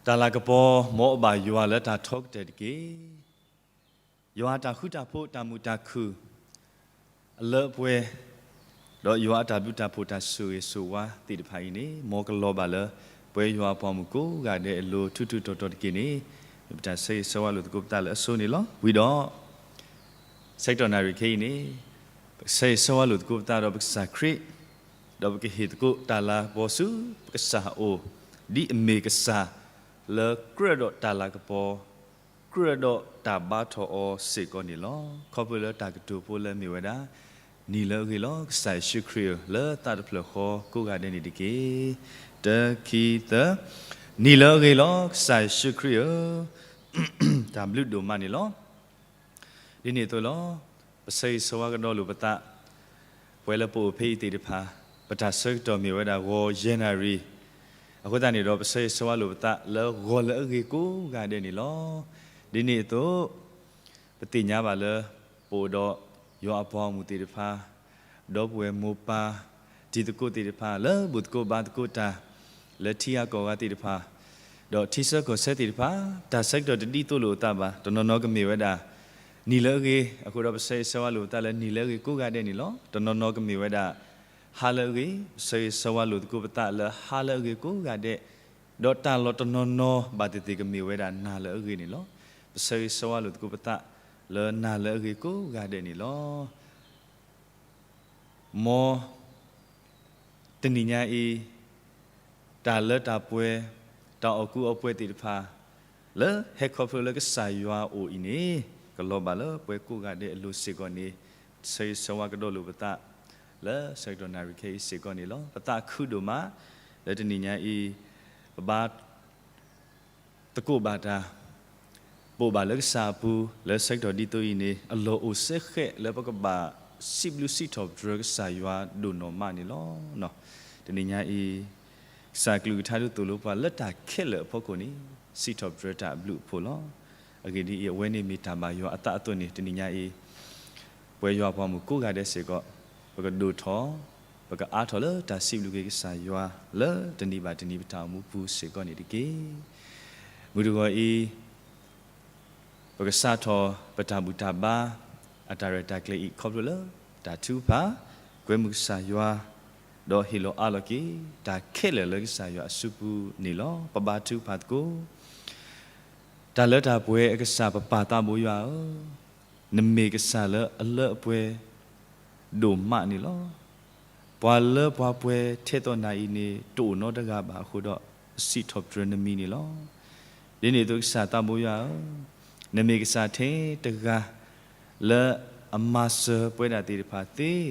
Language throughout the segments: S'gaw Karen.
တၢ်လၤကပီၤ မ်အဘၣ်ယွၤလၢတၢ်ထီကတၢၢ်တက့ၢ်. ယွၤအတၢ်ဃူတၢ်ဖိး တၢ်မုာ်တၢ်ခုၣ် အလၢအပှဲၤ, ဒီးယွၤအတၢ်ဘျုးတၢ်ဖှိၣ် တၢ်ဆိၣ်ဂ့ၤဆိၣ်ဝါသ့ၣ်တဖၣ်အံၤန့ၣ် မ်ကလီၤဘၣ်လၢ ပဝဲယွၤအပှၤမုၣ်ကိးဂၤဒဲးအလိၤ ထူထူတီတီတက့ၢ်န့ၣ် ပတၢ်ဆၢဂ့ၤဆၢဝါလိာ်သကိးပသးလၢအဆိန့ၣ်လီၤ. ဝံၤဒီး ဆၢကတီၢ်နၣ်ရံၣ်ခဲအံၤန့ၣ် ပကဆၢဂ့ၤဆၢဝါလိာ်သကိးပသးဒီးပကစၢ်ခရံာ်, ဒီးပကဟ့ၣ်သကိးတၢ်လၤကပီၤဆူပကစၢ်အအိၣ်, ဒ်အမ့ၢ်ကစၢ်လၢကြၢးဒီးတၢ်လၤကပီၤ, ကြၢးဒီးတၢ်ဘါထီၣ်အီၤစ့ၢ်ကီးန့ၣ်လီၤ. ခီဖျိလၢတၢ်ကတိၤဖိလၢအမ့ၢ်ဝဲဒၣ်, နံၤလၢအဂ့ၤလီၤ ကစၢ်ယ့ၣ်ၡူးခရံာ်ဧၢ, လၢသးတဖျၢၣ်ဃီကိးဂၤဒဲးန့ၣ်တက့ၢ်. တၢ ခံ သၢ, နံၤလၢအဂ့ၤလီၤ ကစၢ်ယ့ၣ်ၡူးခရံာ်ဧၢ, တၢ်ဘျုးဒိၣ်မးန့ၣ်လီၤ. ဒ်န့ၣ်အသိးလီၤ. ပဆၢဂ့ၤဆၢဝါကဒီးလိာ်ပသး, ပှၤလၢပအိၣ်ဖဲအံၤသ့ၣ်တဖၣ်, ပတၢ်ဆၢကတီၢ်မ့ၢ်ဝဲဒၣ်ဂီၤယဲၢ်နၣ်ရံၣ်, အဃိသတးန့ၣ်ဒီး ပဆၢဂ့ၤဆၢဝါလိာ်ပသးလၢဂီၤလၢအဂ့ၤကိးဂၤဒဲးန့ၣ်လီၤ. ဒ်န့ၣ်အသိး ပသ့ၣ်ညါဘၣ်လၢ ပအိၣ်ဒီးယွၤအပှၤဂီၢ်မုၢ်သ့ၣ်တဖၣ်, ဒီပုၢ်ဝဲၢ်မိၢ်ပၢ်, တံၤသကိးသ့ၣ်တဖၣ် လၢဘူၣ်သကိးဘါသကိးတၢ်, လၢထံဂၤကီၢ်ဂၤသ့ၣ်တဖၣ်, ဒီးထံဆၢကီၢ်ဆၢသ့ၣ်တဖၣ်, တၢ်ဆၢကတီၢ်တဒ်သိးလိာ်အသးဘၣ်. တနီၤနီၤကမ့ၢ်ဝဲဒၣ် နံၤလၢအဂ့ၤ, အဃိဒီးပဆၢဂ့ၤဆၢဝါလိာ်ပသးလၢနံၤလၢအဂ့ၤကိးဂၤဒဲးန့ၣ်လီၤ. တနီၤနီၤကမ့ၢ်ဝဲဒၣ် ဟါလၢအဂ့ၤ, ပဆၢဂ့ၤဆၢဝါလိာ်သကိးပသးလၢဟါလၢအဂ့ၤကိးဂၤဒဲး, ဒီးတၢ်လီၢ်တနီၤနီၤဘၣ်သ့ၣ်သ့ၣ်ကမ့ၢ်ဝဲဒၣ်နၤလၢအဂ့ၤန့ၣ်လီၤ. ပဆၢဂ့ၤဆၢဝါလိာ်သကိးပသးလၢနၤလၢအဂ့ၤကိးဂၤဒဲးန့ၣ်လီၤ. မ် တနံၤညါအံၤ တၢ်လၢတၢ်ပှဲၤ, တၢ်အီၣ်ကူအီပှဲၤသ့ၣ်တဖၣ် လၢဟဲခီဖျိလၢကစၢ်ယွၤအအိၣ်အံၤန့ၣ် ကလီၤဘၣ်လၢပှၤကိးဂၤဒဲးအလိၤစ့ၢ်ကီးန့ၣ် ဆၢဂ့ၤဆၢဝါကဒီးလိာ်ပသး လၢဆၢကတီၢ်နၣ်ရံၣ်ခဲအံၤစ့ၢ်ကီးန့ၣ်လီၤ. ပသးခုဒိၣ်မး လၢတနံၤညါအံၤ ပဘါ သကိးဘၣ်တၢ်, ပအိၣ်ဘၣ်လၢကစၢ်အပူၤ လၢဆၢကတီၢ်ဒ်သိးအံၤန့ၣ် အလီၢ်အိၣ်စ့ၢ်ကီးလၢပကဘၣ်စံးဘျုးစံးထီၣ်ပတြၢၤကစၢ်ယွၤဒိၣ်နီၢ်မးန့ၣ်လီၤ. တနံၤညါအံၤ ကစၢ်အကလုၢ်ကထါဒုးသိၣ်လိပှၤလၢတၢ်ခဲလၢာ်အဖီခိၣ်န့ၣ် စံးထီၣ်ပတြၢၤတၢ်အဘျုးအဖှိၣ်လီၤ. အဂ့ၢ်ဒ်အံၤ အဝဲန့ၣ်မ့ၢ်တၢ်ဘၣ်ယွၤအသးအသိးန့ၣ် တနံၤညါအံၤ ပဝဲယွၤအပှၤမုၣ်ကိးဂၤဒဲးစ့ၢ်ကီး ပကဒိၣ်ထီၣ် ပကအါထီၣ်လၢတၢ်စံးဘျုးက့ၤကစၢ်ယွၤ လၢတနံၤဘၣ်တနံၤပတၢ်အိၣ်မူပူၤစ့ၢ်ကီးန့ၣ်တက့ၢ်. မုၢ်တဂီၤအံၤ ပကစးထီၣ်ပတၢ်ဘူၣ်တၢ်ဘါ အတၢ်ရဲၣ်တၢ်ကျဲၤအံၤ ခီဖျိလၢတၢ်ထုကဖၣ် ကွဲမုာ်ကစၢ်ယွၤ ဒီးဟ့ၣ်လီၤအးလီၤက့ၤ တၢ်ခဲလၢာ်လၢကစၢ်ယွၤအစုပူၤန့ၣ်လီၤ. ပဘါထုကဖၣ်သကိး တၢ်လၢတၢ်ပှဲၤအကစၢ် ပပၢ်သးဘိယွၤဧၢ, နမ့ၢ်ကစၢ်လၢအလၢအပှဲၤ ဒိၣ်မးန့ၣ်လီၤ. ပှၤလၢပှၤပှဲၤထဲသိးနၤအံၤန့ၣ် တအိၣ်နီတဂၤဘၣ်အဃိဒီး ပစံးထီၣ်ပတြၢၤနမံၤန့ၣ်လီၤ. ဒ်န့ၣ်အသိးကစၢ်သးဘိယွၤဧၢ, နမ့ၢ်ကစၢ်ထဲတဂၤ လၢအမၤစၢၤပဝဲဒၣ်သ့ၣ်တဖၣ်သ့,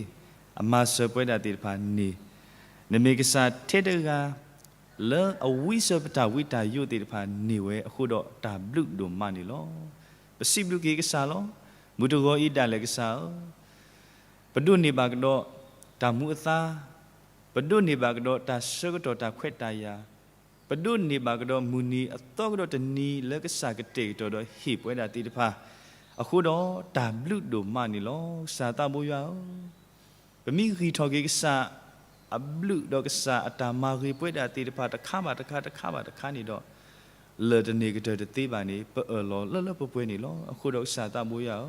အမၤစၢၤပဝဲဒၣ်သ့ၣ်တဖၣ်န့ၣ်, နမ့ၢ်ကစၢ်ထဲတဂၤ လၢအဝံစၢၤပတၢ်ဝံတၢ်ယိးသ့ၣ်တဖၣ်န့ၢ်ဝဲအဃိဒီးတၢ်ဘျုးဒိၣ်မးန့ၣ်လီၤ. ပစံးဘျုးက့ၤကစၢ်လီၤ. မုၢ်တဂီၤအံၤဒၣ်လဲာ်ကစၢ်ဧၢ, ပဒိးန့ၢ်ဘၣ်ကဒီးတၢ်မူအသါ, ပဒိးန့ၢ်ဘၣ်ကဒီးတၢ်ဆၢကတီၢ်တၢ်ခွဲးတၢ်ယာ်, ပဒိးန့ၢ်ဘၣ်ကဒီးမုၢ်နံၤအသီကဒီးတနံၤလၢကစၢ်ကတဲာ်ကတီၤဒီးဟ့ၣ်ပဝဲဒၣ်သ့ၣ်တဖၣ်, အဃိဒီးတၢ်ဘျုးဒိၣ်မးန့ၣ်လီၤ. ကစၢ်သးဘိယွၤဧၢ, ပမ့ၢ်ဂံၢ်ထီၣ်က့ၤကစၢ်အဘျုးဒီးကစၢ်အတၢ်မၤဂ့ၤပဝဲဒၣ်သ့ၣ်တဖၣ်တခါဘၣ်တခါတခါဘၣ်တခါန့ၣ်ဒီး, လၢာ်တန့ၢ်ကတၢၢ်တသ့ဘၣ်န့ၣ် ပအၢၣ်လီၤလၢလၢပှဲၤပှဲၤန့ၣ်လီၤ. အဃိဒီးကစၢ်သးဘိယွၤဧၢ,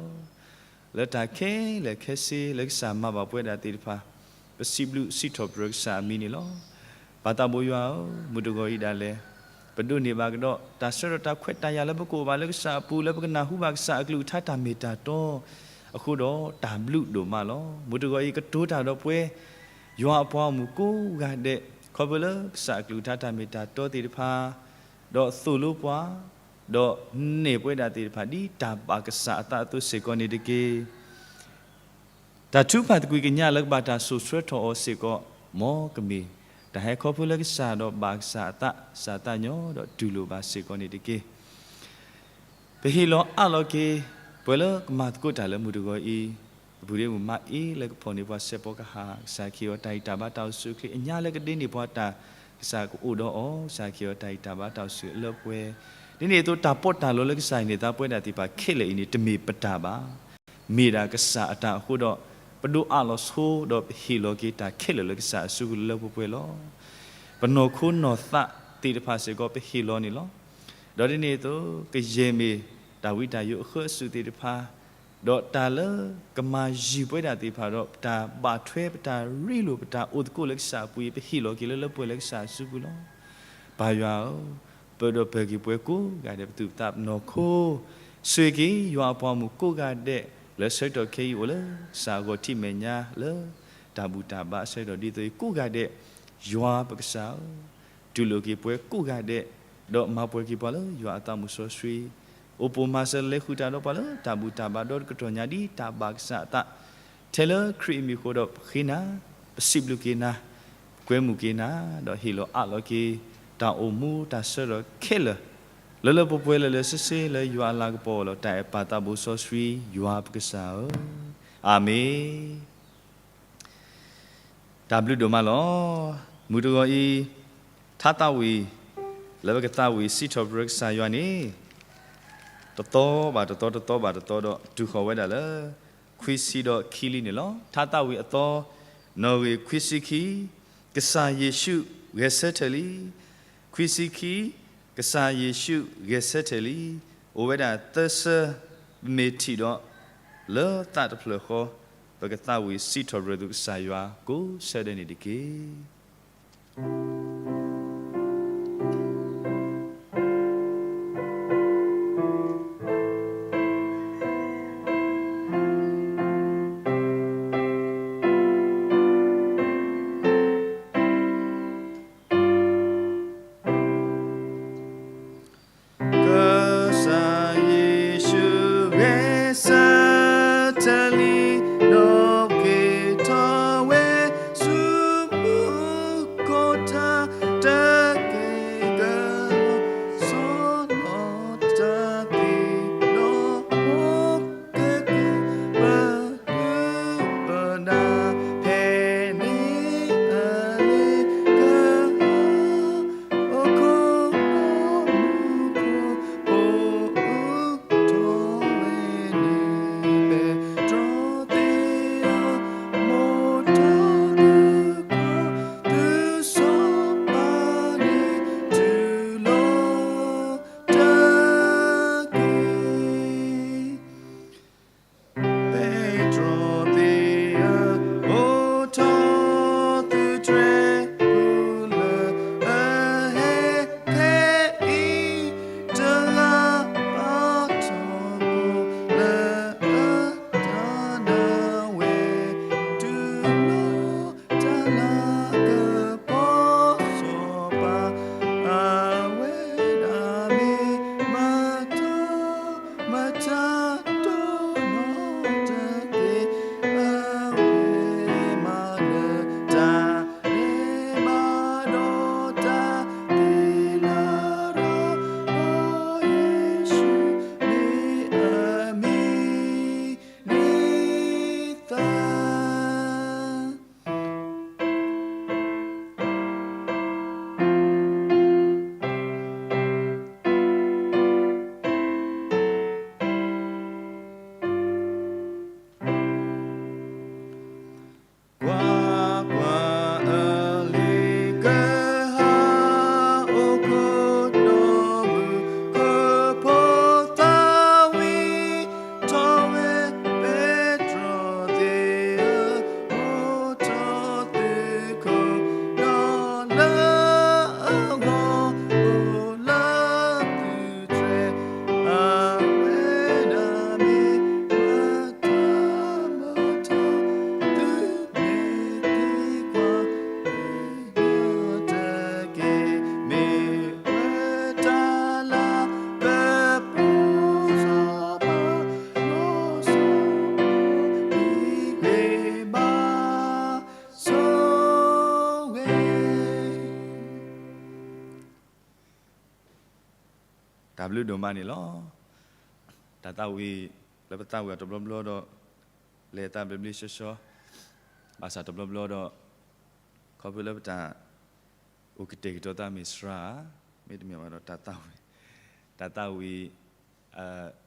လၢတၢ်ခဲလၢာ်ခဲဆ့လၢကစၢ်မၤဘၣ်ပဝဲဒၣ်သ့ၣ်တဖၣ်, ပစံးဘျုးစံးထီၣ်ပတြၢၤကစၢ်အမံၤန့ၣ်လီၤ. ပၢ်သးဘိယွၤဧၢ, မုၢ်တဂီၤအံၤဒၣ်လဲာ် ပဒိးန့ၢ်ဘၣ်ကဒီးတၢ်ဆၢကတီၢ်တၢ်ခွဲးတၢ်ယာ်လၢပကအိၣ်ဘၣ်လၢကစၢ်အပူၤ လၢပကနၢ်ဟူဘၣ်ကစၢ်အကလုၢ်ကထါတၢ်မ့ၢ်တၢ်တီ, အဃိဒီးတၢ်ဘျုးဒိၣ်မးလီၤ. မုၢ်တဂီၤအံၤကတိၤတၢ်ဒီးပဝဲ ယွၤအပှၤဂီၢ်မုၢ်ကိးဂၤဒဲး ခီဖျိလၢကစၢ်အကလုၢ်ကထါတၢ်မ့ၢ်တၢ်တီသ့ၣ်တဖၣ်, ဒီးသိၣ်လိပှၤ, ဒီးနဲၣ်ပဝဲဒၣ်သ့ၣ်တဖၣ် ဒ်တၢ်ဘၣ်ကစၢ်အသးအသိးစ့ၢ်ကီးန့ၣ်တက့ၢ်. တၢ်ထုကဖၣ်သကွံာ်ကညးလၢကဘၣ်တၢ်စိာ်ဆှၢထီၣ်အီၤစ့ၢ်ကီး, မ်ကမ့ၢ်တၢ်ဟဲခီဖျိလၢကစၢ်ဒီးဘၣ်ကစၢ်အသး ကစၢ်အသးညီဒီးတူၢ်လိာ်ဘၣ်စ့ၢ်ကီးန့ၣ်တက့ၢ်. ပဟ့ၣ်လီၤအးလီၤက့ၤ ပှၤလၢကမၤသကိးတၢ်လၢမုၢ်တဂီၤအံၤ, ပပုၢ်ဒ့မုၣ်မၤအ့လၢကဖီၣ်န့ၢ်ပှၤစဲးဖီကဟၣ်, ကစၢ်ခ့အီၤတၢ်ဂံၢ်တၢ်ဘါတၢ်အိၣ်ဆူၣ်အိၣ်ချ့ အညါလၢကဒ့န့ၢ်ပှၤတၢ်, ကစၢ်ကအိၣ်ဒီးအီၤ, ကစၢ်ခ့အီၤတၢ်ဂံၢ်တၢ်ဘါတၢ်အိၣ်ဆူၣ်အလၢပှဲၤ, ဒ်န့ၣ်အသိးတၢ်ပီးတၢ်လီလၢကစၢ်ဟ့ၣ်န့ၢ်သးပဝဲဒၣ်သ့ၣ်တဖၣ်ခဲလၢာ်အံၤန့ၣ် တမ့ၢ်ပတၢ်ဘၣ်. မ့ၢ်ဒၣ်ကစၢ်အတၢ်အဃိဒီး, ပဒိးအးလီၤဆိဒီးပဟ့ၣ်လီၤက့ၤတၢ်ခဲလၢာ်လၢကစၢ်အစုပူၤလၢလၢပှဲၤပှဲၤလီၤ. ပနီၢ်ခိနီၢ်သးသ့ၣ်တဖၣ်စ့ၢ်ကီးပဟ့ၣ်လီၤန့ၣ်လီၤ. ဒီးဒ်န့ၣ်အသိး ကယဲၢ်မ့ၢ်တၢ်ဝံတၢ်ယိးအဃၢအစူၣ်သ့ၣ်တဖၣ်, ဒီးတၢ်လၢကမၤယုၤပဝဲဒၣ်သ့ၣ်တဖၣ်ဒီး ပတၢ်ဘၣ်ထွဲ ပတၢ်ရ့လိာ် ပတၢ်အိၣ်သကိးလၢကစၢ်အပူၤအံၤ ပဟ့ၣ်လီၤက့ၤလၢလၢပှဲၤလၢကစၢ်အစုပူၤလီၤ. ပၢ်ယွၤဧၢ, ပၢၢ်ဒီးပၢၢ်က့ၤပှၤကိးဂၤဒဲး ပသူၣ်ပသးပနီၢ်ခိ, ဆိၣ်ဂ့ၤက့ၤယွၤအပှၤမုၣ်ကိးဂၤဒဲး လၢဆၢကတီၢ်ခဲအံၤအိၣ်လၢကစၢ်အဂီၢ်ထံးမဲာ်ညါလၢ တၢ်ဘူၣ်တၢ်ဘါအဆၢကတီၢ်ဒ်သိးအံၤကိးဂၤဒဲး, ယွၤပကစၢ်ဧၢ, တူၢ်လိာ်က့ၤပှၤကိးဂၤဒဲး, ဒီးမၤပှဲၤက့ၤပှၤလၢယွၤအသးမုၢ်စီဆှံ, အိၣ်ပိာ်မၤစၢၤလဲၤဃုာ်တၢ်ဒီးပှၤလၢတၢ်ဘူၣ်တၢ်ဘါဒီတကတီၢ်ညါဒ်တၢ်ဘၣ်ကစၢ်အသး, ထဲလၢခရံာ်အမံၤအဃိဒီးပဃ့နၤ, ပစံးဘျုးက့ၤနၤ, ပကွဲမုာ်က့ၤနၤ, ဒီးဟ့ၣ်လီၤအးလီၤက့ၤ တၢ်အိၣ်မူတၢ်ဆၢကတီၢ်ခဲလၢာ် လၢလၢပှဲၤပှဲၤလၢလၢဆ့ဆ့လၢယွၤအလၤကပီၤအလီၢ် တၢ်အဲၣ်ပၢ်သးဘိစီဆှံ ယွၤပကစၢ်ဧၢ, အၤမ့ၣ်. တၢ်ဘျုးဒိၣ်မးလီၤ. မုၢ်တဂီၤအံၤ ထါသးဝံၣ် လၢပကသးဝံၣ်စံးထီၣ်ပတြၢၤကစၢ်ယွၤန့ၣ် တသီဘၣ်တသီ တသီဘၣ်တသီဒီး တုၤဃီၤဝဲဒၣ်လၢ ခွံဆံဒီးခံလံန့ၣ်လီၤ. ထါသးဝံၣ်အသီ နီၣ်ဂံၢ်ခွံဆံခံ, ကစၢ်ယ့ၣ်ၡူးဂဲၤဆၢထၢၣ်လံ. ခွံဆံခံ, ကစၢ်ယ့ၣ်ၡူးဂဲၤဆၢထၢၣ်လံ. အိၣ်ဝဲဒၣ်သၢဆၢ ပမ့ၢ်ထံၣ်ဒီး လၢသးတဖျၢၣ်ဃီ ပကသးဝံၣ်စံးထီၣ်ပတြၢၤသုကစၢ်ယွၤ ကိးဆၢဒဲးန့ၣ်တက့ၢ်. ကစၢ်ယ့ၣ်ၡူးဂဲၤဆၢထၢၣ်လံ, ဒီးက့ၤထီၣ်ဝဲဆူမူခိၣ်တၢ်, တက့ၢ်ကလီၤ ဆီၣ်လီၤတၢ်သ့ၣ်နီၣ်, အိၣ်က့ၤက့ၤ ပဒုၣ်ပဒါ ဖဲန့ၣ်အလ့ၤကဟီ, အိၣ်ခိးဒီးမူခိၣ်ဖိ အိၣ်ထီၣ်ဝဲန့ၣ် ပဲတြီသ့ၣ်ဧၢ, မိၢ်ထီၣ်သုခီၣ် သုစီၤပၤန့ၣ် တုၤလီၤတက့ၢ်. ပဲတြီသ့ၣ်ဧၢ, အိၣ်ထီၣ်သုတြဲၤပူၤလၢအဟဲခဲအံၤ, တဂၤဘၣ်တဂၤကိးလၢအတၢ်ဒၣ်ဝဲ, တုၤလီၤ တၢ်လၤကပီၤစီၤပၤ, အဝဲဒၣ်မ့ၢ်မတၤ, မတၤတနီၤတက့ၢ်. အဝဲမၤနၢၤတၢ်န့ၣ်ဘၣ်ဒီးတၢ်သ့ၣ်လၢ်ဒီး, ပှၤယ့ၣ်ၡူးမ့ၢ်အမံၤန့ၣ်သၢ ကွၢ်ကွၢ်, အလ့ၤကဟီ အိၣ်ခိးဒီးမူခိၣ်ဖိ သးဝံၣ်ထီၣ်ဝဲ ပဲတြီသ့ၣ်ဧၢ, အိၣ်ထီၣ်သုခီၣ်ဒီး လၢအဂီၢ် အိၣ်လၢသုတြဲၤ, အဝဲဒၣ်မ့ၢ်မတၤမတၤ, သုမ့ၢ်သံကွၢ် တက့ၢ်, မ့ၢ်ဝဲတၢ်လၤကပီၤစီၤပၤ, လီၤဆီဒၣ်တၢ်ဂ့ၤဘၣ်ဆိၣ်ဂ့ၤ တၢ်ဘျုးဒိၣ်မးန့ၣ်လီၤ. တၢ်သးဝံၣ်လၢပသးဝံၣ်အီၤတဘျီဘျီဒီး လဲၤသးဘျ့ဘျ့ဆှီဆှီ, ဘၣ်ဆၣ်တဘျီဘျီဒီး ခီဖျိလၢပတၢ်အိၣ်ကတဲာ်ကတီၤသးမ့ၢ်စှၤဧါ, မ့တမ့ၢ်ဘၣ်ဒီးတၢ်သးဝံၣ်, တၢ်သးဝံၣ်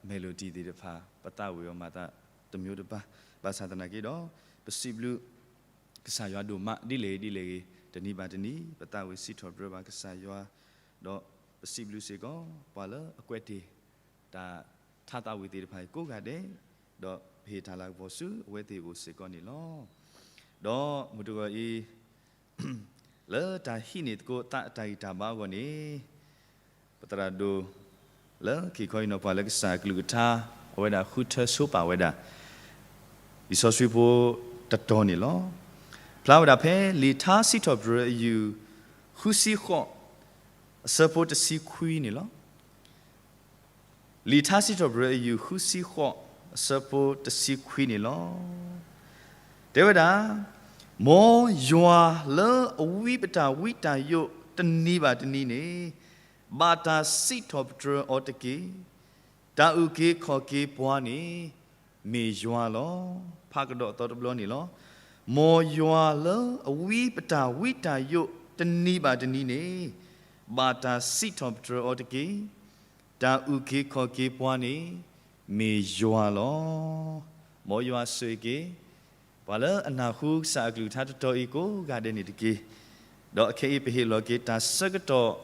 melody သ့ၣ်တဖၣ် ပသးဝံၣ်အီၤမၤသးတမံၤတဘၣ်, ဘၣ်ဆၣ်သနာ်က့ဒီး ပစံးဘျုးကစၢ်ယွၤဒိၣ်မး ဒ်လဲၣ်ဂ့ၤဒ်လဲၣ်ဂ့ၤ တနံၤဘၣ်တနံၤ ပသးဝံၣ်စံးထီၣ်ပတြၢၤဘၣ်ကစၢ်ယွၤ, ဒီးပ စံးဘျုးစ့ၢ်ကီး ပှၤလၢအကွဲးတ့ၢ် တၢ်ထါသးဝံၣ်သ့ၣ်တဖၣ်အံၤကိးဂၤဒဲး, ဒီးပဟ့ၣ်တၢ်လၤကပီၤဆူအဝဲသ့ၣ်အအိၣ်စ့ၢ်ကီးန့ၣ်လီၤ. ဒီးမုၢ်တဂီၤအံၤ လၢတၢ်ဟံးန့ၢ်သကိးသးအတၢ်ဂံၢ်တၢ်ဘါအဂီၢ်န့ၣ်, ပသရၣ်ဒိၣ် လၢက့ၤခီအံၤနီၤ ပှၤလၢကစၢ်အကလုၢ်ကထါ အဝဲဒၣ်ဃုထၢဆိပာ်ဝဲဒၣ် လံာ်စီဆှံဖိတတီၤန့ၣ်လီၤ. ဖျါဝဲဒၣ်ဖဲလံာ်ထါစံးထီၣ်ပတြၢၤအယုၢ် ဃုဆံဃိး အဆၢဖိတဆံခွံန့ၣ်လီၤ. လံာ်ထါစံးထီၣ်ပတြၢၤအယုၢ် ဃုဆံဃိး အဆၢဖိတဆံခွံန့ၣ်လီၤ. တဲဝဲဒၣ်, မ်ယွၤလၢအဝံပတၢ်ဝံတၢ်ယိးတနံၤဘၣ်တနံၤန့ၣ်, ဘၣ်တၢ်စံးထီၣ်ပတြၢၤအီၤတက့ၢ်. တၢ်အုၣ်က့ၤခီၣ်က့ၤပှၤန့ၣ် မ့ၢ်ယွၤလီၤ. ဖးကဒီးအသီတဘျီန့ၣ်လီၤ. မ်ယွၤလၢအဝံပတၢ်ဝံတၢ်ယိးတနံၤဘၣ်တနံၤန့ၣ်, ဘၣ်တၢ်စံးထီၣ်ပတြၢၤအီၤတက့ၢ်. တၢ်အုၣ်က့ၤခီၣ်က့ၤပှၤန့ၣ် မ့ၢ်ယွၤလီၤ. မ်ယွၤဆိၣ်ဂ့ၤက့ၤ ပှၤလၢအနၢ်ဟူကစၢ်အကလုၢ်ကထါတတီၤအံၤကိးဂၤဒဲးန့ၣ်တက့ၢ်. ဒီးခဲအံၤပဟ့ၣ်လီၤက့ၤတၢ်ဆၢကတီၢ်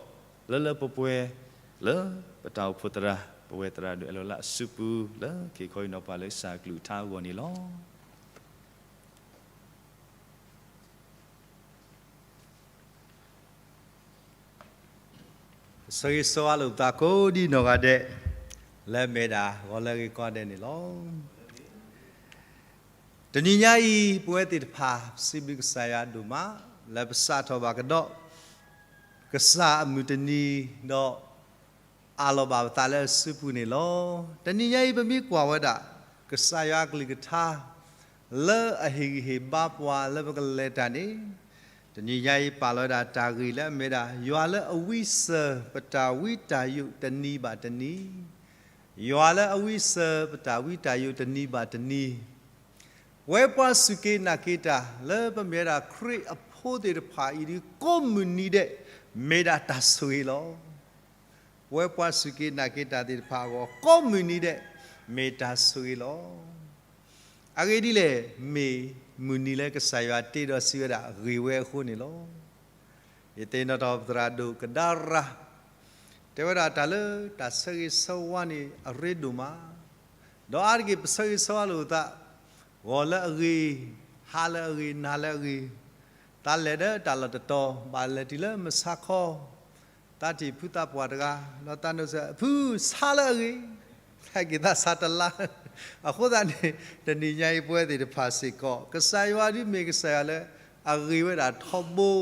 လၢလၢပှဲၤပှဲၤ လၢပတၢ်အိၣ်ဖှိၣ်သရၣ် ပဝဲသရၣ်ဒိၣ်အဲၣ်လီၤလၢအစုပူၤ လၢက့ၤခီအံၤနီၤ ပှၤလၢကစၢ်အကလုၢ်ကထါအဂီၢ်န့ၣ်လီၤ. ဆၢဂ့ၤဆၢဝါလိာ်ပသးကိးဒံနီၢ်ဂၤဒဲး လၢအမ့ၢ်ဒၣ်ဂီၤလၢအဂ့ၤကိးဂၤဒဲးန့ၣ်လီၤ. တနံၤညါအံၤ ပဝဲသ့ၣ်တဖၣ် ပစံးဘျုးကစၢ်ယွၤဒိၣ်မး လၢပစးထီၣ်ဘၣ်ကဒီး ကစၢ်အမုၢ်တနံၤ ဒီး အးလီၤဘၣ်ပသးလၢအစုပူၤန့ၣ်လီၤ. တနံၤညါအံၤ ပမ့ၢ်ကွၢ်ဝဲဒၣ် ကစၢ်ယွၤအကလုၢ်ကထါ လၢအဟ့ၣ်ဂံၢ်ဟ့ၣ်ဘါပှၤလၢပကလဲၤတၢ်န့ၣ်, တနံၤညါအံၤပာ်လီၤဝဲဒၣ်တၢ်ဂ့ၢ်လၢအမ့ၢ်ဒၣ် ယွၤလၢအဝံစၢၤပတၢ်ဝံတၢ်ယိးတနံၤဘၣ်တနံၤ, ယွၤလၢအဝံစၢၤပတၢ်ဝံတၢ်ယိးတနံၤဘၣ်တနံၤ ပဝဲပှၤစူၢ်က့ၤနာ်က့ၤတၢ်လၢပမ့ၢ်ဝဲဒၣ်ခရံာ်အဖိသ့ၣ်တဖၣ်အံၤဒုး ကိးမုၢ်နံၤဒဲး မ့ၢ်ဒၣ်တၢ်ဆိၣ်ဂ့ၤလီၤ. ပဝဲပှၤစူၢ်က့ၤနာ်က့ၤတၢ်သ့ၣ်တဖၣ်အဂီၢ် ကိးမုၢ်နံၤဒဲး မ့ၢ်တၢ်ဆိၣ်ဂ့ၤလီၤ. အဂ့ၢ်ဒ်လဲၣ်, မ့ၢ်မုၢ်နံၤလၢကစၢ်ယွၤတ့ဒီးစံးဝဲဒၣ်ဂ့ၤဝဲအဃိန့ၣ်လီၤ. ယသ့ၣ်နီၣ်ထီၣ်ပသရၣ်ဒိၣ်ကဒါရၤ တဲဝဲဒၣ်တၢ်လၢတၢ်ဆၢဂ့ၤဆၢဝါန့ၣ်အရ့ဒိၣ်မး, ဒီးအါတက့ၢ်ပဆၢဂ့ၤဆၢဝါလိာ်သး, ဂီၤလၢအဂ့ၤ, ဟါလၢအဂ့ၤ, နၤလၢအဂ့ၤ, သးလဲၤဒီးတၢ်လီၢ်တတီၤ ဘၣ်လဲၤတုၤလၢမုၢ်ဆါခီ သးထံၣ်ဖုသးပှၢ်တဂၤ ဒီးသးဒိးစံး ဖုဆါလၢအဂ့ၤ, ဟဲက့ၤသးဆါတလါ, အဃိသတးန့ၣ် တနံၤညါအံၤပဝဲသ့ၣ်တဖၣ်စ့ၢ်ကီး ကစၢ်ယွၤဒုးမ့ၢ်ကစၢ်ယွၤလၢအဂ့ၤဝဲဒၣ်ထီဘိ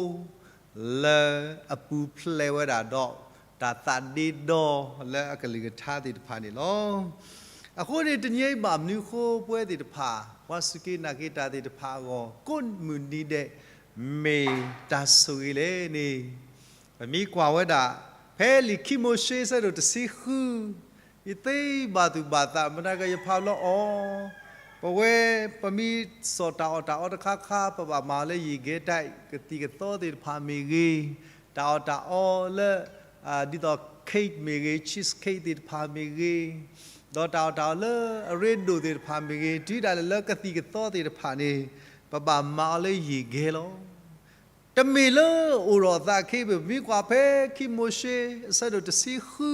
လၢအပူၤဖျဲးဝဲဒၣ်ဒီး တၢ်သးဒ့ဒီလၢအကလုၢ်ကထါသ့ၣ်တဖၣ်န့ၣ်လီၤ. အဃိန့ၣ် တနံၤအံၤဘၣ်မနုၤအဃိ ပဝဲသ့ၣ်တဖၣ် ပှၤစူၢ်က့ၤနာ်က့ၤတၢ်သ့ၣ်တဖၣ်အဂီၢ် ကိးမုၢ်နံၤဒဲး မ့ၢ်တၢ်ဆိၣ်ဂ့ၤလဲၣ်န့ၣ်, ပမ့ၢ်ကွၢ်ဝဲဒၣ် ဖဲလံာ်ခံမိၤၡ့အဆၢဒိၣ်တဆံဃု ယသ့ဘၣ်သူၣ်ဘၣ်သး မတၤကယဖးလီၤအီၤ, ပဝဲ ပမ့ၢ်စိာ်တၢ်အီၣ်တၢ်အီတခါခါ ပဘၣ်မၤအီၤလၢ ရေခဲတိုက် ကသံၣ်ကသီသ့ၣ်တဖၣ်မ့ၢ်ဂ့ၤ, တၢ်အီၣ်တၢ်အီလၢ ဒ်သိး cake မ့ၢ်ဂ့ၤ, cheese cake သ့ၣ်တဖၣ်မ့ၢ်ဂ့ၤ, ဒီးတၢ်အီၣ်တၢ်အီလၢအရ့ဒိၣ်သ့ၣ်တဖၣ်မ့ၢ်ဂ့ၤ, တုၤဒၣ်လဲာ်လၢကသံၣ်ကသီသ့ၣ်တဖၣ်န့ၣ် ပဘၣ်မၤအီၤလၢရေခဲလီၤ. တမ့ၢ်လၢအိၣ်ဒီးသးခဲအံၤဘၣ်, ပမ့ၢ်ကွၢ်ဖဲခံမိၤၡ့အဆၢဒိၣ်တဆံဃု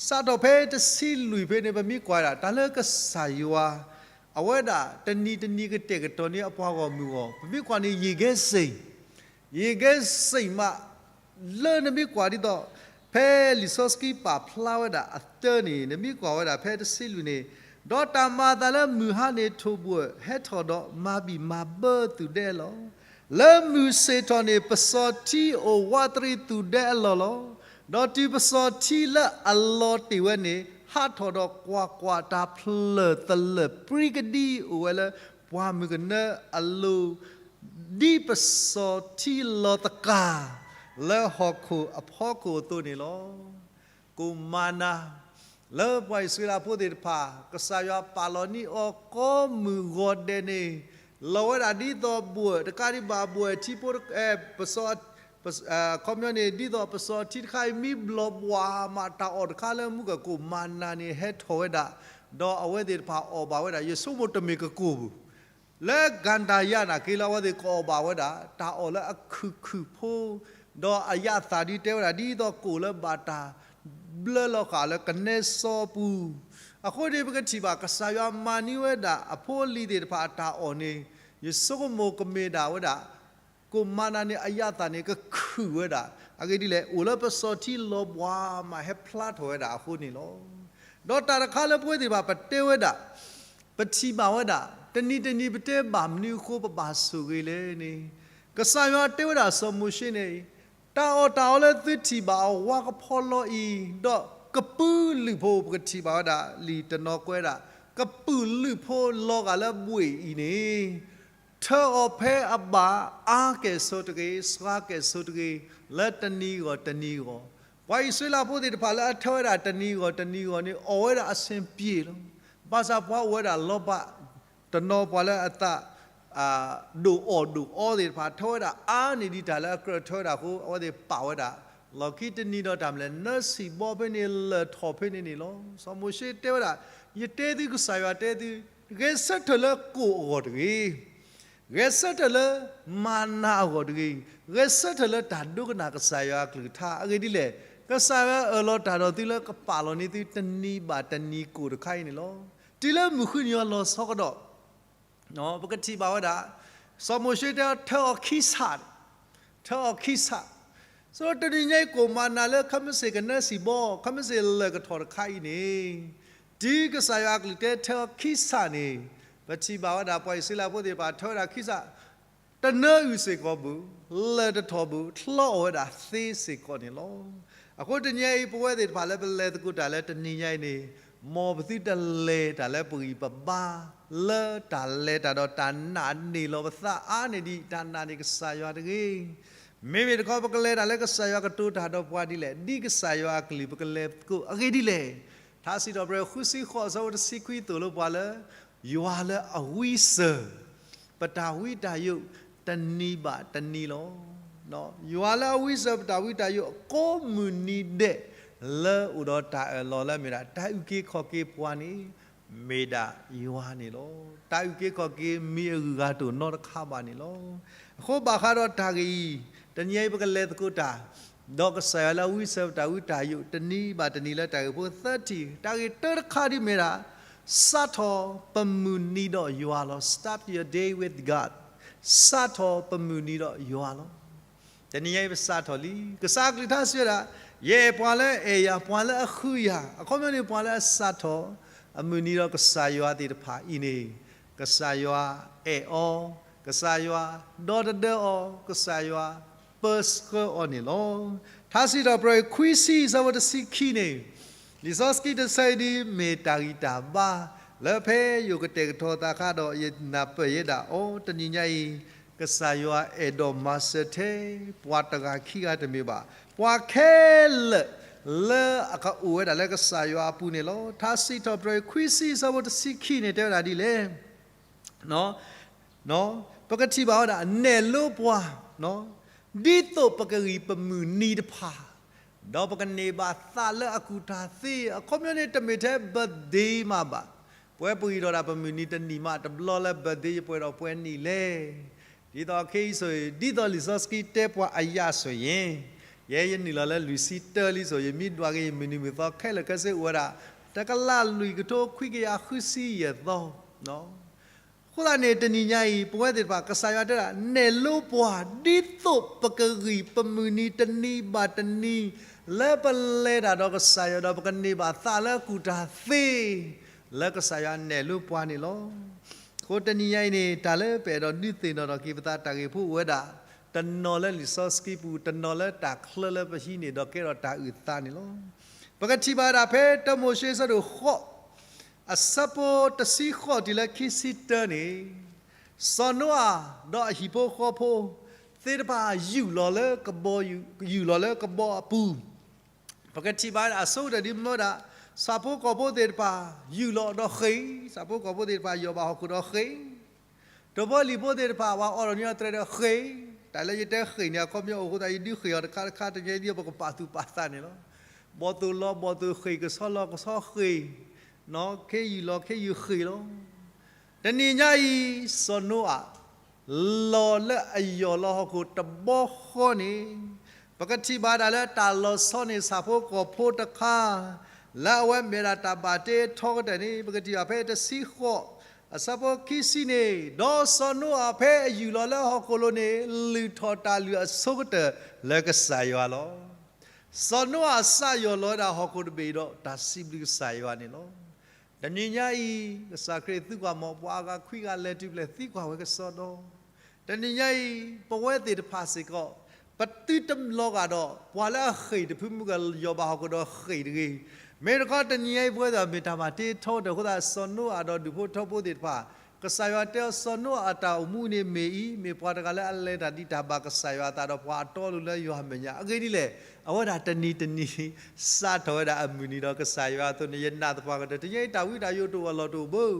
စးထီၣ်ဖဲတဆံလွံၢ်ဖဲန့ၣ် ပမ့ၢ်ကွၢ်ဒၣ် တၢ်လၢကစၢ်ယွၤ အဝဲဒၣ်တနံၤတနံၤကတဲာ်ကတီၤန့ၢ်အပှၤဂီၢ်မုၢ်အဂီၢ် ပမ့ၢ်ကွၢ်န့ၣ် ရေခဲစိတ်, ရေခဲစိတ်မး လၢနမ့ၢ်ကွၢ်ဒ်သိး ဖဲလံာ်စီဆှံပာ်ဖျါဝဲဒၣ်အတၢန့ၣ် နမ့ၢ်ကွၢ်ဝဲဒၣ်ဖဲတဆံလွံၢ်န့ၣ်, ဒီးတၢ်မၤအသးလၢမုၢ်ဟါန့ၣ်ထိၣ်ဘှဲၣ်ဟဲထီၣ်ဒီးမၤဘံၣ်မၤဘၢသုးဒဲးအလီၢ်, လၢမုၢ်ဆ့ၣ်ထီၣ်န့ၣ် ပစီၤထံအိၣ်ဝးတရံးသုးဒဲးအလီၢ်လီၤ. ဒီးတုၤပစီၤထံလၢအလီၤတ့ၢ်ဝဲန့ၣ် ဟးထီၣ်ဒီးကွၢ်ကွၢ်, တၢ်ဖျၢၣ်သလၢၣ်ပြံကဒံအိၣ်ဝဲလၢပှၢ်မုၢ်ကနၢအလိၤ ဒ်ပစီၤထံလီၤသကၤ လၢဟီၣ်ခိၣ်အဖီခိၣ်အသိးန့ၣ်လီၤ. ကိၣ်မၤနၤ လၢပှၤအံၣ်စရ့လးဖိသ့ၣ်တဖၣ် ကစၢ်ယွၤပာ်လီၤန့ၢ်အီၤကိးမုၢ်ဂီၤဒဲးန့ၣ် လီၤဝဲဒၣ်ဒ်သိးဘှဲၣ် တကးဒံးဘၣ်ဘှဲၣ်ထံဖိ ပစီၤ အခီပညီန့ၣ် ဒ်သိးပစီၤထံတခါအံၤ မ့ၢ်ဘျီၣ်ဘှးမး တၢ်အီၣ်တခါလၢမူကကိၣ်မၤနၤန့ၣ် ဟဲထီၣ်ဝဲဒၣ်, ဒီးအဝဲသ့ၣ်တဖၣ်အီၣ်ဘၣ်ဝဲဒၣ် ယဆိကမိၣ်တမ့ၢ်ကကိၣ်ပူၤ လၢကန္တာရနာ်က့လၢအဝဲသ့ၣ်ကအီၣ်ဘၣ်ဝဲဒၣ် တၢ်အီၣ်လၢအခုၣ်ခုၣ်ဖိ ဒီးအယၣ်သၣ်ဒုးတဲဝဲဒၣ် ဒ်သိးကိၣ်လၢဘၣ်တၢ်ဘျၢလီၤဃာ်လၢကနဲစီပူၤ, အဃိန့ၣ် ပကထံၣ်ဘၣ် ကစၢ်ယွၤမၤန့ၢ်ဝဲဒၣ်အဖိအလံၤသ့ၣ်တဖၣ်အတၢ်အီၣ်န့ၣ် ယဆိကမိၣ်ကမ့ၢ်ဒၣ်ဝဲဒၣ် ကိၣ်မၤနၤန့ၣ် အယၣ်သၣ်န့ၣ် ကခုၣ်ဝဲဒၣ်, အဂ့ၢ်ဒ်လဲၣ် အိၣ်လၢပစီၤထံလီၤဘှါမးဟဲဖျါထီၣ်ဝဲဒၣ်အဃိန့ၣ်လီၤ. ဒီးတၢ်တခါလၢပဝဲသ့ၣ်တဖၣ်ပတဲဝဲဒၣ် ပထံၣ်ဘၣ်ဝဲဒၣ် တနံၤတနံၤပတဲဘၣ်မနုၤအဃိပဘၣ်ဆိၣ်ဂ့ၤလဲၣ်န့ၣ်, ကစၢ်ယွၤတဲဝဲဒၣ်စီၤမိၤၡ့န့ၣ်, တၢ်အီၣ်တၢ်အီလၢသုထံၣ်ဘၣ်အဝါကဖီလီၤအံၤ, ဒီးကပုာ်လုးဖိ ပကထံၣ်ဘၣ်ဝဲဒၣ် လံာ်တနီၤကွဲးဒၣ် ကပုာ်လုးဖိလီၤဂာ်လၢဘှ့ၣ်အံၤန့ၣ် ထၢအီၤဖဲအဘၣ်အါကဲၣ်ဆိးတဂ့ၤ, စှၤကဲၣ်ဆိးတဂ့ၤ, လၢတနံၤဂီၢ်တနံၤဂီၢ်, ပှၤအံၣ်စရ့လးဖိသ့ၣ်တဖၣ်လၢအထၢဝဲဒၣ်တနံၤဂီၢ်တနံၤဂီၢ်န့ၣ် အီၣ်ဝဲဒၣ်အဆင်ပြေလီၤ. ဘၣ်ဆၣ်ပှၤအိၣ်ဝဲဒၣ်လီၤဘၣ် တနီၤပှၤလၢအသး ဒိၣ်အီၣ်ဒိၣ်အီသ့ၣ်တဖၣ် ထၢဝဲဒၣ်အါန့ၢ်ဒံးတၢ်လၢအကြၢးထၢဝဲဒၣ်အဃိ အဝဲသ့ၣ်ပာ်ဝဲဒၣ် လီၢ်ခံတနံၤဒီးတၢ်မနုၤလဲၣ် နၢစံၣ်ဘီဖဲန့ၣ် လၢၢ်ထီၣ်ဖဲန့ၣ်န့ၣ်လီၤ. စီၤမိၤၡ့တဲဝဲဒၣ်, ယတဲသု ကစၢ်ယွၤတဲသု, ဂဲၤဆၢထၢၣ်လၢကိၣ်အဂီၢ်တဂ့ၤ, ဂဲၤဆၢထၢၣ်လၢမၤနၤအဂီၢ်တဂ့ၤ, ဂဲၤဆၢထၢၣ်လၢတၢ်ဒိကနၣ်ကစၢ်ယွၤအကလုၢ်ကထါ အဂ့ၢ်ဒ်လဲၣ်, ကစၢ်ယွၤအၢၣ်လီၤတၢ်ဒီးသုလၢကပာ်လီၤန့ၢ်သုတနံၤဘၣ်တနံၤကိၣ်တခါအံၤန့ၣ်လီၤ. တုၤလၢမုၢ်ဃုနံၤအီၤလီၤဆီကဒီး ပကထံၣ်ဘၣ်ဝဲဒၣ် စီၤမိၤၡ့တဲအီၤ ထၢအီၤခံဆး, ထၢအီၤခံဆး, ဆိတနံၤညါအံၤ ကိၣ်မၤနၤလၢခီမ့ၢ်စ့ၢ်ကနၢစံၣ်ဘီ ခီမ့ၢ်စ့ၢ်လၢၢ်ကထီၣ်တခါအံၤန့ၣ်, တုၤကစၢ်ယွၤအကလုၢ်တဲထၢအီၤခံဆးန့ၣ်, ပထံၣ်ဘၣ်ဝဲဒၣ်ပှၤအံၣ်စရ့လးဖိသ့ၣ်တဖၣ်ထၢဝဲဒၣ်ခံဆး တနၢအုၣ်စ့ၢ်ကီးဘၣ်, လၢၢ်တထီၣ်ဘၣ်, ချီအီၣ်ဝဲဒၣ်သ့စ့ၢ်ကီးန့ၣ်လီၤ. အဃိတနံၤညါအံၤ ပဝဲသ့ၣ်တဖၣ်လၢပလဲၤသကိးတၢ်လၢတနံၤညါအံၤန့ၣ်, မ်ပသုတလဲၤတၢ်လၢပဂံၢ်ပဘါ, လၢတၢ်လဲၤတၢ်ဒီးတၢ်နာ်န့ၢ်လီၤပသးအါန့ၢ်ဒံး တၢ်နာ်န့ၢ်ကစၢ်ယွၤတဂ့ၤ. မ့မ့ၢ်တခီ ပကလဲၤတၢ်လၢကစၢ်ယွၤကတိၤတၢ်ဒီးပှၤဒ်လဲၣ်, ဒ်ကစၢ်ယွၤအကလုၢ် ပကလဲၤသကိးအဂ့ၢ်ဒ်လဲၣ်. ထါစံးထီၣ်ပတြၢၤ ဃုဆံဃိး အဆၢဖိတဆံခွံအသိးလၢပှၤလၢ ယွၤလၢအဝံစၢၤ ပတၢ်ဝံတၢ်ယိးတနံၤဘၣ်တနံၤလီၤ. ယွၤလၢအဝံစၢၤပတၢ်ဝံတၢ်ယိးအကိးမုၢ်နံၤဒဲး လၢအိၣ်ဒီးတၢ်အၢၣ်လီၤလၢအမ့ၢ်ဒၣ် တၢ်အုၣ်က့ၤခီၣ်က့ၤပှၤန့ၣ် မ့ၢ်ဒၣ်ယွၤန့ၣ်လီၤ. တၢ်အုၣ်က့ၤခီၣ်က့ၤမ့ၢ်အဂုၤအဂၤတအိၣ်နီတခါဘၣ်န့ၣ်လီၤ. အဃိဘၣ်ဃးဒီးတၢ်ဂ့ၢ်အံၤ, တနံၤအံၤပကလဲၤသကိးတၢ် ဒီးကစၢ်ယွၤလၢအဝံစၢၤပတၢ်ဝံတၢ်ယိး တနံၤဘၣ်တနံၤလၢတၢ်ဂ့ၢ်ဖိသၢထံၣ်, တၢ်ဂ့ၢ်တၢတခါဒ်မ့ၢ်ဒၣ် စးထီၣ်ပမုၢ်နံၤဒီးယွၤလီၤ. Start your day with God. စးထီၣ်ပမုၢ်နံၤဒီးယွၤလီၤ. တနံၤညါအံၤပစးထီၣ်လံ. ကစၢ်အကလုၢ်ကထါစံးဝဲဒၣ်, ယအဲၣ်ပှၤလၢအအဲၣ်ယၤ, ပှၤလၢအဃုယၤ, အခီပညီန့ၣ် ပှၤလၢအစးထီၣ်အမုၢ်နံၤဒီးကစၢ်ယွၤသ့ၣ်တဖၣ်အံၤန့ၣ်, ကစၢ်ယွၤအဲၣ်အီၤ, ကစၢ်ယွၤဒီသဒၢအီၤ, ကစၢ်ယွၤပၢဆှၢအီၤန့ၣ်လီၤ. ထါစံးထီၣ်ပတြၢၤ ခွံဆံ အဆၢဖိတဆံခံန့ၣ်, လံာ်စီဆှံတဆၢအံၤဒ်မ့ၢ်တၢ်ဂံၢ်တၢ်ဘါ လၢဖဲယအိၣ်ကတဲာ်ကတီၤသးခါဒီး ယနၢ်ပၢၢ်ယဲဒၣ်အီၤ တနံၤညါအံၤ, ကစၢ်ယွၤအဲၣ်ဒိးမၤစၢၤထဲ ပှၤတဂၤခံဂၤတမ့ၢ်ဘၣ်, ပှၤခဲလၢာ်လၢအကအိၣ်ဝဲဒၣ်လၢကစၢ်ယွၤအပူၤန့ၣ်လီၤ. ထါစံးထီၣ်ပတြၢၤ ခွံဆံ အဆၢဖိတဆံခံန့ၣ် တဲဝဲဒၣ်ဒ်လဲၣ် ပကထံၣ်ဘၣ်ဝဲဒၣ် နဲၣ်လိပှၤ, ဒ်သိးပကဂံၢ်ပမုၢ်နံၤတဖၣ်, ဒီးပကန့ၢ်ဘၣ်သးလၢအကူၣ်တၢ်သ့, အခီပညီန့ၣ် တမ့ၢ်ထဲ birthday မးဘၣ်. ပဝဲပဂံၢ်ထီၣ်ဒၣ်ပမုၢ်နံၤတနံၣ်မး တဘျီလၢ birthday ယပှဲၤဒီးပှဲၤနံၣ်လဲၣ်. ဒ်သိးခဲအံၤဆိၣ်ဂ့ၤ, ဒ်သိးလံာ်စီဆှံတဲပှၤအယၣ်ဆိၣ်ဂ့ၤ, ယဲယနုာ်လီၤလၢလွံၢ်ဆံတၢလံဆိၣ်ဂ့ၤ, ယမ့ၢ်ဒွးက့ၤယမုၢ်နံၤမုၢ်သီခဲလၢာ်ခဲဆ့ အိၣ်ဝဲဒၣ် တကလးလွံၢ်ကထိခွံကယၤဃုဆံယဲၢ်သီ အဃိသတးန့ၣ် တနံၤညါအံၤ ပဝဲသ့ၣ်တဖၣ် ကစၢ်ယွၤတဲဒၣ် နဲၣ်လိပှၤ ဒ်သိးပကဂံၢ်ပမုၢ်နံၤတနံၤဘၣ်တနံၤ လၢပလဲၤတၢ်ဒီးကစၢ်ယွၤ ဒီးပကန့ၢ်ဘၣ်သးလၢအကူၣ်တၢ်သ့ လၢကစၢ်ယွၤနဲၣ်လိပှၤန့ၣ်လီၤ. အဃိတနံၤညါအံၤန့ၣ် တၢ်လၢပအဲၣ်ဒိးဒုးသ့ၣ်နီၣ်ထီၣ်က့ၤပသးတၢ်ဂ့ၢ်ဖိအိၣ်ဝဲဒၣ် တနီၤလၢလံာ်စီဆှံပူၤ, တနီၤလၢတၢ်ချၢလၢပဟံးန့ၢ်ဒီးကဲထီၣ်တၢ်အုၣ်သးန့ၣ်လီၤ. ပကထံၣ်ဘၣ်ဝဲဒၣ်ဖဲ တၢမိၤၡ့ အဆၢဒိၣ်ဃိး အဆၢဖိတဆံဃိးတုၤလၢခံဆံတၢန့ၣ်, စီၤနိအၤ ဒီးအဟံၣ်ဖိဃီဖိသ့ၣ်တဖၣ် ယူၢ်လီၤလၢ ယူၢ်လီၤလၢကဘီအပူၤ, ပကထံၣ်ဘၣ်ဝဲဒၣ်အဆိကတၢၢ်ဒ်မၢဒၣ် ဆၣ်ဖိကီၢ်ဖိသ့ၣ်တဖၣ် ယူၢ်လီၤဒီးဃ့ၢ်, ဆၣ်ဖိကီၢ်ဖိသ့ၣ်တဖၣ် ယီၢ်ဘၣ်ဟီၣ်ခိၣ်ဒီးဃ့ၢ် တဘီလံၤဖိသ့ၣ်တဖၣ် ပှၤအိးထီၣ်န့ၢ်အီၤတြဲၤဒီးဃ့ၢ်, တၢ်လၢယတဲဃ့ၢ်န့ၣ် အခီပညီအိၣ်အဃိသတး ယဒုးဃ့ၢ်အီၤတခါတခါ တနံၤညါအံၤဒ်သိးပကပာ်သူၣ်ပာ်သးန့ၣ်လီၤ. ဘီၣ်သိၣ်လီၤဘီၣ်သိၣ်ဃ့ၢ် ကဆီလီၤကဆီဃ့ၢ်, ခ့ယုၢ်လီၤခ့ယုၢ်ဃ့ၢ်လီၤ. တနံၤညါအံၤ စီၤနိအၤ လီၤလၢအယီၢ်လီၤဟီၣ်ခိၣ်တဘီဃီန့ၣ်, ပကထံၣ်ဘၣ်ဒၣ်လၢတၢ်လီၤဆီန့ၣ် ဆၣ်ဖိကီၢ်ဖိတခါ လၢအဝဲမ့ၢ်ဒၣ်တၢ်ဘၣ်တ့ထီကတၢၢ်န့ၣ် ပကထံၣ်ဘၣ်ဖဲတဆံဃိး အဆၢဖိခံဆံန့ၣ်, ဒီးစီၤနိအၤဖဲအယူၢ်လီၤလၢဟီၣ်ခိၣ်လိၤန့ၣ် လုၢ်ထီၣ်တၢ်လုၢ်အဆိကတၢၢ်လၢကစၢ်ယွၤလီၤ. စီၤနိအၤစးယီၢ်လီၤဝဲဒၣ်ဟီၣ်ခိၣ်တဘ့ၣ်အံၤဒီး တၢ်စံးဘျုးကစၢ်ယွၤန့ၣ်လီၤ. တနံၤညါအံၤ ကစၢ်ခရံာ်သံကွၢ်မ့ၢ် ပှၤအဂၤခွံဂၤလဲၤတုၤဖဲလဲၣ် သံကွၢ်ဝဲကစီဒီ, တနံၤညါအံၤ ပဝဲသ့ၣ်တဖၣ်စ့ၢ်ကီး ပသုတလီၤဂာ်ဒီး ပှၤလၢအဃ့ၢ်တဖုမုၢ်ကယီၢ်ဘၣ်ဟီၣ်ခိၣ်ဒီးဃ့ၢ်တဂ့ၤ. မ့ၢ်တခီတနံၤညါအံၤ ပဝဲသ့ၣ်မ့ၢ်တၢ်ဘၣ်တ့ထီကတၢၢ်အဃိသတး စီၤနိအၤဒီးဒူၣ်ဖိထၢဖိသ့ၣ်တဖၣ် ကစၢ်ယွၤတဲအီၤ စီၤနိအၤအတၢ်အိၣ်မူန့ၣ်မ့ၢ်အံၤ, မ့ၢ်ပှၤတဂၤလၢအလဲၤတၢ်ဒံးတၢ်ဘၣ်ကစၢ်ယွၤအသးဒီးပှၤအတီအလိၤလၢယွၤမဲာ်ညါ. အဂ့ၢ်ဒ်လဲၣ်, အဝဲဒၣ်တနံၤတနံၤ စးထီၣ်ဝဲဒၣ်အမုၢ်နံၤဒီးကစၢ်ယွၤအသိးန့ၣ် ယနာ်သပှၢ်ကတၢၢ် တနံၤညါအံၤ တၢ်ဝံတၢ်ယိးတအိၣ်အလီၢ်တအိၣ်ဘၣ်.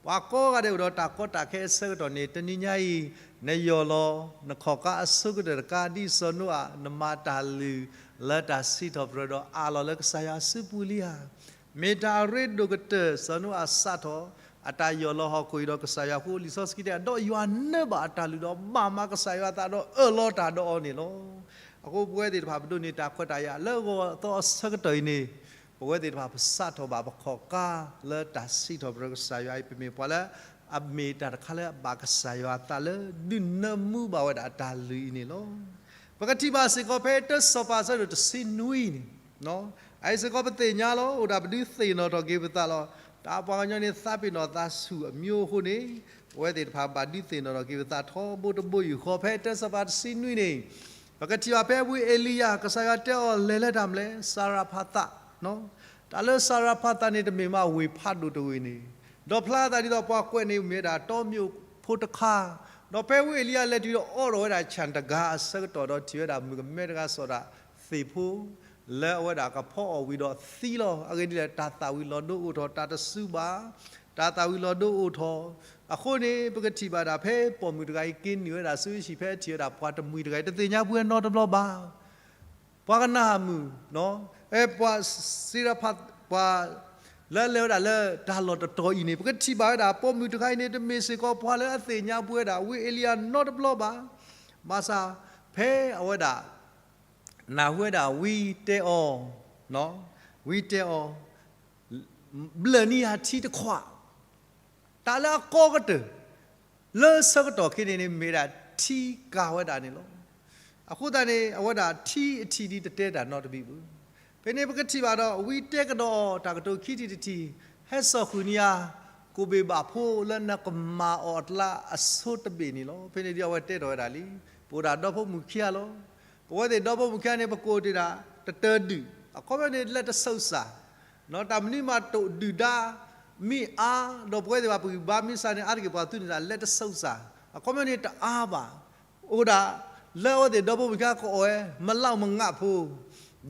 ပှၤကိးဂၤဒဲးအိၣ်ဒီးတၢ်ကီတၢ်ခဲအဆၢကတီၢ်န့ၣ် တနံၤညါအံၤ နယီၢ်လီၤ နခီၣ်ကါအဆိကတၢၢ်တကါ ဒ်စီၤနိအၤ နမၤတၢ်လုၢ်လၢတၢ်စံးထီၣ်ပတြၢၤဒီးအးလီၤလၢကစၢ်ယွၤအစုပူၤလံဧါ. မ့ၢ်တၢ်အရ့ဒိၣ်ကတၢၢ် စီၤနိအၤစးထီၣ် အတၢ်ယီၢ်လီၤဟီၣ်ခိၣ်အံၤဒီးကစၢ်ယွၤအဃိ လံာ်စီဆှံတဲ ဒီးယွၤနၢဘၣ်အတၢ်လုၢ်ဒီးဘၣ်မၤကစၢ်ယွၤအသးဒီးအၢၣ်လီၤတၢ်ဒီးအီၤန့ၣ်လီၤ. အဃိပဝဲသ့ၣ်တဖၣ်ပဒိးန့ၢ်တၢ်ခွဲးတၢ်ယာ်လၢဂီၤသီအဆၢကတီၢ်အံၤန့ၣ် ပဝဲသ့ၣ်တဖၣ်ပစးထီၣ်ဘၣ်ပခီၣ်ကါလၢတၢ်စံးထီၣ်ပတြၢၤကစၢ်ယွၤအံၤ ပမ့ၢ်ပှၤလၢ အမ့ၢ်တၢ်တခါလၢအဘၣ်ကစၢ်ယွၤအသးလၢဒုးနၢမူဘၣ်ဝဲဒၣ်အတၢ်လုၢ်အံၤန့ၣ်လီၤ. ပကထံၣ်ဘၣ်စ့ၢ်ကီးဖဲတၢစီၤပၤအဆၢဒိၣ်တဆံနွံန့ၣ်, အအံၤစ့ၢ်ကီးပသ့ၣ်ညါလီၤ အိၣ်ဒၣ်ပဒုးသ့ၣ်နီၣ်ထီၣ်က့ၤပသးလီၤ. တၢ်ပှၤကညီန့ၣ် သးပ့ၤနီၣ်သးဆူၣ်အမျိုးအဃိန့ၣ် ပဝဲသ့ၣ်တဖၣ်ဘၣ်ဒုးသ့ၣ်နီၣ်ထီၣ်က့ၤပသးထီဘိတဘိယူၢ်ဃီ ဖဲတၢစီၤပၤတဆံနွံန့ၣ် ပကထံၣ်ဘၣ်ဖဲဝံအ့လံယၤ ကစၢ်ယွၤတဲအီၤလဲၤလၢတၢ်မလဲၣ် စၤရဖးသး တၢ်လၢစၤရဖးသးန့ၣ် တမ့ၢ်မးဝ့ၢ်ဖးဒိၣ်တဝ့ၢ်န့ၣ်, ဒီးဖျါသးဒ်သိးပှၤကွဲးန့ၣ်မ့ၢ်ဝဲဒၣ်တီမၠိၣ်ဖိတခါ, ဒီးဖဲဝံအ့လံယၤလဲၤတုၤဒီးအိးထီၣ်ဝဲဒၣ်ဆၣ်တဂၤအဆၢကတီၢ်ဒီး ထံၣ်ဝဲဒၣ်မုၣ်ကမဲတဂၤစီၤဒၤသ့ၣ်ဖိ လၢအဝဲဒၣ်ကဖီအီၣ်ဝံၤဒီးသံလီၤ. အဂ့ၢ်ဒ်လဲၣ် တၢ်သၣ်ဝံၤလီၤဒိအိၣ်ထီၣ် တၢ်တစူဘၣ်, တၢ်သၣ်ဝံၤလီၤဒိအိၣ်ထီၣ်, အဃိန့ၣ် ပကထံၣ်ဘၣ်ဒၣ်ဖဲပိာ်မုၣ်တဂၤအံၤက့ၤနုာ်ဝဲဒၣ်ဆူဟံၣ် ဖဲထံၣ်ဝဲဒၣ်ပှၤတမှံၤတဂၤအံၤ တသ့ၣ်ညါပှၤနီတဘျီဘၣ်. ပှၤကနၤအၤမုၣ်, ပှၤစံရဖး, ပှၤလၢအလဲၤဝဲဒၣ်လၢတၢ်လီၢ်တတီၤအံၤန့ၣ် ပကထံၣ်ဘၣ်ဝဲဒၣ် ပိာ်မုၣ်တဂၤအံၤန့ၣ် တမ့ၢ်စ့ၢ်ကီးပှၤလၢအသ့ၣ်ညါပဝဲဒၣ် ဝံအ့လံယၤနီတဘျီဘၣ်. ဘၣ်ဆၣ် ဖဲအဝဲဒၣ် နၢ်ဟူဝဲဒၣ်ဝံတဲအီၤ, ဝံတဲအီၤ, ဘျၢၣ်နံၤယၤထံတခွး, တၢ်လၢအကီကတၢၢ် လၢဆၢကတီၢ်ခဲအံၤန့ၣ် မ့ၢ်ဒၣ်ထံကၤဝဲဒၣ်န့ၣ်လီၤ. အဃိသတးန့ၣ် အဝဲဒၣ်ထံအထံၣ်ဒ်တတဲတၢ်နီတမံၤဘၣ်. ဖဲန့ၣ်ပကထံၣ်ဘၣ်ဒီး ဝံတဲကဒီးအီၤ တၢ်ကတိၤခံထံၣ်တထံၣ်, ဟဲစိာ်ဃုာ်န့ၢ်ယၤ ကိၣ်ဘ့ၣ်ဘၣ်ဖိလၢနကမၤအီၤအကျါအဆိတဘ့ၣ်န့ၣ်လီၤ. ဖဲန့ၣ်ဒ်အဝဲတဲထီၣ်ဝဲဒၣ်လံ, ပအိၣ်ဒၣ်ဒီဖိမုၣ်ခံဂၤလီၤ. ပဝဲသ့ၣ်ဒီဖိမုၣ်ခံဂၤန့ၣ် ပကိးတ့ၢ်ဒၣ် တတၢၤဒုၣ်, အခီပညီန့ၣ် လဲၤတဆူးစၢ် တၢ်မနုၤမးတိၢ်ဒုၣ်ဒါ မ့ၢ်အါ, ဒီးပဝဲသ့ၣ်ဘၣ်ပဂံၢ်ဘါမ့ၢ်စၢ်န့ၣ် အါတက့ၢ်ပှၤသူန့ၣ် လဲၤတဆူးစၢ်, အခီပညီန့ၣ်တအါဘၣ်. အိၣ်ဒၣ်လၢအဝဲသ့ၣ်ဒီဖိမုၣ်ခံဂၤကအီၣ်ဝဲ မလးမငးဖိ,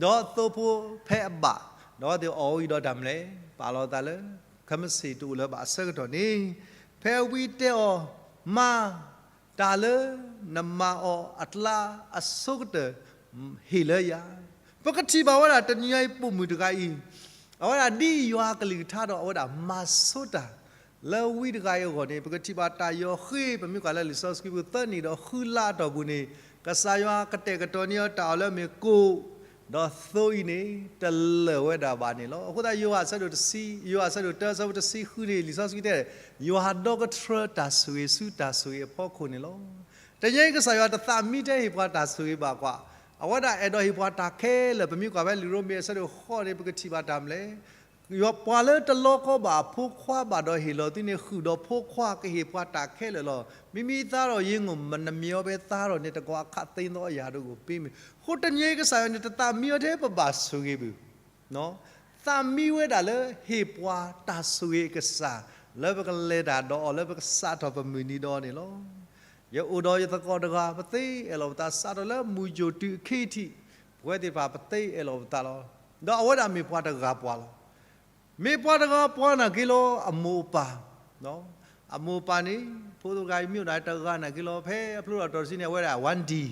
ဒီးသိဖိဖဲအဘၣ်, ဒီးအဝဲသ့ၣ်အီၣ်ဝဲအံၤဒီးတၢ်မလဲၣ် ပာ်လီၤသးလၢ ခဲမုၢ်ဆ့ၣ်တအိၣ်လၢၤဘၣ်အဆၢကတီၢ်န့ၣ်, ဖဲဝံတဲအီၤ မါ တၢ်လၢနမၤအီၤအကျါအဆိကတၢၢ် ဟ့ၣ်လၢယၤ. ပကထံၣ်ဘၣ်ဝဲဒၣ်တနံၤညါအံၤပိာ်မုၣ်တဂၤအံၤ, အဝဲဒၣ်ဒ်ယွၤအကလုၢ်ကထါဒီး အဝဲဒၣ်မၤဆိတၢ်လၢဝံတဂၤအံၤအဂီၢ်န့ၣ် ပကထံၣ်ဘၣ်တၢ်ယီၤဃ့ ပမ့ၢ်ကွၢ်လၢလံာ်စီဆှံပူၤ သၢနံၣ်ဒီးဃုလါအတီၢ်ပူၤန့ၣ် ကစၢ်ယွၤကတဲာ်ကတီၤန့ၢ်အီၤတၢ်အီၣ်လၢအမ့ၢ်ကိၣ်, ဒီးသိအံၤန့ၣ် တလၢာ်ဝဲဒၣ်ဘၣ်န့ၣ်လီၤ. အဃိသတးယိၤဟၣ်အဆၢဒိၣ်တဆံ, ယိၤဟၣ်အဆၢဒိၣ်တၢအဆၢဖိတဆံဃုန့ၣ် လံာ်စီဆှံတဲ ယွၤဒီကထြၢတၢ်ဆိၣ်ဂ့ၤဆူတၢ်ဆိၣ်ဂ့ၤအဖီခိၣ်န့ၣ်လီၤ. တနံၤညါအံၤကစၢ်ယွၤတသးမံထဲဟ့ၣ်ပှၤတၢ်ဆိၣ်ဂ့ၤဘၣ်ကွၢ်, အဝဲဒၣ်အဲၣ်ဒိးဟ့ၣ်ပှၤတၢ်ခဲလၢာ် ပမ့ၢ်ကွၢ်ဖဲလံာ်ရိမ့ၤအဆၢဒိၣ်ဃိးန့ၣ် ပကထံၣ်ဘၣ်တၢ်မလဲၣ် ယွၤပှၤလၢတလီၤကီဘၣ်အဖိခွါဘၣ်ဒီးဟ့ၣ်လီၤသုန့ၣ် ဃုာ်ဒီးဖိခွါကဟ့ၣ်ပှၤတၢ်ခဲလၢာ်လီၤ. မ့မ့ၢ်သါထီၣ်ယ့ၢ်ငိၢ် နမ့ၢ်အီၤဖဲသါထီၣ်န့ၣ် တကီၢ်အခးသ့သီအယၤတအိၣ်ပ့မ့ၢ်. အဃိတနံၤညါအံၤကစၢ်ယွၤန့ၣ် တသးမံအီၤထဲပဘၣ်ဆိၣ်ဂ့ၤဘၣ်. သးမံဝဲဒၣ်လၢဟ့ၣ်ပှၤတၢ်ဆိၣ်ဂ့ၤအကစၢ် လၢပကလဲၤတၢ်ဒီးအီၤ လၢပကစးထီၣ်ပမုၢ်နံၤဒီးအီၤန့ၣ်လီၤ. ယအိၣ်ဒီးယသကိးတဂၤ ပသ့အဲၣ်လီၤပသးစးထီၣ်လၢမုၢ်ယိၤတုၤအခံထံး, ပဝဲသ့ၣ်တဖၣ်ပသ့အဲၣ်လီၤပသးလီၤ. ဒီးအဝဲဒၣ်မ့ၢ်ပှၤတဂၤပှၤလီၤ. မ့ၢ်ပှၤတဂၤပှၤနာ်က့လီၤ အမိၢ်အပၢ်, အမိၢ်အပၢ်န့ၣ် ဖိသၣ်တဂၤအံၤမ့ၢ်အိၣ်ဒၣ်တဂၤနာ်က့လီၤ ဖဲအဖျိထီၣ်တီၢ်တဆံန့ၣ် အဝဲဒၣ် ဝါဒံၣ်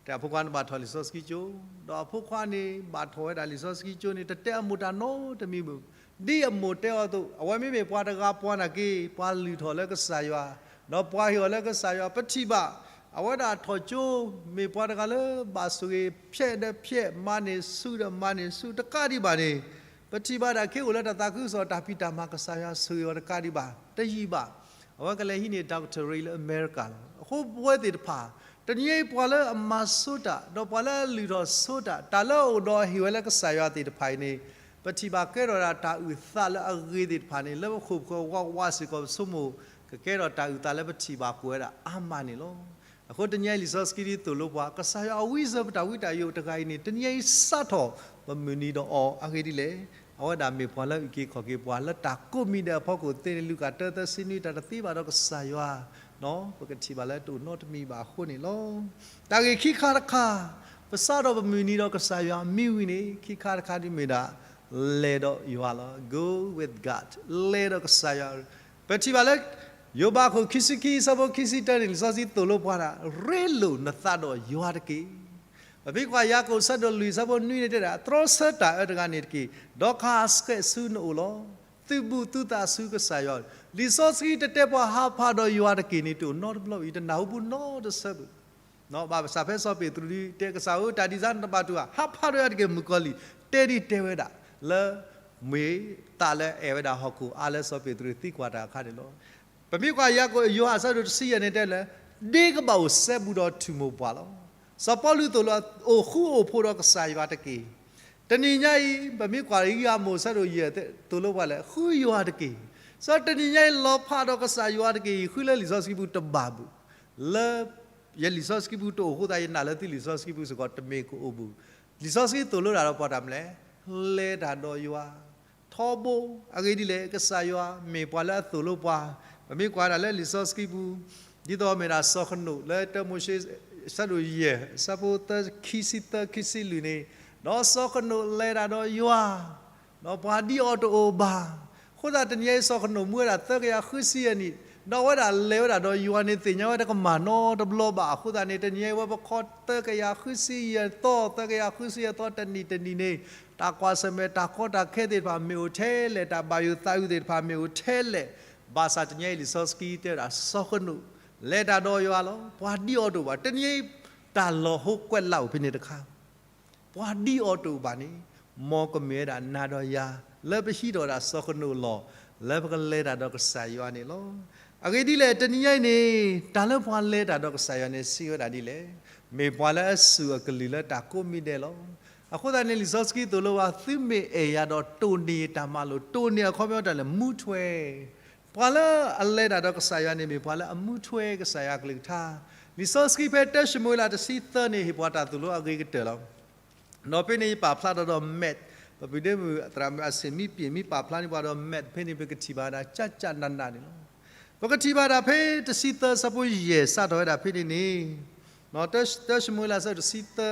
တဲအဖိခွါန့ၣ်ဘၣ်ထီၣ်လံာ်စီဆှံကၠိ, ဒီးအဖိခွါန့ၣ် ဘၣ်ထီၣ်ဝဲဒၣ်လံာ်စီဆှံကၠိန့ၣ် တတဲအမိၢ်တၢ်နီတမံၤဘၣ်. ဒ်အမိၢ်တဲအီၤအသိး အဝဲမ့မ့ၢ်ပှၤတဂၤပှၤနာ်က့ ပှၤလုၢ်ထီၣ်လၢကစၢ်ယွၤ, ဒီးပှၤဟ့ၣ်အီၤလၢကစၢ်ယွၤ ပထံၣ်ဘၣ် အဝဲဒၣ်ထီၣ်ကၠိ မ့ၢ်ပှၤတဂၤလၢဘၣ်ဆိၣ်ဂ့ၤဖျဲးဒီးဖျဲး မၤန့ၢ်ဆူၣ်ဒီးမၤန့ၢ်ဆူၣ်တကးဒံးဘၣ်န့ၣ်, ပထံၣ်ဘၣ်ဒၣ်ခ့အိၣ်လၢတၢ်သးခုကစီၣ် တၢ်ဖံးတၢ်မၤကစၢ်ယွၤဆိၣ်ဂ့ၤအီၤတကးဒံးဘၣ် တယံာ်ဘၣ်. အဝဲကလဲၤဟံးန့ၢ် doctorate လၢအမဲရကၤလီၤ. အဃိပဝဲသ့ၣ်တဖၣ် တနံၤအံၤပှၤလၢအမၤဆိတၢ် ဒီးပှၤလၢအလုၢ်ထီၣ်ဆိတၢ် တၢ်လၢအအိၣ်ဒီးဟ့ၣ်ဝဲလၢကစၢ်ယွၤသ့ၣ်တဖၣ်အံၤန့ၣ်, ပထံၣ်ဘၣ်ကဲထီၣ်ဒၣ်တၢ်အုၣ်သးလၢအဂ့ၤသ့ၣ်တဖၣ်န့ၣ် လၢပခိၣ်ပဃၢၤဝးဝးစ့ၢ်ကီး ပဆိကမိၣ် ကကဲထီၣ်တၢ်အုၣ်သးလၢပထံၣ်ဘၣ်ကွၢ်ဝဲဒၣ်အါမးန့ၣ်လီၤ. အဃိတနံၤအံၤလံာ်စီဆှံဒ်သိၣ်လိပှၤ ကစၢ်ယွၤအဝံစၢၤပတၢ်ဝံတၢ်ယိးတဂၤအံၤန့ၣ် တနံၤအံၤစးထီၣ်ပမုၢ်နံၤဒီးအီၤအဂ့ၢ်ဒ်လဲၣ်. အဝဲဒၣ်မ့ၢ်ပှၤလၢအုၣ်က့ၤခီၣ်က့ၤပှၤ လၢတၢ်ကိးမံၤဒဲးအဖီခိၣ်သ့န့ၣ် လူၤကၣ်တၢသၢဆံနွံ တၢ်တသ့ဘၣ်ဒီးကစၢ်ယွၤ ပကထံၣ်ဘၣ်လၢတအိၣ်နီတမံၤဘၣ်အဃိန့ၣ်လီၤ. တၢ်ဂ့ၢ်ခံခါတခါ, ပစးထီၣ်ပမုၢ်နံၤဒီးကစၢ်ယွၤမံဝံၤန့ၣ် ခံခါတခါဒ်မ့ၢ်ဒၣ် လဲၤဒီးယွၤလီၤ. Go with God, လဲၤဒီးကစၢ်ယွၤ. ပထံၣ်ဘၣ်လၢ ယိၤဘးခိၣ်ခံဆံခံ အဆၢဖိခံဆံတၢန့ၣ် လံာ်စီဆှံသိၣ်လိပှၤဒၣ် ရ့လိာ်နသးဒီးယွၤတက့ၢ်. ပမ့ၢ်ကွၢ်ယၤကိာ်အဆၢဒိၣ်လွံၢ် အဆၢဖိနွံန့ၣ်တဲဒၣ် တြီဆၢတၢ်အၢတဂၤန့ၣ်တက့ၢ်. ဒီးကဟးဆှဲးဆူနအိၣ်လီၤ. သုးဘူးသုသးဆူကစၢ်ယွၤ. လံာ်စီဆှံတတဲပှၤဟးဖးဒီးယွၤတက့ၢ်န့ၣ် တအိၣ်နီတဘျီအံၤ တနၢ်ဟူပူၤနီတဆၢဘၣ်. ဘၣ်ဆၣ်ဖဲစီၤပ့းတရူးတဲကစၢ်ဧၢ တၢ်ဒ်န့ၣ်နတဘၣ်တူၢ်ဘၣ် ဟးဖးဒီးယွၤတက့ၢ်မုၣ်ကီၤလံၢ် တဲဒ်တဲဝဲဒၣ်လၢ မ့ၢ်သးလၢအဲၣ်ဝဲဒၣ်ဟီၣ်ခိၣ်အါလၢစီၤပ့းတရူးသံကွၢ်တၢ်အခါန့ၣ်လီၤ. ပမ့ၢ်ကွၢ်ယၤကိာ်ယိၤဟၣ်အဆၢဒိၣ်တဆံယဲၢ်န့ၣ်တဲလၢ ဒ်ကဘၣ်အိၣ်စဲဘူးဒီးထူၣ်မိၢ်ပှၢ်လီၤ. စီၤပီလူးသိၣ်လိ အိၣ်ဃူအိၣ်ဖိးဒီးကစၢ်ယွၤတက့ၢ်. တနံၤညါအံၤ ပမ့ၢ်ကွၢ်လၢယၤကိာ်အဆၢဒိၣ်ယဲၢ်သိၣ်လိပှၤလၢ ဃုယွၤတက့ၢ်. စီၤတနံၤညါအံၤ လီၤဖးဒီးကစၢ်ယွၤတက့ၢ်အံၤ ဃုလၢလံာ်စီဆှံပူၤတဘၣ်ဘူး လၢ ယလံာ်စီဆှံပူၤတအိၣ်အဃိသတး ယနာ်လၢသုလံာ်စီဆှံပူၤစ့ၢ်ကီးတမ့ၢ်ကအိၣ်ဘူး. လံာ်စီဆှံသိၣ်လိတၢ်ဒီးပှၤတၢ်မနုၤလဲၣ်, လဲၤတၢ်ဒီးယွၤ ထီဘိ အဂ့ၢ်ဒ်လဲၣ် ကစၢ်ယွၤမ့ၢ်ပှၤလၢအသိၣ်လိပှၤ. ပမ့ၢ်ကွၢ်ဒၣ်လၢလံာ်စီဆှံပူၤ ဒ်သိးမ့ၢ်ဒၣ်စီၤဃနိးလၢတၢမိၤၡ့ အဆၢဒိၣ်ယဲၢ် အဆၢဖိသၢ ခံဆံသၢ ခံဆံလွံၢ်န့ၣ်, ဒီးစီၤဃနိးလဲၤတၢ်ဒီးယွၤ ဒီးပှၤဒ်အီၤတအိၣ်ဘၣ်. အဃိသတးတနံၤအံၤ စီၤဃနိးမူဝဲဒၣ်သၢကယၤဃုဆံယဲၢ်နံၣ်, ဒီးအဝဲဒၣ်လဲၤဝဲဒၣ်ဒီးယွၤန့ၣ် သ့ၣ်ညါဝဲတကမၣ်နီတဘျီဘၣ်. အဃိသတးန့ၣ် တနံၤအံၤဝဲပခီသၢကယၤဃုဆံယဲၢ်သီ, သၢကယၤဃုဆံယဲၢ်သီတနံၣ်တနံၣ်န့ၣ်, တၢ်ကွၢ်ဆၢၣ်မဲာ်တၢ်ကီတၢ်ခဲသ့ၣ်တဖၣ်မ့ၢ်အိၣ်ထဲလဲၣ်, တၢ်ဘၣ်ယိၣ်သးအုးသ့ၣ်တဖၣ်မ့ၢ်အိၣ်ထဲလဲၣ်, ဘၣ်ဆၣ်တနံၤအံၤလံာ်စီဆှံတဲဝဲဒၣ် စီၤဃနိး လဲၤတၢ်ဒီးယွၤလီၤ. ပှၤဒ်အီၤတအိၣ်ဘၣ်. တနံၤအံၤ တၢ်လီၤဟိကွဲးလးအိၣ်ဖဲန့ၣ်တခါ ပှၤဒ်အီၤတအိၣ်ဘၣ်န့ၣ်, မ်ကမ့ၢ်ဝဲဒၣ်နၤဒီးယၤ လၢပဟံးထီၣ်ဝဲဒၣ်စီၤဃနိးအလီၢ် လၢပကလဲၤတၢ်ဒီးကစၢ်ယွၤန့ၣ်လီၤ. အဂ့ၢ်ဒ်လဲၣ် တနံၤညါအံၤန့ၣ် တၢ်လၢပှၤလဲၤတၢ်ဒီးကစၢ်ယွၤန့ၣ် စံးဝဲဒၣ်ဒ်လဲၣ်, မ့ၢ်ပှၤလၢအစူၢ်အကလုၢ်လၢတၢ်ကိးမံၤဒဲးလီၤ. အဃိသတးန့ၣ် လံာ်စီဆှံသိၣ်လိဝဲ သုမ့ၢ်အဲၣ်ယၤဒီးတိၢ်န့ၢ်ယတၢ်မၤလိာ်, တိၢ်န့ၢ်အခီပညီတၢ်လဲၣ် မူထွဲ ပှၤလၢအလဲၤတၢ်ဒီးကစၢ်ယွၤန့ၣ် မ့ၢ်ပှၤလၢအမူထွဲကစၢ်ယွၤကလုၢ်ကထါ. လံာ်စီဆှံဖဲတၢၡမူၤအ့လးတဆံသၢန့ၣ် ဟ့ၣ်ပှၤတၢ်သိၣ်လိအဂ့ၤကတၢၢ်လီၤ. ဒီးဖဲန့ၣ်ယပာ်ဖျါဒီး map, ပပုၢ်ဒ့မုၣ်သရၣ်မုၣ်အဆ့ၣ်မံပ့ၣ် မ့ၢ်ပာ်ဖျါန့ၢ်ပှၤဒီး map ဖဲန့ၣ် ပကထံၣ်ဘၣ်ဒၣ် ကၠၢ်ကၠၢ်နးနးန့ၣ်လီၤ. ပကထံၣ်ဘၣ်ဒၣ်ဖဲတဆံသၢ အဆၢဖိယဲၢ် စးထီၣ်ဝဲဒၣ်ဖဲန့ၣ်န့ၣ်, တၢၡမူၤအ့လး အဆၢတဆံသၢ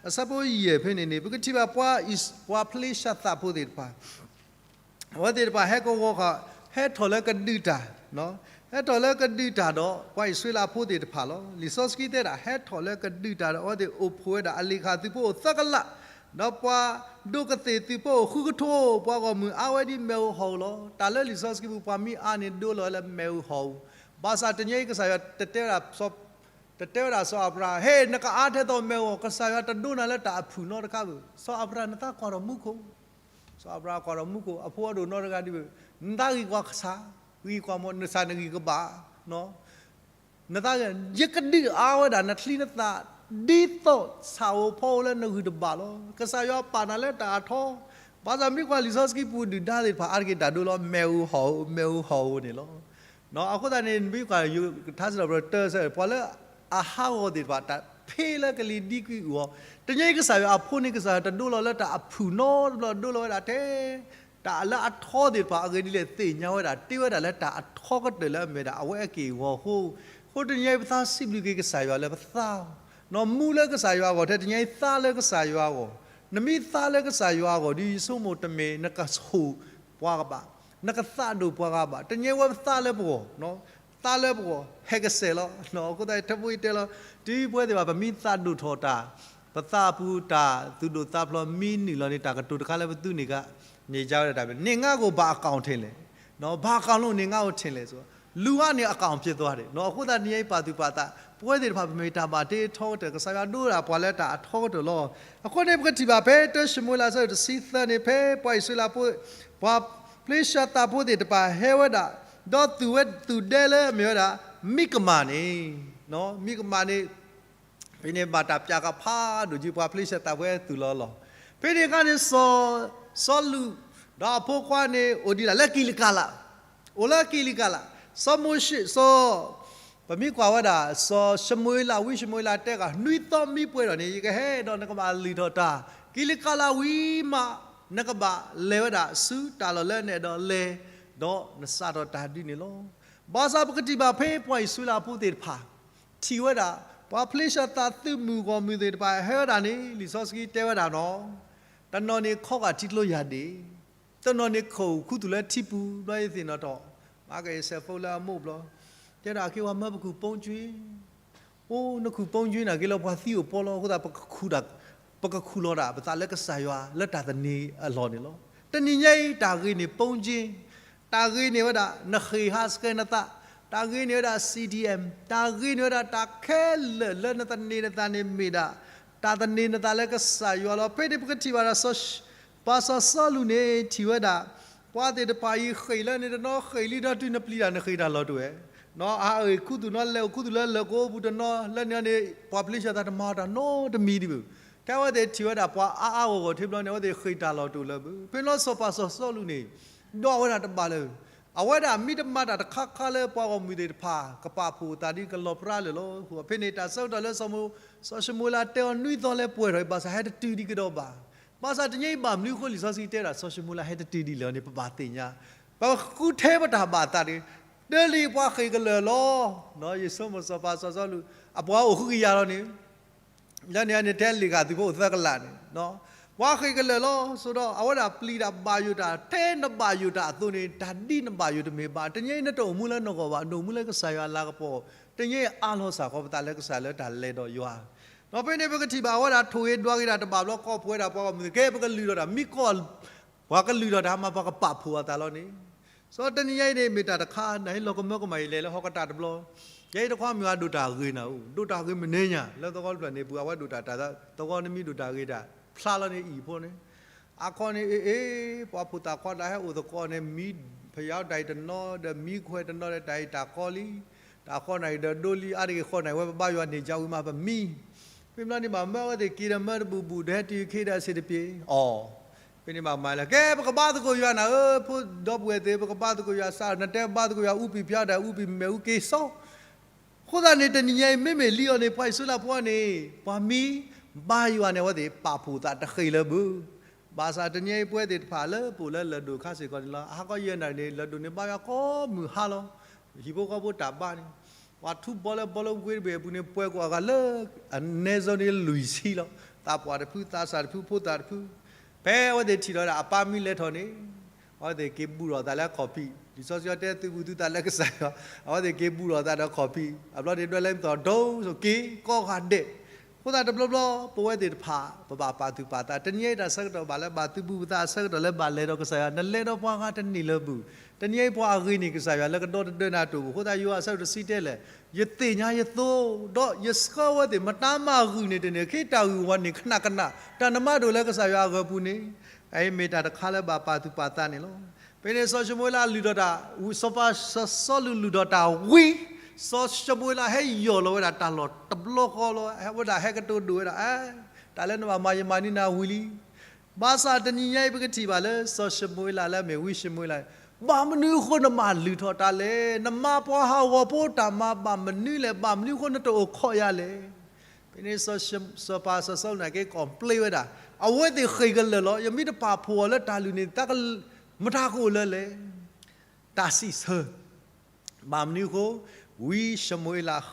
အဆၢဖိယဲၢ်ဖဲန့ၣ်န့ၣ် ပကထံၣ်ဘၣ်ပှၤအံၣ်, ပှၤဖလ့ၡသးဖိသ့ၣ်တဖၣ် အဝဲသ့ၣ်တဖၣ်ဟဲကဝီၤဃာ်, ဟဲထီၣ်လၢကဒုးတၢ်, ဟဲထီၣ်လၢကဒုးတၢ်ဒီး ပှၤအံၣ်စရ့လးဖိသ့ၣ်တဖၣ်လီၤ. လံာ်စီဆှံတဲဒၣ် ဟဲထီၣ်လၢကဒုးတၢ်ဒီး အဝဲသ့ၣ်အိၣ်ဖှိၣ်ဝဲဒၣ်အလ့ၣ်ခၣ်သုးဖိအိၣ်သၢကလး, ဒီးပှၤဒိၣ်ကသ့ၣ်သုးဖိအိၣ်ဃုကထိ, ပှၤဂီၢ်မုၢ်အါဝဲဒ်မ့ၣ်အူဟီၣ်အူလီၤ. တၢ်လၢလံာ်စီဆှံပူၤ ပှၤမ့ၢ်အါန့ၣ် ဒိလီၤဝဲလၢမ့ၣ်အူဟီၣ်အူ, ဘၣ်ဆၣ်တနံၤအံၤကစၢ်ယွၤတတဲဝဲဒၣ် တတဲဝဲဒၣ်စီၤအၤဘြၤဟၣ်, ဟဲ နကအါထဲသိးမ့ၣ်အူဟီၣ်, ကစၢ်ယွၤတဒိနၤလၢတၢ်အဖုၣ်နီတခါဘၣ်. စီၤအၤဘြၤဟၣ် နသးကွၢ်ထီၣ်မူခိၣ်, စီၤအၤဘြၤဟၣ်ကွၢ်ထီၣ်မူခိၣ်, အဖိအဒိၣ်နီတဂၤဒ်ဘၣ်, နသးဂံၢ်ကွၢ်ကစၢ်, ဂံၢ်ကွၢ်မ့ၢ်နစၢ်နဂံၢ်ကဘၣ်, နသးဂံၢ်, ယကဒုးအါဝဲဒၣ်နချံနသၣ် ဒ်သိးဆၣ်ဧိၤဖီဧိၤလၢနဂုၢ်တဘၣ်လီၤ. ကစၢ်ယွၤပာ်နၤလၢတၢ်အထီ, ဘၣ်ဆၣ်မ့ၢ်ကွၢ်လံာ်စီဆှံပူၤဒုၣ်ဒါသ့ၣ်တဖၣ် အါတက့ၢ်တၢ်ဒိလီၤ, မ့ၣ်အူဟီၣ်အူ, မ့ၣ်အူဟီၣ်အူန့ၣ်လီၤ. အဃိသတးန့ၣ် မ့ၢ်ကွၢ် ထါစံးထီၣ်ပတြၢၤတၢ ပှၤလၢအဟးဂီၤသ့ၣ်တဖၣ် တၢ်ဖ့လၢကလံၤဒံကွံာ်အူအီၤ, တနံၤအံၤကစၢ်ယွၤအဖိန့ၣ် ကစၢ်ယွၤတဒိလီၤလၢတၢ်အဖုၣ်နီတဘျီ, ဒိလီၤဝဲဒၣ်ထဲ တၢ်လၢအထီသ့ၣ်တဖၣ် အဂ့ၢ်ဒ်လဲၣ် သ့ၣ်ညါဝဲဒၣ် တ့ဝဲဒၣ်လၢတၢ်အထီကတၢၢ်လၢအမ့ၢ်ဒၣ် အဝဲအက့ၢ်အဂီၤအဃိ, အဃိတနံၤအံၤ ပသးစံးဘျုးက့ၤကစၢ်ယွၤလၢပသး, နမူလၢကစၢ်ယွၤအဂီၢ်ထဲ တနံၤအံၤသးလၢကစၢ်ယွၤအဂီၢ်, နမ့ၢ်သးလၢကစၢ်ယွၤအဂီၢ်ဒီး ယဆိကမိၣ်တမ့ၢ်နကဆိၣ်ပှၤကဘၣ်, နကသးဒိၣ်ပှၤဂၤဘၣ်, တနံၤအံၤဝဲပသးလၢပဂီၢ် သးလၢပဂီၢ် ဟဲကစဲးလီၤ. အဃိသတး ထၢဖိအံၤတဲလီၤ, တုၤပဝဲသ့ၣ်တဖၣ် ပမ့ၢ်သးဒိၣ်ထီၣ်တၢ်, ပသးအပူၤတၢ်သူၣ်ဒိၣ်သးဖျိးမံနုာ်လီၤန့ၣ် တၢ်ကတိၤတခါလၢပသူန့ၣ်က န့ၢ်ကါဝဲဒၣ်တၢ်မ့ၢ် န့ၢ်ငါကို ဘာအကောင်ထင်လဲ, ဘာအကောင်လို့ န့ၢ်ငါကို ထင်လဲ ဆိုတော့, လူဝါန့ၣ်အကောင်ဖြစ်သွားတယ် အဃိသတးန့ၣ် ယပာ်သူၣ်ပာ်သး ပဝဲသ့ၣ်တဖၣ် ပမ့ၢ်တၢ်ဘၣ်တ့အထီကတၢၢ် ကစၢ်ယွၤဒိဝဲဒၣ်ပှၤလၢတၢ်အထီကတၢၢ်လီၤ. အဃိန့ၣ် ပကထံၣ်ဘၣ်ဖဲ တၢၡမူၤအ့လး အဆၢဒိၣ်တဆံသၢန့ၣ် ဖဲပှၤအံၣ်စရ့လးဖိ ပှၤဖလ့ၡသးဖိသ့ၣ်တဖၣ်ဟဲဝဲဒၣ် ဒီးသူၣ်ဝဲသူၣ်ဒဲလၢအမ့ၢ်ဝဲဒၣ် မံကမၣ်န့ၣ်, မံကမၣ်န့ၣ် ဖဲန့ၣ်ဘၣ်တၢ်ပျၢ်ဃာ်ဖးဒိၣ်က့ၤ ပှၤဖလ့ၡသးဖိဟဲသူၣ်လီၤလီၤ. ဖဲန့ၣ်အခါန့ၣ် စီၤ စီလူး ဒီးအဖိခွါန့ၣ် အိၣ်ဒံးဒၣ်လၢကံးလကၤလး, အိၣ်လၢကံးလကၤလး, စီၤမိၤၡ့ စီၤ ပမ့ၢ်ကွၢ်ဝဲဒၣ် စီၤၡမူၤအ့လး ဝံၡမူၤအ့လးတဲဃာ် နွံသီမံပှဲၤဒီးန့ၣ် ယကဟဲဒီးနကဘၣ်လုၢ်ထီၣ်တၢ် ကံးလကၤလးဝံၤမး နကဘၣ်လဲၤဝဲဒၣ်ဆူတၢ်လီၢ်လၢနအဲၣ်ဒိးလဲၤ ဒီးနစးထီၣ်တၢ်ဒုးန့ၣ်လီၤ. ဘၣ်ဆၣ်ပကထံၣ်ဘၣ်ဖဲပှၤအံၣ်စရ့လးဖိသ့ၣ်တဖၣ် ထံၣ်ဝဲဒၣ် ပှၤဖလ့ၡသးသုးမုၢ်ဂီၢ်မုၢ်သ့ၣ်တဖၣ်ဟဲဝဲဒၣ်န့ၣ် လံာ်စီဆှံတဲဝဲဒၣ်နီၤ, တနီၤန့ၣ်ခီဂာ်ထံကျိယၢ်ဒ့ၣ်, တနီၤန့ၣ်ခိးခူသူၣ်လၢထံပူၤ ဘျီယသ့ၣ်နီၣ်ထီၣ် မၤက့ၤဆဲးဖိလၢအမိၢ်ဘျီ တဲဒၣ်အက့ၤဝဲမၢပခူၣ်ပိကၠ့ အိၣ်နခူၣ်ပိကၠ့န့ၣ် က့ၤလၢပှၤသံအိၣ်ပီလီၤ အဃိသတး ပကခူၣ်လီၤဒၣ်ပသးလၢကစၢ်ယွၤလၢတၢ်သန့ၤအလီၢ်န့ၣ်လီၤ. တနံၤညါအံၤ တၢ်ဂ့ၤန့ၢ်ပိကၠ့, တၢ်ဂ့ၤန့ၢ်ဝဲဒၣ် နဃ့ၢ်ဟးဆှဲးနသး, တၢ်ဂ့ၤန့ၢ်ဝဲဒၣ် CDM, တၢ်ဂ့ၤန့ၢ်ဝဲဒၣ်တၢ်ခဲလၢာ်လၢနသန့ၤနသးန့ၣ်မ့ၢ်ဒၣ် တၢ်သန့ၤနသးလၢကစၢ်ယွၤလီၤ. ဖဲန့ၣ်ပကထံၣ်ဘၣ်ဒီး စီၤ ပၢ်စီၤစီလူးန့ၣ် ထံၣ်ဝဲဒၣ် ပှၤသ့ၣ်တဖၣ်အံၤဃ့ၢ်လၢန့ၣ်တနီၤ ဃ့ၢ်လံဒီးတုၤနပျံၤတၢ် နဃ့ၢ်တၢ်လီၤတအိၣ်ဝဲ, နီၤအအ့ၣ်ခူသူၣ်နီၤ လဲၤအိၣ်ခူသူၣ်လၢလၢၢ်ကိးပူၤတနီၤ လၢန့ၣ်န့ၣ် ပှၤဖလ့ၡသးတမၤတၢ်နီတမံၤဒံးဘၣ်. ထဲအဝဲသ့ၣ်ထံၣ်ဝဲဒၣ်ပှၤအါအါဂီၢ်ဂီၢ်ထဲဘျီန့ၣ် အဝဲသ့ၣ်ဃ့ၢ်တၢ်လီၤတအိၣ်လၢၤဘၣ်. ဖဲန့ၣ်စီၤပၢ်စီၤစီလူးန့ၣ် ဒီးဝဲဒၣ်တဘၣ်လၢၤ အဝဲဒၣ်မ့ၢ်တမၤတၢ်တခါခါလၢပှၤဂီၢ်မုၢ်သ့ၣ်တဖၣ် ကပာ်ဖှိၣ်အသးဒ်ကလီၤပြါလၢာ်လီၤ. အဃိဖဲန့ၣ် တၢ်ဆၢကတီၢ်လၢစီၤမိၤ စီၤၡမူၤအ့လးတဲအီၤ နွံသီလၢပှဲၤထီၣ်အံၤ ဘၣ်ဆၣ်ဟဲတတုၤဒံးကဒီးဘၣ်. ဘၣ်ဆၣ်တနံၤအံၤဘၣ်မနုၤအဃိလံာ်စီဆှံတဲဒၣ် စီၤၡမူၤအ့လးဟဲတတုၤဒံးလၢၤန့ၣ် ပဘၣ်သ့ၣ်ညါ ပဃုထဲပတၢ်ဘၣ်သးန့ၣ် တလံၤပှၤဃ့ၢ်ကလၢာ်လီၤ. ယဆိကမိၣ်စီၤပၤစီၤစီလူး အပှၤအိၣ်ဃုကယၤလီၤန့ၣ် လၢန့ၣ်န့ၣ် ထဲလံာ်ဂၤသုးဖိအိၣ်သၢကလးန့ၣ် ပှၤဃ့ၢ်ကလၢာ်လီၤ. ဆိဒီးအဝဲဒၣ်ပျံၤတၢ်ဘၣ်ယိၣ်တၢ် ထဲနဘၣ်ယိၣ်တၢ်အသိးန့ၣ် တၢ်ဒ်နဘၣ်ယိၣ်တမ့ၢ်ဘၣ်. တနံၤအံၤနတအိၣ်မူလၢနဂီၢ်ဘၣ်, နအိၣ်မူလၢကစၢ်ယွၤအလၤကပီၤ, တနံၤအံၤအါလီၤစၢ်ဃီပသးလၢကစၢ်လၢတၢ်လဲၤဒီးယွၤ. ဒီးဖဲန့ၣ်ပကထံၣ်ဘၣ်အဝဲဒၣ်ထိၣ်ဂ့ၤဒွးဂ့ၤတၢ်တဘၣ်ဘျီ ကိးပှဲၤဒၣ်ပှၤဂီၢ်မုၢ်သ့ၣ် ကဲပကလုၢ်ဒီးတၢ် မ့ၢ်ကိး ပှၤကလုၢ်ဒီးတၢ်မး ပှၤကပာ်ဖှိၣ်အသးလီၤန့ၣ် စီၤတနံၤညါအံၤန့ၣ် မ့ၢ်တၢ်တခါ နဟဲလီၤကမၢကမၣ်အံၤလဲၤလၢဟီၣ်ကတၢၢ်တဘျီ, ယဲအံၤတခီမုၢ်အဒိၣ်တၢ်ဂ့ၤနၤအိၣ် ဒိၣ်တၢ်ဂ့ၤမနုၤညါ လၢသဝီတဖျၢၣ်န့ၣ် ပှၤဝဲဒိၣ်တၢ်တၢ်သဝီနမံၤဒိၣ်တၢ်ဂ့ၤတၢ် ဖျါလီၤန့ၣ်အံၤဖိန့ၣ်, အခီန့ၣ် အ့ အ့ ပှၤဖိသၣ်ခွါတၢ်ဟဲအိၣ်သကိးန့ၣ် မံဖယါတၢ်အံၤတနီၤဒီး မံခွဲးတနီၤဒီး တၢ်အံၤတၢ်ကီလံ, တၢ်ဃီနၤအံၤဒီးဒိလံ အါတက့ၢ်ဃီနၤအံၤဝဲပဘါယွၤန့ၢ်ကဝံၤမးပမံ ဖဲမ့ၢ်န့ၣ်ဘၣ်မၢအဝဲသ့ၣ်က့ၤဒီးမၢတဘူၣ်ဘူၣ်ဒီးဟဲတုၤခ့ဒီးအဆ့တပ့ၤ, အီၤ, ဖဲန့ၣ်ဘၣ်မၤလၢ ကဲပကဘါသကိးယွၤနၤဧၢ, ဖိဒီပုၢ်ဝဲၢ်သ့ၣ် ပကဘါသကိးယွၤစး နတဲဘါသကိးယွၤအူပံာ်ဖၠါဒီးအူပံာ်မဲာ်အူက့ၤစီ အဃိသတးန့ၣ် တနံၤညါအံၤ မ့မ့ၢ်လံအီၤန့ၣ် ပှၤအံၣ်စရ့လးဖိန့ၣ် ပှၤမံဘါယွၤန့ၣ် အဝဲသ့ၣ်ပာ်ဖှိၣ်သးတဃ့ၢ်လၢၤဘၣ်. ဘၣ်ဆၣ်တနံၤအံၤပဝဲသ့ၣ်တဖၣ်လၢပအိၣ်လၢလၢၢ်ဒိၣ်ခါစ့ၢ်ကီးန့ၣ်လီၤ. အဟါခီယဲၢ်နၣ်ရံၣ်န့ၣ် လၢၢ်ဒိၣ်န့ၣ်ဘါယွၤကိးမုၢ်ဟါလီၤ. ဟံၣ်ဖိဃီဖိတၢ်ဘါန့ၣ် ပှၤထူဘီလၢဘီလၢဝ့တဘ့ၣ်အပူၤန့ၣ် ပှဲၤကွံာ်အဂၤလၢ အနဲစိန့ၣ်လွံၢ်ဆံလီၤ. သးပှၢ်တဖု သးစၢ်တဖု ဖိသၣ်တဖု ဖဲအဝဲသ့ၣ်ထံၣ်လီၤဝဲဒၣ်အပၢ်မံလဲၤထီၣ်န့ၣ် အဝဲသ့ၣ်က့ၤဘူးထီၣ်သးလၢအခီၣ်ဖံး, လံာ်စီဆှံတဲသုးဘူးသုသးလၢကစၢ်ယွၤ, အဝဲသ့ၣ်က့ၤဘူးထီၣ်သးဒီးအခီၣ်ဖံး, အဘျီန့ၣ်ဒွဲလၢမသီၣ်ဒိၣ်စိက့ၤကိးဂၤဒဲး, အဃိသတးတဘျီဘျီ ပဝဲသ့ၣ်တဖၣ် ပဘၣ်ပာ်သူၣ်ပာ်သး, တနံၤအံၤတၢ်ဆၢကတီၢ်ဘၣ်လၢဘၣ်သုဘူးပသးအဆၢကတီၢ်လၢဘၣ်လဲၤဒီးကစၢ်ယွၤ, နလဲၤဒီးပှၤဂၤတန့ၢ်လၢၤဘၣ်, တနံၤအံၤပှၤအဂ့ၤန့ၢ်ကစၢ်ယွၤလၢကဒီတဒၢနၤတအိၣ်ဘၣ်, အဃိသတးယွၤအဆၢကတီၢ်စံးတဲလဲၣ်, ယသ့ၣ်ညါယသိဒီး ယဆှၢဝဲသ့ၣ်မတၤမၤဂုာ်န့ၢ်တန့ၢ် ခ့တၢ်ဂုာ်ဝဲန့ၢ်ခနၣ်ကနၣ် တၢ်နမါတအိၣ်လၢကစၢ်ယွၤအဂီၢ်ပူၤန့ၣ်, အအံၤမ့ၢ်တၢ်တခါလၢဘၣ်ပာ်သူၣ်ပာ်သးန့ၣ်လီၤ. ဖဲန့ၣ်စီၤၡမူၤအ့လးလုၢ်ထီၣ်တၢ်, စီၤပၤစီၤစီလူးလုၢ်ထီၣ်တၢ်ဝံၤ, စီၤၡမူၤအ့လးဟဲယီၢ်လီၤဝဲဒၣ်တၢ်လီၢ်တဘျီဃီလီၤ, ဝဲဒၣ်ဟဲကတိၤဒိၣ်ဝဲဒၣ်, တၢ်လၢနဘၣ်မၤယမၤန့ၢ်နၤဝံၤလံ. ဘၣ်ဆၣ်တနံၤညါအံၤပကထံၣ်ဘၣ်လၢစီၤၡမူၤအ့လးလၢအမ့ၢ်ဝံၡမူၤအ့လး, ဘၣ်မနုၤအဃိနမၤလုၢ်ထီၣ်တၢ်လဲၣ်, နမၤပှၤဟးဂီၤဖိတၢ်မၤဘၣ်မနုၤလဲၣ်, ဘၣ်မနုၤအဃိနတအိၣ်ခိးယၤလဲၣ်. ဖဲန့ၣ်စီၤပၤစီၤစီလူးန့ၣ်က့ၤ complain ဝဲဒၣ်, အဝဲသ့ၣ်ဃ့ၢ်ကလၢာ်လီၤ, ယမ့ၢ်တပာ်ဖှိၣ်အီၤလၢတၢ်လုၢ်န့ၣ် မတၤကအိၣ်လၢၤလဲၣ်. တၢ်စံးဆၢ ဘၣ်မနုၤအဃိ ဝံၡမူၤအ့လး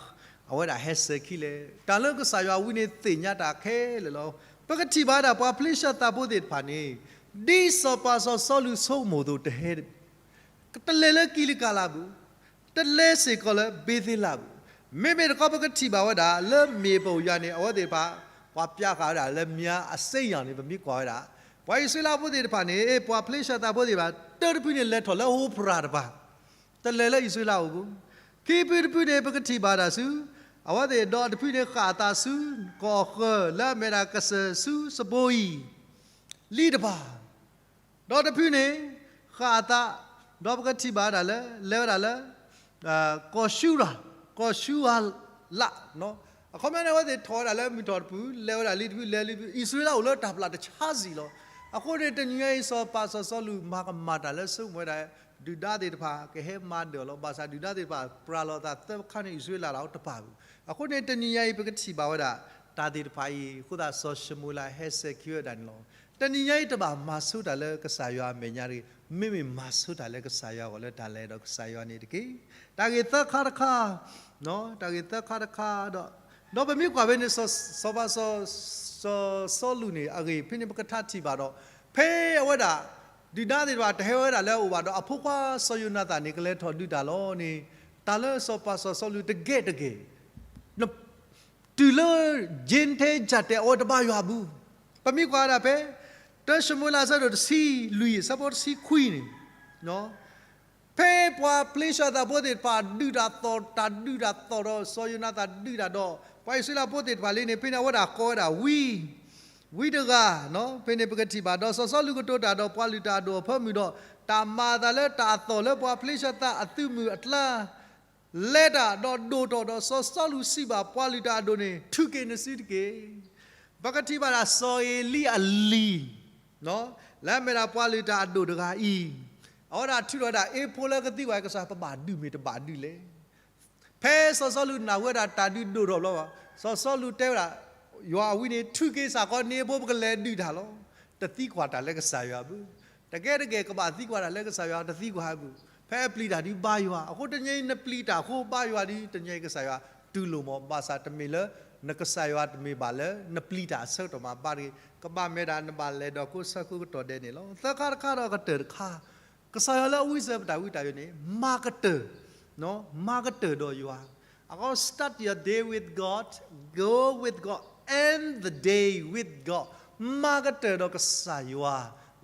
အဝဲဒၣ်ဟဲစဲၤခံလဲၣ်. တၢ်လၢကစၢ်ယွၤဝံန့ၣ်သ့ၣ်ညါတၢ်ခဲလၢာ်လီၤ. ပကထံၣ်ဘၣ်ဒၣ်ပှၤဖလ့ၡသးဖိသ့ၣ်တဖၣ်န့ၣ်, ဒ်စီၤပၤစီၤစီလူးဆိကမိၣ်အသိးတဟဲ တလဲၤလၢကံးလကၤလးဘၣ်, တလဲၤစ့ၢ်ကီးလၢဘ့ၤသ့လးဘၣ်. မ့မ့ၢ်တခီပကထံၣ်ဘၣ်ဝဲဒၣ် လၢမ့ၣ်ပိၢ်ယၤန့ၣ် အဝဲသ့ၣ်တဖၣ် ပှၤပျးဃာ်ဝဲဒၣ်လၢမၠါအစ့ယၤန့ၣ် ပမ့ၢ်ကွၢ်ဝဲဒၣ်, ပှၤအံၣ်စရ့လးဖိသ့ၣ်တဖၣ်န့ၣ် ပှၤဖလ့ၡသးဖိသ့ၣ်တဖၣ် တၢတဖုန့ၣ်လဲၤထီၣ်လၢဟိဖရၤတပၤ တလဲၤလၢအံၣ်စရ့လးအအိၣ်ဘၣ်. ခံဖုတဖုန့ၣ် ပကထံၣ်ဘၣ်တၢ်ဆူ အဝဲသ့ၣ်ဒီးတဖုန့ၣ် ဃၣ်အသးဆူ ကီၢ်ဃၢၤလၢအမ့ၢ်ဒၣ်ကစၢၢ်ဆူစပိၤအံၤ လံတဖၣ် ဒီးတဖုန့ၣ် ဃၣ်အသး ဒီးပကထံၣ်ဘၣ်ဝဲဒၣ်လၢ လဲၤဝဲဒၣ်လၢ ကီၢ်ရှူရၤ, ကီၢ်ရှူရၤလး, အခီပညီန့ၣ် အဝဲသ့ၣ်ထီၣ်ဝဲဒၣ်လၢမုၢ်ထီၣ်တဖု လဲၤဝဲဒၣ်လံတဖု လဲၤလံတဖု အံၣ်စရ့လးအိၣ်လၢတၢ်ပျၢ်တဆါဆံးလီၤ. အဃိန့ၣ် တနံၤညါအံၤ စီၤပၤစီၤစီလူးမၤကမၣ်တၢ်လၢဆိကမိၣ်ဝဲဒၣ် ဒုၣ်ဒါသ့ၣ်တဖၣ် ကဟဲမၤဒၢၣ်လီၤ. ဘၣ်ဆၣ်ဒုၣ်ဒါသ့ၣ်တဖၣ် ပြးလီၤသးသၢခါန့ၣ် အံၣ်စရ့လးတၢ်အိၣ်တပၢ်ဘၣ်. အဃိန့ၣ် တနံၤညါအံၤ ပကထံၣ်ဘၣ်ဝဲဒၣ် တၢ်သ့ၣ်တဖၣ်အံၤ အဃိသတး စီၤၡမူၤအ့လးဟဲစဲးခံဝဲဒၣ်န့ၣ်လီၤ. တနံၤညါအံၤ တဘၣ်မၤဆိတၢ်လၢကစၢ်ယွၤအမဲာ်ညါတဂ့ၤ, မ့မ့ၢ်မၤဆိတၢ်လၢကစၢ်ယွၤအဂီၢ် လၢတၢ်လဲၤဒီးကစၢ်ယွၤန့ၣ်တက့ၢ်. တၢ်ဂ့ၢ်သၢခါတခါ, တၢ်ဂ့ၢ်သၢခါတခါဒီး ဒီးပမ့ၢ်ကွၢ်ဖဲန့ၣ် စီၤပၤစီၤစီလူးန့ၣ် အဂ့ၢ်ဖဲန့ၣ် ပကထါထံၣ်ဘၣ်ဒီး ဖဲအဝဲဒၣ် ဒုၣ်ဒါသ့ၣ်တဖၣ် တဟဲဝဲဒၣ်လၢအအိၣ်ဘၣ်ဒီး အဖိခွါစီၤယိၤနၤသၣ်န့ၣ် ကလဲၤထီၣ်ဒုးတၢ်လီၤန့ၣ် တၢ်လၢစီၤပၤစီၤစီလူးတဂဲၤတဂ့ၤ တုၤလၢ ယ့ၣ်ထဲယၣ်တဲာ် အဝဲတဘါယွၤဘူး. ပမ့ၢ်ကွၢ်ဝဲဒၣ်ဖဲ တၢၡမူၤအ့လး အဆၢဒိၣ်တဆံလွံၢ် အဆၢဖိတဆံခွံန့ၣ်, ဖဲပှၤဖလ့ၡသးဖိသ့ၣ်တဖၣ် ဒုးတၢ်သီၣ် တၢ်ဒုးတၢ်သီၣ်ဒီး စီၤယိၤနၤသၣ်ဒုးတၢ်ဒီး ပှၤအံၣ်စရ့လးဖိသ့ၣ်တဖၣ်လံန့ၣ် ဖဲန့ၣ် အဝဲဒၣ်ကိးဝဲဒၣ်ဝံ ဝံတဂၤ, ဖဲန့ၣ်ပကထံၣ်ဘၣ် ဒီးစီၤစီလူးကတိၤတၢ်ဒီးပှၤလုၢ်တၢ်အဒိၣ်အဖၢမုၢ်ဒီး တၢ်မၤအသးလၢတၢ်အသီၣ်လၢပှၤဖလ့ၡသးအသုးမုၢ်အကျါ လဲၤတၢ်ဒီးဒိၣ်ထီၣ်ဒီး စီၤစီလူးစံးဘၣ်ပှၤလုၢ်တၢ်အဒိၣ်န့ၣ် ထုးက့ၤနစုတက့ၢ်. ပကထံၣ်ဘၣ်ဒၣ်စီၤအ့လံအလံၤ လၢအမ့ၢ်ဒၣ်ပှၤလုၢ်တၢ်အဒိၣ်တဂၤအံၤ, အဝဲဒၣ်ထုးထီၣ်ဝဲဒၣ် အ့ဖိလၢကသံကွၢ်ကစၢ် ပဘၣ်ဒုးမ့ၢ်တဘၣ်ဒုးလဲၣ်. ဖဲစီၤစီလူးနၢ်ဟူဝဲဒၣ်တၢ်ဒုးဒိၣ်ထီၣ်ဘျီဘၣ်, စီၤစီလူးတဲဝဲဒၣ် ယွၤအဝံန့ၣ် ထုးက့ၤစ့ၢ်ကီးန့ၣ်အဖိ ပကလဲၤဒုးတၢ်လီၤ. တသံကွၢ်တၢ်လၢကစၢ်ယွၤဘၣ်. တကဲတဂ့ၤ ကဘၣ်သံကွၢ်တၢ်လၢကစၢ်ယွၤ တသံကွၢ်ဘၣ်. ဖဲအပျံၤတၢ်ဒုးဘါယွၤ အဃိတနံၤအံၤ နပျံၤတၢ်အဃိဘါယွၤဒီး တနံၤအံၤကစၢ်ယွၤတူၢ်လိာ်မး. ဘၣ်ဆၣ်တမ့ၢ်လၢ နကစၢ်ယွၤတမ့ၢ်ဘၣ်လၢ နပျံၤတၢ်အဆၢကတီၢ်မးဘၣ်တဂ့ၤ. ကဘၣ်မ့ၢ်ဒၣ်နဘၣ်လဲၤဒီးကိးဆၢကိးကတီၢ်ဒဲးန့ၣ်လီၤ. သၢခါတခါဒီးကတၢၢ်တခါ ကစၢ်ယွၤလၢအဝံစၢၤပတၢ်ဝံတၢ်ယိာ်န့ၣ် မၤကတၢၢ်, မၤကတၢၢ်ဒီးယွၤ. အဃိ start your day with God, go with God, end the day with God. မၤကတၢၢ်ဒီးကစၢ်ယွၤ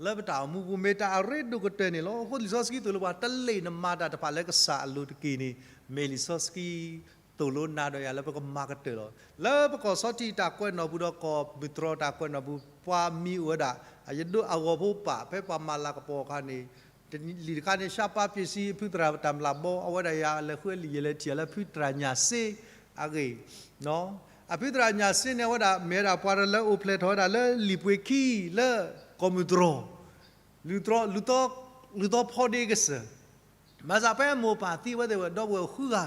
လၢပတၢ်အိၣ်မူပူၤ မ့ၢ်တၢ်အရ့ဒိၣ်ကတၢၢ်န့ၣ်လီၤ. အဃိလံာ်စီဆှံသိၣ်လိပှၤ တလ့ၣ်နမၤတၢ်တဖၣ်လၢကစၢ်အလိၤတက့ၢ်န့ၣ် မ့ၢ်လံာ်စီဆှံသိၣ်လိနၤဒီးယၤလၢပကမၤကတၢၢ်လီၤ. လၢပကီၢ်ဆီထံးတၢ်ကွဲးနီၣ်ပူၤဒီးကီၢ်မုၢ်တြီတၢ်ကွဲးနီၣ်ပူၤ ပှၤမံၤအိၣ်ဝဲဒၣ် အယဒိးအဂီၤဖိပာ် ဖဲပှၤမၤလၤကပီၤအခါန့ၣ် လံာ်တခါန့ၣ် ရှါပၤပ့ၣ်စံ အဖုသရၣ်တၢ်မျၢ်ဘီ အဝဲဒၣ်ယၤလဲၤဃုအလံာ်ယလဲၤထံၣ်အီၤလၢဖုသရၣ်ညၣ်စ့အဂ့ၢ် အဖုသရၣ်ညၣ်စ့န့ၣ် အဝဲဒၣ်မ့ၢ်ဝဲဒၣ်ပှၤတလၢအိၣ်ဖျဲၣ်ထီၣ်ဝဲဒၣ်လၢလံာ်ပှ့ၤခံလၢကီၢ်မုၢ်တြီ လူၤသီဖီဒ့ကစၢၢ် ဘၣ်ဆၣ်ဖဲအမိၢ်ပၢ်သံဝဲသ့ၣ်ဝဲဒီပုၢ်ဝဲၢ်ဃုဂၤ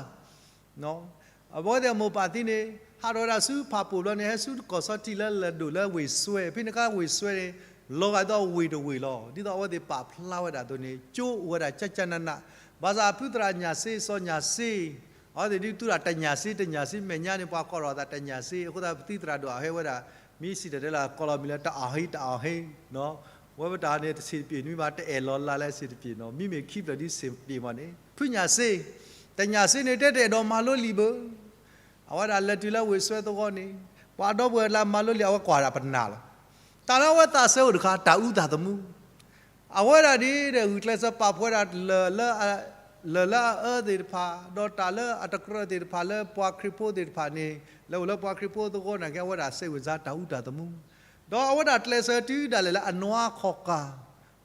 အဝဲသ့ၣ်အမိၢ်ပၢ်သံန့ၣ် ဟးထီၣ်ဝဲဒၣ်ဆူဖၣ်ပိၣ်ဘျီန့ၣ် ဟဲဆူကီၢ်ဆီထံးလၢလဲၤဒိၣ်လၢဝ့ၢ်စွဲ ဖဲန့ၣ်အခါဝ့ၢ်စွဲန့ၣ် လီၤဂာ်ဒ်သိးဝ့ၢ်တဝ့ၢ်လီၤ. ဒ်သိးအဝဲသ့ၣ်ပာ်ဖျါဝဲဒၣ်အသိးန့ၣ် ကၠိအိၣ်ဝဲဒၣ်ကၠၢ်ကၠၢ်နးနး ဘၣ်ဆၣ်ဖုသရၣ်ညၣ်စ့ စီၤညၣ်စ့ အဝဲသ့ၣ်ဒုးသူတၢ်တညၣ်စ့ တညၣ်စ့ မဲာ်ညါန့ၣ် ပှၤကိးထီၣ်သးတညၣ်စ့ အဃိသတးပသံသရၣ်ဒိၣ်အဟဲဝဲဒၣ် မ့ၢ်စံၣ်တဲၤတဲလီၤ ကိးလီၤမံၤလၢတၢ်အီၣ်ဟ့ တၢ်အီၣ်ဟ့ ဝဲပတၢ်န့ၣ် တဆံးတပျ့ၤ နမ့ၢ်ဘၣ်တအဲၣ်လီၤလၢ်လၢဆံးတပျ့ၤနီၤ မ့မ့ၢ်ခံဖျၢၣ်ဒ်ဆံးတပျ့ၤမးန့ၣ် ဖုညၣ်စ့ တညၣ်စ့န့ၣ် တဲတအဲၣ်ဒိးမၤလိလံာ်ဘၣ် အဝဲဒၣ်လဲၤတုၤလၢဝ့ၢ်စွဲသဝီန့ၣ် ပှၤဒီပုၢ်ဝဲၢ်လၢမၤလိလံာ် အဝဲကွၢ်ဒၣ်ပနၢ်လီၤ. တၢ်လၢအဝဲသးစဲအိၣ်တခါ တၢ်အူတၢ်သမူ အဝဲဒၣ်ဒ်ဒီး ဂုာ်ကျဲးစၢးပာ်ဖှိၣ်ဝဲဒၣ်လၢ လၢအအၢသ့ၣ်တဖၣ် ဒီးတၢ်လၢအတကြၢးသ့ၣ်တဖၣ်လၢပှၤခရံာ်ဖိသ့ၣ်တဖၣ်န့ၣ် လၢအိၣ်လၢပှၤခရံာ်ဖိသဝီနာ်က့ အဝဲဒၣ်စိတ်ဝင်စား တၢ်အူတၢ်သမူ ဒီးအဝဲဒၣ်ကျဲးစၢးတုၤဒၣ်လဲာ်လၢအနီၢ်အခီၣ်ကၢ်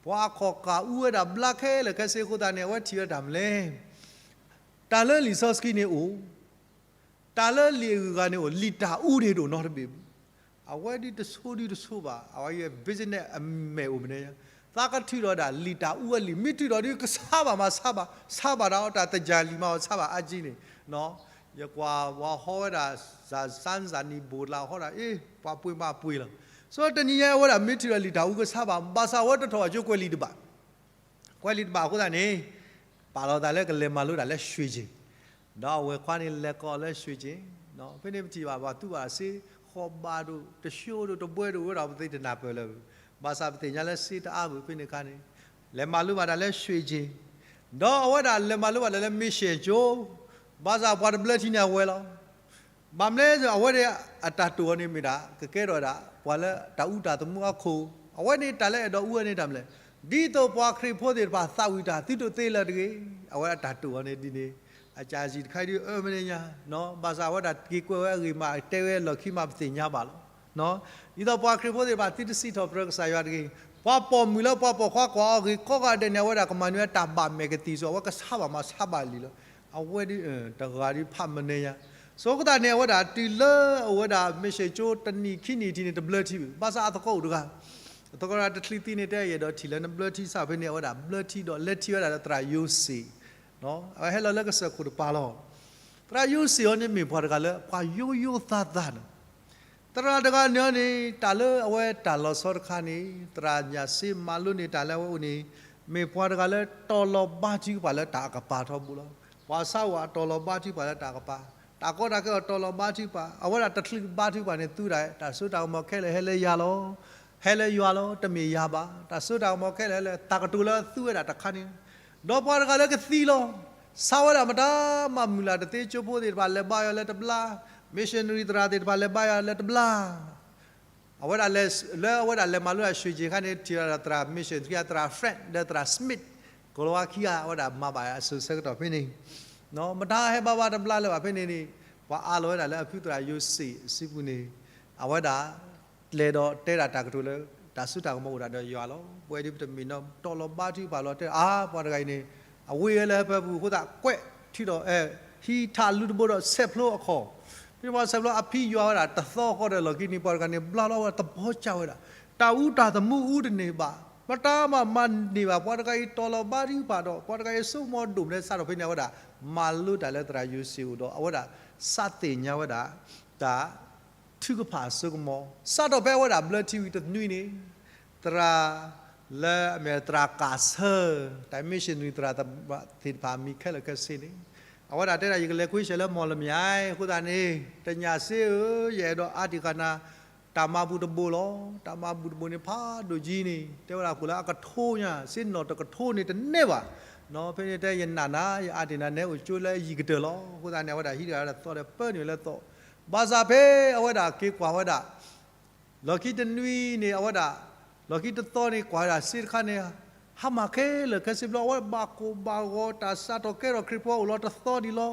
ပှၤအခီၣ်ကၢ်အူဝဲဒၣ်ဘျါခဲလၢာ်ခဲဆ့အဃိသတးန့ၣ် အဝဲထံၣ်ဝဲတၢ်မနုၤလဲၣ် တၢ်လၢလံာ်စီဆှံန့ၣ်အိၣ် တၢ်လၢလံာ်အဂုၤအဂၤန့ၣ်အိၣ် လံာ်တၢ်အူန့ၣ်တအိၣ်နီတဘ့ၣ်ဘၣ်. အဝဲဒ်တဆိဒ်တဆိဘၣ် အဝဲ business အမဲာ်အိၣ်မနုၤ သးကထုးထီၣ်ဒၣ်လံာ်တၢ်အူအလံာ် မ့ၢ်ထုးထီၣ်ဒ်ကဆါဘၣ်မးဆါဘၣ် ဆါဘၣ်ဒၣ်အီၤ တၢ်တယၢ်လံာ်မးအီၤဆါဘၣ်အါကံန့ၣ် ယကွၢ်ပှၤဟီဝဲဒၣ် စၣ်စၣ်နံၣ်ဘိၣ်လၢဟီဒၣ် အ့ ပှၤပှ့ၤမးပှ့ၤလီၤ. ဆိတနံၤညါအဝဲဒၣ်မ့ၢ်ထုးထီၣ်လံာ်တၢ်အူကဆါဘၣ် ဘၣ်ဆၣ်အဝဲတထီၣ်အကၠိကွဲးလံာ်တဘၣ် ကွဲးလံာ်တဘၣ်အဃိသတးန့ၣ် ပာ်လီၤသးလၢကလဲၤမၤလိတၢ်လၢရွှ့ၣ်ကၠ့ၣ် ဒီးအဝဲၢ်ခွါန့ၣ်လဲၤကိးလၢရွှ့ၣ်ကၠ့ၣ် ဖဲန့ၣ်ပထံၣ်ဘၣ် ပှၤသူဘၣ်စ့ ဃီဘၣ်ဒိၣ် တဆှိဒိၣ် တဘှဲဒိၣ်ဝဲဒၣ် ပသ့တနၢ်ပၢၢ်လၢၤ ဘၣ်ဆၣ်ပသ့ၣ်ညါလၢစ့တအါဘၣ် ဖဲန့ၣ်အခါန့ၣ် လဲၤမၤလိဘၣ်တၢ်လၢရွှ့ၣ်ကၠ့ၣ် ဒီးအဝဲဒၣ်လဲၤမၤလိဘၣ်တၢ်လၢ mission ကၠိ ဘၣ်ဆၣ်ပှၤတဘျၢထံန့ၣ်အဝဲလီၤ. ဘၣ်မနုၤလဲၣ် အဝဲန့ၣ်အတၢ်တိာ်အီၤန့ၣ်မ့ၢ်ဒၣ် ကကဲထီၣ်ဝဲဒၣ် ပှၤလၢတၢ်အူတၢ်သမူအခိၣ် အဝဲန့ၣ်တၢ်လၢအဲၣ်ဒိးအူဝဲန့ၣ်တၢ်မနုၤလဲၣ် ဒ်သိးပှၤခရံာ်ဖိသ့ၣ်တဖၣ်သးဝံၣ်တၢ်သုတသ့လၢၤတဂ့ၤ အဝဲဒၣ်တၢ်တိာ်အီၤန့ၣ်ဒ်န့ၣ်, အကၠးစံးတခါဒုး အၢ မ့ၢ်န့ၣ်ညါ, ဘၣ်ဆၣ်အဝဲဒၣ်က့ၤကွဲးဝဲအဂ့ၢ်မး တဲဝဲလီၢ်ခံမး ပသ့ၣ်ညါဘၣ်လီၤ. ဒ်သိးပှၤခရံာ်ဖိသ့ၣ်တဖၣ် သုတစံးထီၣ်ပတြၢၤကစၢ်ယွၤတဂ့ၤ. ပှၤပိာ်မုၣ်လၢပှၤပိာ်ခွါကွၢ်အီၤဂ့ၤကိးဂၤဒဲးန့ၣ် အဝဲဒၣ်ကမၤနၢၤဝဲတၢ်ဘၣ်မဲာ်ကသံၣ်စ့ၢ် အဝဲကဆါဘၣ်မးဆါဘၣ်လံလီၤ. အဝဲဒၣ်တဂၤဒုးဖးမ့ၢ်န့ၣ်ညါ, ဆိကတၢၢ်န့ၣ် အဝဲဒၣ်တုၤလၢအဝဲဒၣ် mission ကၠိတနံၣ်ခံနံၣ်ထံးန့ၣ် တဘျၢထံဘၣ်, ဘၣ်ဆၣ်အသကိးအိၣ်တဂၤ, အသကိးတဂၤတချုးသံန့ၣ် တဲယအဲၣ်ဒိးထံၣ်လၢနဘျၢထံစးဖဲန့ၣ် အဝဲဒၣ်ဘျၢထံဒီး လဲၤထံၣ်ဝဲဒၣ်လၢသရၣ်ယိၤစ့ၣ်, အဝဲဟဲလီၤလၢကစၢၢ်ခိၣ်တပၤလီၤ. သရၣ်ယိၤစ့ၣ်အီၤန့ၣ်မ့ၢ်ပှၤတဂၤလၢ ပှၤယိယိသးသးန့ၣ် သရၣ်တဂၤန့ၣ်အီၤန့ၣ် တၢ်လၢအဝဲတၢ်လီၤဆီတခါန့ၣ် သရၣ်ညၣ်စ့မၤလိန့ၢ်တၢ်လၢအဝဲအိၣ်န့ၣ် မ့ၢ်ပှၤတဂၤလၢတီၤလီၤဘါထုကဖၣ်လၢတၢ်အကပၤထီဘိလီၤ. ပှၤဆါဝဲအတီၤလီၤဘါထုကဖၣ်လၢတၢ်အကပၤ, တၢ်ကီတၢ်ခဲအတီၤလီၤဘါထုကဖၣ်, အဝဲဒၣ်တချုးဘါထုကဖၣ်န့ၣ် သူဒၣ်တၢ်စိတၢ်ကမီၤခဲလၢာ်ဟဲလၢယၤလီၤ. ဟဲလၢယွၤလီၤ, တမ့ၢ်ယၤဘၣ်. တၢ်စိတၢ်ကမီၤခဲလၢာ်ဟဲလၢ တၢ်ကတိၤလၢသူဝဲဒၣ်တခါန့ၣ် ဒီးပှၤတဂၤလၢကသံလီၤ. ဆါဝဲဒၣ်မတၤမး မုၢ်လၢ်တသ့ ကၠိဖိသ့ၣ်တဖၣ်လဲၤဘါယွၤလၢတဘျါ, missionary သရၣ်သ့ၣ်တဖၣ်လဲၤဘါယွၤလၢတဘျါ, အဝဲဒၣ်လဲၤ လၢအဝဲဒၣ်လဲၤမၤလိတၢ် ရွှေကျင် ခါန့ၣ် ထံၣ်ဝဲဒၣ်သရၣ် mission ခံဂၤ သရၣ် Fred ဒီးသရၣ် Smith, ကီၤလၤဝါခံဂၤ အဝဲဒၣ်မၤဘၣ်အစိၤဆၢကတီၢ်ဖဲန့ၣ်, မတၤဟဲဘါဘၣ်တဘျါလၢၤဘၣ်ဖဲန့ၣ်န့ၣ် ပှၤအးလီၤဝဲဒၣ်လၢအဖုသရၣ်ယိၤစ့ၣ်အစုပူၤန့ၣ် အဝဲဒၣ် လဲၤဒီးတဲဒၣ်တၢ်ကတိၤလၢ တၢ်စိတၢ်ကမီၤအိၣ်ဒၣ်ဒီးယွၤလီၤ. ပဝဲဒၣ်ပတမ့ၢ်နီၢ်တီၤလီၤဘါထုကဖၣ်လီၤ တဲအါ ပှၤတဂၤအံၤန့ၣ် အဝ့ၢ်ဝဲလၢဟၢဖၢပူၤအဃိသတး ကွဲးထံဒီး ဟံးထးလူတဘိဒီးဆဲးဖျိအခီၣ်, ဖဲပှၤဆဲးဖျိအဖံယွၤဝဲဒၣ်တသီဃီဒီး လီၢ်ခံန့ၣ် ပှၤတဂၤန့ၣ် ဘျါလီၤဝဲဒၣ်သဘီကၢ်ဝဲဒၣ်, တၢ်အူတၢ်သမူအူတန့ၢ်ဘၣ်, မတၤမၤမၤန့ၢ်ဘၣ်, ပှၤတဂၤအံၤတီၤလီၤဘါထုကဖၣ်ဒီး ပှၤတဂၤအံၤဆိကမိၣ်ဒိၣ်မး စးထီၣ်ဖဲန့ၣ် အဝဲဒၣ် မၤလိတၢ်လၢသရၣ်ယိၤစ့ၣ်အိၣ်ဒီး အဝဲဒၣ်စးသ့ၣ်ညါဝဲဒၣ် တၢ် ထုကဖၣ်အစိကမီၤ, စးထီၣ်ဖဲအဝဲဒၣ်ဘျၢထံဝံၤတနွံန့ၣ် သရၣ်လၢအမ့ၢ်သရၣ်ကးဆၢ, တၢ် missionary သရၣ်သ့ၣ်တဖၣ်အမံၤခဲလၢာ်ခဲဆ့န့ၣ် အဝဲဒၣ်တဲဒၣ် ယကလဲၤကွ့ရှဲလၢမီၢ်လမၠဲၣ် အဃိသတးန့ၣ် တညၣ်စ့ဧၢ, ယအဲၣ်ဒိးအါတံၢ်ဃာ်နၤ တၢ်မၤဘူၣ်တဘိလီၤ. တၢ်မၤဘူၣ်တဘိန့ၣ် ဖးဒိၣ်ကံန့ၣ် တဲဝဲဒၣ် ဃိာ်လၢအကထိညါ စ့နီၣ်တကထိန့ၣ်တန့ၢ်ဘၣ်. ဖဲန့ၣ်တဲ ယနာ်နၤ ယအါတံၢ်နၤ နဲအိၣ်ကၠိလၢယံာ်ကတၢၢ်လီၤ. အဃိသတးန့ၣ် အဝဲဒၣ်ဟံးတဂၤလၢသီဒီး ပၢနုာ်လၢသီ, ဘၣ်ဆၣ်ဖဲအဝဲဒၣ်က့ၤကွၢ်ဝဲဒၣ် လီၢ်ခံတနွံန့ၣ် အဝဲဒၣ် လီၢ်ခံတသီန့ၣ် ကွၢ်ဝဲဒၣ်စ့တခါန့ၣ် ဟါမၢ်ခဲလၢာ်ခဲဆ့ဘျီ အဝဲဘၣ်ကိၢ်ဘၣ်ဂီၤ တၢ်စးထီၣ်ကဲထီၣ်ခရံာ်ဖိအိၣ်လီၤတသီဒံးလီၤ.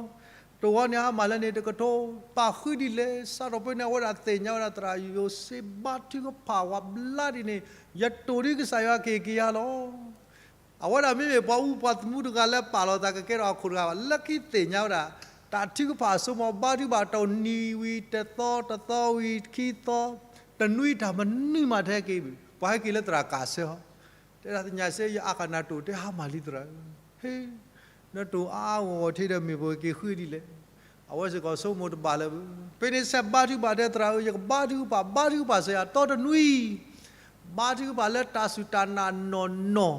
တဝီန့ၣ် ဟါမၢ်လၢန့ၣ်တကထိ, ဘၣ်ဃုဒ်လဲၣ် စးထီၣ်ဖဲန့ၣ် အဝဲဒၣ်သ့ၣ်ညါဝဲဒၣ် သရၣ်ယိၤစ့ဘါထုကဖၣ်ဝဲဘျါဒ်န့ၣ် ယတိၢ်ဒ်ကစၢ်ယွၤက့ၤက့ၤယၤလီၤ. အဝဲဒၣ်မ့မ့ၢ်ပှၤအူပှၤသမူတဂၤလၢပာ်လီၤသးကကဲထီၣ်အခိၣ်တဂၤဘၣ်, လၢခံသ့ၣ်ညါဝဲဒၣ် တၢ်ထုကဖၣ်အစိကမီၤ ဘါထုကဖၣ်တနံၤဝံၤတသီ, တသီဝံၤခံသီ, တနွံတၢ်မနုၤမးတဟဲက့ၤဘၣ်, ပှၤဟဲက့ၤလၢသရၣ်ကးဆၢဟီ, တဲဒၣ်တညၣ်စ့ ယအါဃာ်နၤတိၢ် တဲဟါမၢ်လံသရၣ်ဧၢ, ဟ့, နတိၢ်အါအါဂီၢ်ဂီၢ်ထဲဒီးမ့ၢ်ပက့ၤဃုဒ်လဲၣ်. အဝဲစ့ၢ်ကီးဆိကမိၣ်တဘၣ်လၢၤဘၣ်, ဖဲန့ၣ်ဆဲးဘါထုကဖၣ်တဲသရၣ်ဧၢ, ယကဘါထုကဖၣ် ဘါထုကဖၣ်စ့ၢ်ယၤတီတနွံ ဘါထုကဖၣ်လၢတၢ်စူၢ်တၢ်နာ်နီၢ်နီၢ်,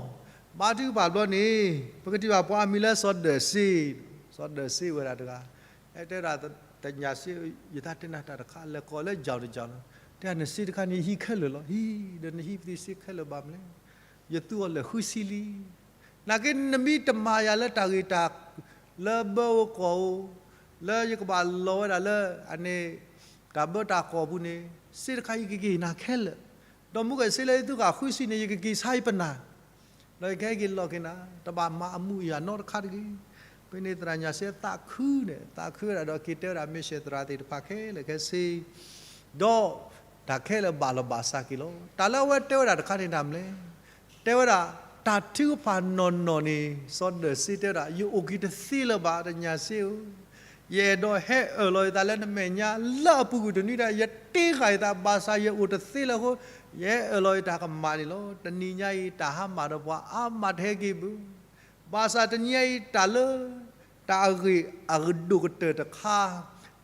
ဘါထုကဖၣ်ဘျီန့ၣ် ပကထံၣ်ဘၣ်ပှၤအမံၤလၢစီၤဒၢၣ်စ့, စီၤဒၢၣ်စ့ဝဲဒၣ်တဂၤ, တဲဒၣ်တညၣ်စ့, ယတၢ်တဲနၤတၢ်တခါ လဲၤကိးလၢ ကၠီတကၠီလီၤ, တဲနစ့တခါန့ၣ် ယဟံးခဲလၢာ်လီၤ, ဟံးဒီးနဟံးပသံစ့ခဲလၢာ်ဘၣ်မနုၤလဲၣ်, ယသူအီၤလဲၤဃုဆံလံ နာ်က့ နမ့ၢ်တမၤယၤလၢတၢ်ဂ့ၢ်တၢ် လၢဘၢအိၣ်ကီၢ်အိၣ်, လၢယကဘၣ်လီၤဝဲဒၣ်လၢအန့ၣ် တၢ်ဘၢတၢ်ကီၢ်ပူၤန့ၣ်, စ့တခါအံၤကက့ၤနၤခဲလၢာ်, ဒီးမူကဲၣ်စ့လၢယသူဃာ်ဃုဆံန့ၣ် ယကက့ၤဆါယပနၢ်, ဒီးယကဟဲက့ၤလီၤက့ၤနၤ, တဘၣ်မၤအမူးအယၤနီတခါတဂ့ၤ. ဖဲန့ၣ်သရၣ်ညၣ်စ့သးခုန့ၣ်, သးခုဝဲဒၣ်ဒီးက့ၤတဲဝဲဒၣ် mission သရၣ်သ့ၣ်တဖၣ်ခဲလၢာ်ခဲဆ့ ဒီးတၢ်ခဲလၢာ်ဘၣ်လီၤဘၣ်စးက့ၤလီၤ. တၢ်လၢအဝဲတဲဝဲဒၣ်တခါန့ၣ်တၢ်မနုၤလဲၣ်, တဲဝဲဒၣ် တၢ်ထုကဖၣ်နီၢ်နီၢ်န့ၣ် စီၤဒၢၣ်စ့တဲဝဲဒၣ် ယအိၣ်က့ၤတသ့လၢၤဘၣ် တညၣ်စ့ဧၢ, ယအဲၣ်ဒိးဟဲအၢၣ်လီၤယသးလၢနမဲာ်ညါလၢအပူၤကွံာ်တနွံဒၣ် ယတ့ဃာ်ယသး ဘၣ်ဆၣ်ယအိၣ်တသ့လၢၤအဃိ ယဟဲအၢၣ်လီၤယတၢ်ကမၣ်န့ၣ်လီၤ. တနံၤညါအံၤ တၢ်ဟါမၢ်ဒီးပှၤအါမးတဟဲက့ၤဘၣ် ဘၣ်ဆၣ်တနံၤညါအံၤ တၢ်လၢ တၢ်အဂ့ၢ်အဒိၣ်ကတၢၢ်တခါ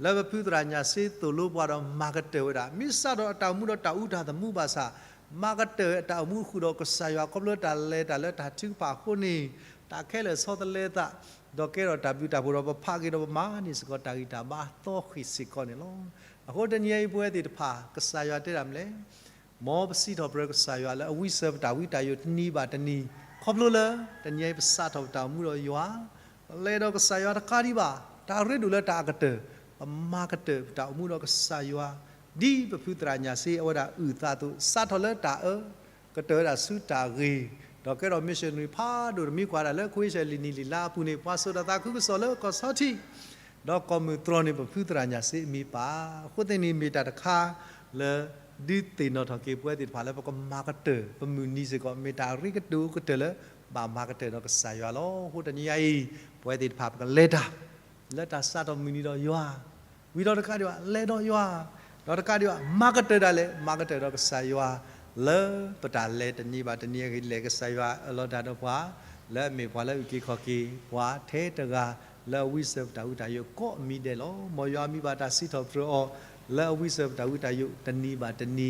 လၢပဖုသရၣ်ညၣ်စ့သိၣ်လိပှၤဒီးမၤကတၢၢ်ဝဲဒၣ် မ့ၢ်စးထီၣ်အတၢ်အိၣ်မူဒီးတၢ်အူတၢ်သမူဘၣ်ဆၣ် မၤကတၢၢ်အတၢ်အိၣ်မူဃုာ်ဒီးကစၢ်ယွၤခီဖျိတၢ်လဲၤတၢ်လၢတၢ်ထုကဖၣ်အဃိန့ၣ် တၢ်ခဲလၢာ်ဆီတလဲအသး ဒီးကဲထီၣ်တၢ်ဘျုးတၢ်ဖှိၣ်ဒီးပဖးက့ၤဒီးပမၤန့ၢ်စ့ၢ်ကီးတၢ်ဂံၢ်တၢ်ဘါအသီဃ့ၢ်စ့ၢ်ကီးန့ၣ်လီၤ. အဃိတနံၤအံၤပဝဲသ့ၣ်တဖၣ် ကစၢ်ယွၤတဲဒၣ်မနုၤလဲၣ် မ်ပစံးထီၣ်ပတြၢၤကစၢ်ယွၤလၢအဝံစၢၤပတၢ်ဝံတၢ်ယိာ်တနံၤဘၣ်တနံၤ ခီဖျိလၢ တနံၤအံၤပစးထီၣ်ပတၢ်အိၣ်မူဒီးယွၤ ပလဲၤဒီးကစၢ်ယွၤတခါဒံးဘၣ် တၢ်ရ့ဒိၣ်လၢတၢ်အကတၢၢ် ပမၤကတၢၢ်ပတၢ်အိၣ်မူဒီးကစၢ်ယွၤ ဒ်ပဖုသရၣ်ညၣ်စ့အဝဲဒၣ်အုၣ်သးအသိး စးထီၣ်လၢတၢ်အၢ ကတၢၢ်ဝဲဒၣ်ဆူတၢ်ဂ့ၤ ဒီးကဲထီၣ် missionary ဖးဒိၣ်တမံၤ ကွၢ်ဒၣ်လၢ ခွ့ဆၢၣ် လံာ်နံၣ်လံာ်လါအပူၤန့ၣ် ပှၤစိာ်တၢ်သးခုကစီၣ်လၢကီၢ်ဆီထံး, ဒီးကီၢ်မုၢ်တြီၢ်န့ၣ် ပဖုသရၣ်ညၣ်စ့မံၤပၢ်. အဃိသတးန့ၣ် မ့ၢ်တၢ်တခါလၢ ဒုးသ့ၣ်နီၣ်ထီၣ်က့ၤပဝဲသ့ၣ်တဖၣ်လၢ ပကမၤကတၢၢ် ပမုၢ်နံၤစ့ၢ်ကီး မ့ၢ်တၢ်အရ့ကတၢၢ်ကတၢၢ်လၢ ဘၣ်မၤကတၢၢ်ဒီးကစၢ်ယွၤလီၤ. အဃိတနံၤအံၤ ပဝဲသ့ၣ်တဖၣ် ပကလဲၤတၢ် လၢတၢ်စးထီၣ်မုၢ်နံၤဒီးယွၤ, ဝံၤဒီးတကးဒံးဘၣ် လဲၤဒီးယွၤ, ဒီးတကးဒံးဘၣ် မၤကတၢၢ်ဒၣ်လဲာ် မၤကတၢၢ်ဒီးကစၢ်ယွၤ လၢပတၢ်လဲၤတနံၤဘၣ်တနံၤအဂ့ၢ် လဲၤကစၢ်ယွၤအၢၣ်လီၤတၢ်ဒီးပှၤ လၢအမ့ၢ်ပှၤလၢအုၣ်က့ၤခီၣ်က့ၤပှၤထဲတဂၤ လၢအဝံစၢၤပတၢ်ဝံတၢ်ယိးကိးမံၤဒဲးလီၤ. မ်ယွၤမံဘၣ်တၢ်စံးထီၣ်ပတြၢၤအီၤ လၢအဝံစၢၤပတၢ်ဝံတၢ်ယိးတနံၤဘၣ်တနံၤ,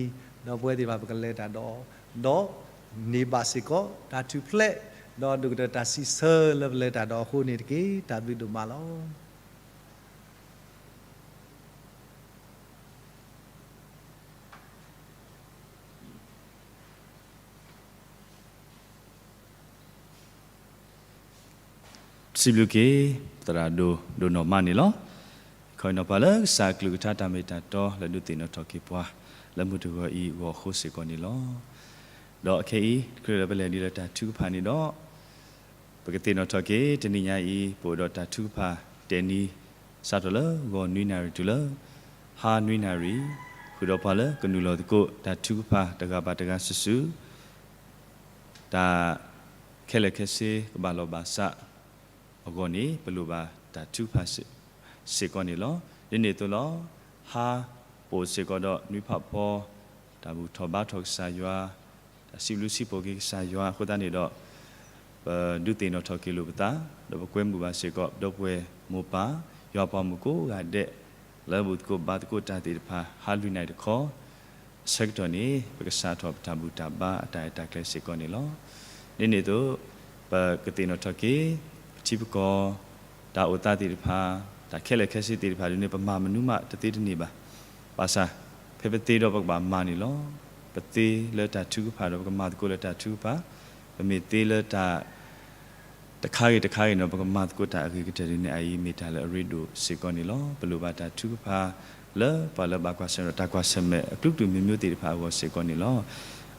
ဒီးပဝဲသ့ၣ်တဖၣ်ပကလဲၤတၢ်ဒီး ဒီးန့ၢ်ဘၣ်စ့ၢ်ကီးတၢ်ထူၣ်ဖျဲး ဒီးဒိၣ်ကတၢၢ်တၢ်စံးဆၢလၢပလဲၤတၢ်ဒီးအဃိန့ၣ်တက့ၢ်. တၢ်ဘျုးဒိၣ်မးလီၤ. စံးဘျုးက့ၤ သရၣ်ဒိၣ်ဒိၣ်နီၢ်မးန့ၣ်လီၤ. ခီအံၤနီၤ ပှၤလၢကစၢ်အကလုၢ်ကထါတၢ်မ့ၢ်တၢ်တီလၢဒုးသ့ၣ်နီၣ်ထီၣ်က့ၤပှၤ လၢမုၢ်တဂီၤအံၤအဂီၢ်အဃိစ့ၢ်ကီးန့ၣ်လီၤ. ဒီးအခဲအံၤ တချုးလၢပလဲၤဒ်လၢတၢ်ထုကဖၣ်န့ၣ်ဒီး ပကသ့ၣ်နီၣ်ထီၣ်က့ၤ တနံၤညါအံၤ ပအိၣ်ဒီးတၢ်ထုကဖၣ်တဲာ်နံၤ စးထီၣ်လၢဂီၤနွံနၣ်ရံၣ်တုၤလၢ ဟါနွံနၣ်ရံၣ်, ဃုာ်ဒီးပှၤလၢကနုာ်လီၤသကိးတၢ်ထုကဖၣ်တဂၤဘၣ်တဂၤစုာ်စုာ် တၢ်ခဲလၢာ်ခဲဆ့ကဘၣ်လီၤဘၣ်စးအဂီၢ်န့ၣ် ပလိၣ်ဘၣ်တၢ်ထုကဖၣ်စ့ၢ်ကီးန့ၣ်လီၤ. ဒ်န့ၣ်အသိးလီၤ. ဟါပအိၣ်စ့ၢ်ကီးဒီးနွံဖးဖီ တၢ်ဘူၣ်ထီၣ်ဘါထီၣ်ကစၢ်ယွၤ, တၢ်စံးဘျုးစံးဖှိၣ်က့ၤကစၢ်ယွၤအဃိသတးန့ၣ်ဒီး ပဒုးသ့ၣ်နီၣ်ထီၣ်က့ၤလိာ်ပသး ဒီးပကွဲမုာ်ဘၣ်စ့ၢ်ကီး ဒီပုၢ်ဝဲၢ်မိၢ်ပၢ် ယွၤပှၤမုၣ်ကိးဂၤဒဲး လၢဘူၣ်သကိးဘါသကိးတၢ်သ့ၣ်တဖၣ် ဟါလွံၢ်နၣ်ရံၣ်တခီ အဆၢကတီၢ်န့ၣ် ပကစးထီၣ်ပတၢ်ဘူၣ်တၢ်ဘါအတၢ်အဲၣ်တၢ်ကျဲစ့ၢ်ကီးန့ၣ်လီၤ. ဒ်န့ၣ်အသိး ပကသ့ၣ်နီၣ်ထီၣ်က့ၤ ပထံပကီၢ် တၢ်အိၣ်သးသ့ၣ်တဖၣ် တၢ်ခဲလၢာ်ခဲဆ့သ့ၣ်တဖၣ်ဒ်န့ၣ် ပမၤမနုၤမးတသ့တန့ၢ်ဘၣ်. ဘၣ်ဆၣ် ဖဲပသ့ဒီးပကဘၣ်မၤန့ၣ်လီၤ. ပသ့လၢတၢ်ထုကဖၣ်ဒီးပကမၤသကိးလၢတၢ်ထုကဖၣ်, ပမ့ၢ်သ့လၢတၢ် တခါဂ့ၤတခါဂ့ၤန့ၣ် ပကမၤသကိးတၢ်အဂ့ၤကတၢၢ်ဒ်န့ၣ်အံၤ မ့ၢ်တၢ်လၢအရ့ဒိၣ်စ့ၢ်ကီးန့ၣ်လီၤ. ပလိၣ်ဘၣ်တၢ်ထုကဖၣ် လၢပှၤလၢဘၣ်ကွၢ်ဆၢၣ်မဲာ်ဒီးတၢ်ကွၢ်ဆၢၣ်မဲာ်အကလုာ်ကလုာ်မ့ၢ်မ့ၢ်သ့ၣ်တဖၣ်အဂီၢ်စ့ၢ်ကီးန့ၣ်လီၤ.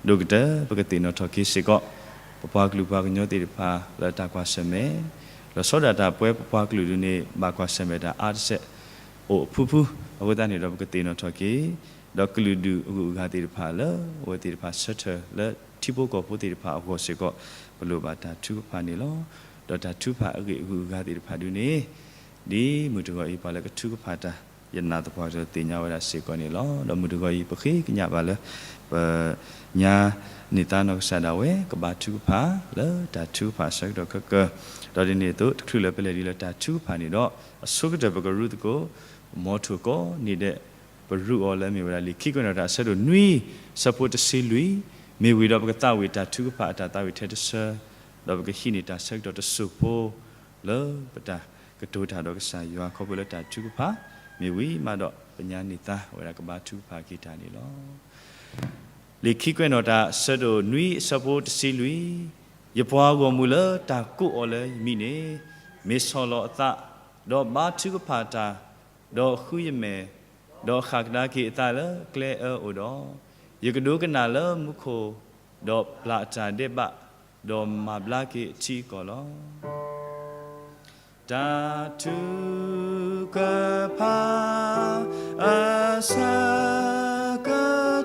ဒိၣ်ကတၢၢ် ပကသ့ၣ်နီၣ်ထီၣ်က့ၤစ့ၢ်ကီး ပပှၤကလုာ်ပှၤကညီသ့ၣ်တဖၣ်လၢတၢ်ကွၢ်ဆၢၣ်မဲာ်, လီၤဆီဒၣ်တၢ်ပဝဲပပှၤကလုာ်ဒ်န့ၣ် ဘၣ်ကွၢ်ဆၢၣ်မဲာ်တၢ်အါတစဲး အိၣ်အဖုဖု, အဃိသတးန့ၣ်ဒီးပကသ့ၣ်နီၣ်ထီၣ်က့ၤ ဒီးကလုာ်ဒူၣ်အဂုၤအဂၤသ့ၣ်တဖၣ်လၢ အဝဲသ့ၣ်တဖၣ်ဆၢထၢၣ်လၢထံဖိကီၢ်ဖိသ့ၣ်တဖၣ်အဂီၢ်စ့ၢ်ကီး ပလိၣ်ဘၣ်တၢ်ထုကဖၣ်န့ၣ်လီၤ. ဒီးတၢ်ထုကဖၣ်အဂ့ၢ်အဂုၤအဂၤသ့ၣ်တဖၣ်ဒ်န့ၣ် ဒ်မုၢ်တဂီၤအံၤ ပှၤလၢကထုကဖၣ်တၢ် ယနာ်သပှၢ်ကတၢၢ်သ့ၣ်ညါဝဲဒၣ်စ့ၢ်ကီးန့ၣ်လီၤ. ဒီးမုၢ်တဂီၤအံၤ ပဃ့ကညးဘၣ်လၢ ပညါန့ၢ်သါနီၢ်ကစၢ်ဒၣ်ဝဲ ကဘါထုကဖၣ်လၢတၢ်ထုကဖၣ်အဆၢကတီၢ်ခဲကၢၢ်, ဒီးဒ်န့ၣ်အသိး တချုးလၢပလဲၤဒ်လၢတၢ်ထုကဖၣ်န့ၣ်ဒီး အဆိကတၢၢ်ပကရူသကိး မ်ထိၣ်ကိးနံၤဒဲး ပရူးအီၤလၢအမ့ၢ်ဝဲဒၣ်လံာ်ခံကွဲးနီၣ်တၢ်အဆၢဒိၣ်နွံ ဆၢဖိတဆံလွံၢ်, မ့ၢ်ဝံၤဒီးပကသးဝံၣ်တၢ်ထုကဖၣ်အတၢ်သးဝံၣ်ထဲတဆၢ, ဒီးပကဟံးန့ၢ်တၢ်ဆၢကတီၢ်တစိၢ်ဖိ လၢပတၢ်ကတိၤတၢ်ဒီးကစၢ်ယွၤခီဖျိလၢတၢ်ထုကဖၣ်, မ့ၢ်ဝံၤမးဒီးပညါန့ၢ်သါဝဲဒၣ်ကဘါထုကဖၣ်က့ၤတၢ်န့ၣ်လီၤ. လံာ်ခံကွဲးနီၣ်တၢ်အဆၢဒိၣ်နွံအဆၢဖိတဆံလွံၢ်, ယပှၤဂီၢ်မုၢ်လၢတၢ်ကိးအီၤလၢယမံၤန့ၣ် မ့ၢ်ဆီၣ်လီၤအသး, ဒီးဘါထုကဖၣ်တၢ်, ဒီးဃုယမဲာ်, ဒီးဃၣ်ကဒါက့ၤအသးလၢကျဲအၢအိၣ်ဒီး, ယကဒိကနၣ်လၢမူခိၣ်, ဒီးပျၢ်အတၢ်ဒဲးဘး, ဒီးမၤဘျါက့ၤအထံအကီၢ်လီၤ. တၢ်ထုကဖၣ်အဆၢက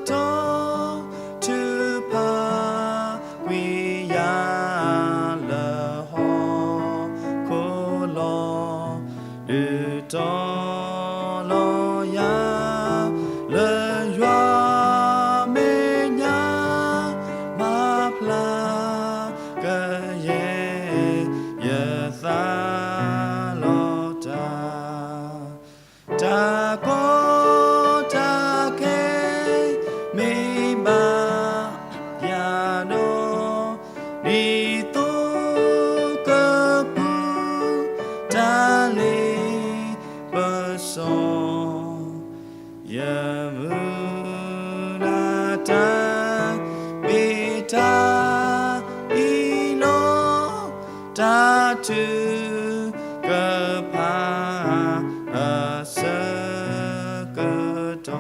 တီၢ် ထုကဖၣ်ကွံာ်ယၤလၢဟီၣ်ခိၣ်လီၤ. ဒုးတီၤလီၤယၤ လၢယွၤမဲာ်ညါ မၤဖျါကယဲၢ် ယသးလီၤတၢ်, တၢ်ကီတၢ်ခဲ မ့ၢ်ဘၣ်ယၤဒီး ဒ်သိးကပူၤ တၢ်လ့ပစီ ယမုၢ်လၢ်တၢ် မ့ၢ်တၢ်အံၤလီၤ. တၢ်ထုကဖၣ်အဆၢကတီၢ်.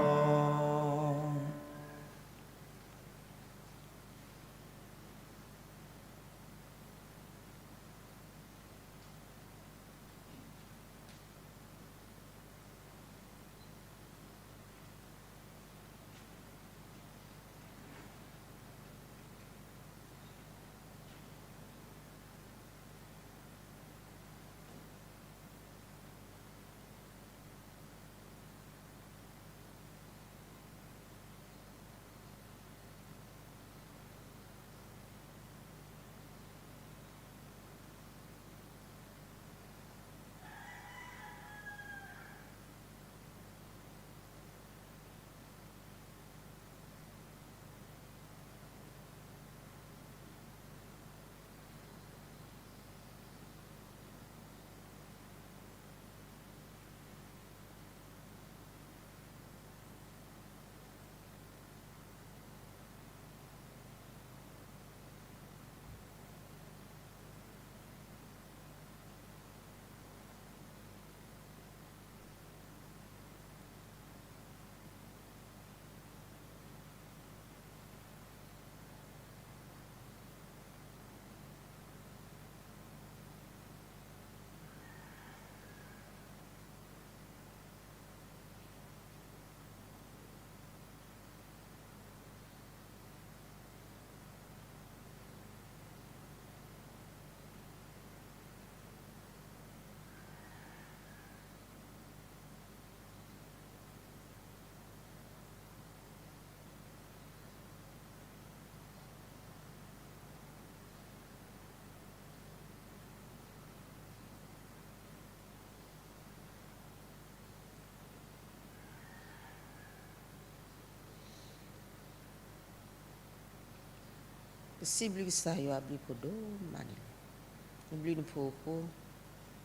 ပစံးဘျုးကစၢ်ယွၤအဘျုးဖးဒိၣ်မးန့ၣ်လီၤ. နဘျုးနဖှိၣ်အဃိ,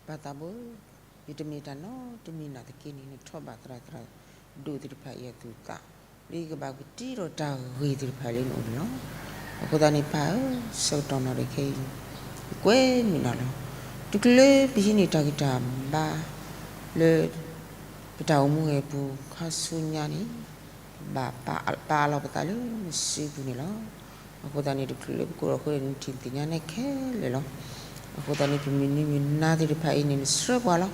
ပၢ်သးဘိဧၢ, ယတမ့ၢ်တၢ်နီတမံၤနာ်သက့န့ၣ် နထီၣ်ဘၣ်သရၣ်သရၣ်ဒိၣ်သ့ၣ်တဖၣ်အံၤအသူၣ်အသး, လၢယကဘၣ်ကတံထီၣ်တၢ်ဂ့ၤသ့ၣ်တဖၣ်လၢနအိၣ်န့ၣ်လီၤ. အဃိသတးန့ၣ်ပၢ်ဧၢ, ဆၢကတီၢ်နၣ်ရံၣ်ခဲအံၤ ယကွဲမုာ်နၤလီၤ. တချုးလၢပဟံးန့ၢ်တၢ်ဂံၢ်တၢ်ဘါလၢ ပတၢ်အိၣ်မူအပူၤခါဆူညါန့ၣ် ဘၣ်ပာ်အလီၤပသးလၢနစုပူၤန့ၣ်လီၤ. အဃိသတးန့ၣ် တချုးလၢပကိးထီၣ်ဃုာ်ဒီး နထံၣ်သ့ၣ်ညါနဲၣ်ခဲလၢာ်လီၤ. အဃိသတးန့ၣ် ပမုၢ်နံၤမုၢ်နၤသ့ၣ်တဖၣ်အံၤန့ၣ် နဆှၢပှၤလီၤ.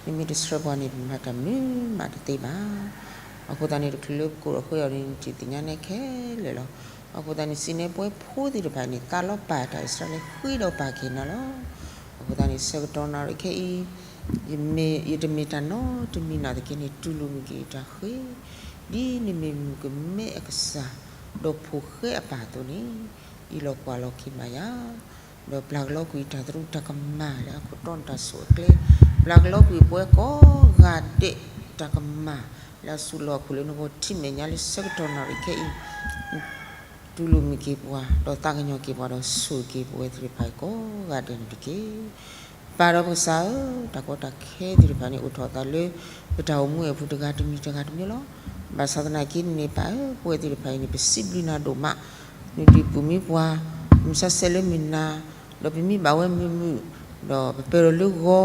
နမ့ၢ်တဆှၢပှၤန့ၣ် ပမၤတၢ်မနုၤမးတသ့ဘၣ်. အဃိသတးန့ၣ် တချုးလၢပကိးထီၣ်ဃုာ်ဒီး နထံၣ်သ့ၣ်ညါနဲၣ်ခဲလၢာ်လီၤ. အဃိသတးန့ၣ် စံးန့ၢ်ပှၤဖိသ့ၣ်တဖၣ်န့ၣ် သးလီၤပာ်တၢ်အံၣ်စရ့လးဃ့ဒီးပာ်က့ၤနၤလီၤ. အဃိသတးန့ၣ် ဆၢကတီၢ်နၣ်ရံၣ်ခဲအံၤ ယတမ့ၢ်တၢ်နီတမံၤနာ်သက့န့ၣ် တူၢ်လိာ်မုာ်က့ၤယတၢ်ဃ့, ဒ်နမ့ၢ်မုၣ်ကမဲအကစၢ် ဒီးဖိၣ်ဃဲအပၢ်အသိးန့ၣ် အ့ၣ်လိာ်ကွံာ်လိာ်က့ၤဘၣ်ယၤ, ဒီးပျၢ်ကလီကွံာ်တၢ်သရူးတၢ်ကမၣ်လၢအခိၣ်တီန့ၣ်တၢ်ဆိၣ်အကျဲ, ပျၢ်ကလီကွံာ်ပဝဲကိးဂၤဒဲးတၢ်ကမၣ် လၢအစူးလီၤအခိၣ်လၢနဂီၢ်ထံမဲာ်ညါလၢဆၢကတီၢ်နၣ်ရံၣ်ခဲအံၤ တူၢ်လိာ်မုာ်က့ၤပှၤ ဒီးသးကညီၤက့ၤပှၤ ဒီးဆိၣ်က့ၤပဝဲသ့ၣ်တဖၣ်ကိးဂၤဒဲးန့ၣ်တက့ၢ်. ပၢ်ဒီးပကစၢ်ဧၢ, တၢ်ကီတၢ်ခဲသ့ၣ်တဖၣ်န့ၣ် အိၣ်ထီၣ်အသးလၢ ပတၢ်အိၣ်မူအပူၤတဂၤတမံၤတဂၤတမံၤလီၤ. ဘၣ်ဆၣ်သနာ်က့န့ၣ်န့ၣ် ပၢ်ဧၢ, ပဝဲသ့ၣ်တဖၣ်အံၤန့ၣ် ပစံးဘျုးနၤဒိၣ်မး, နဒုးပူၤမံပှၤ မုၢ်ဆါဆဲးလၢမုၢ်နၤ, ဒီးပမံဘၣ်ဝဲမုာ်မုာ်, ဒီးပပၢၢ်ဒီးလၢဂီၤ,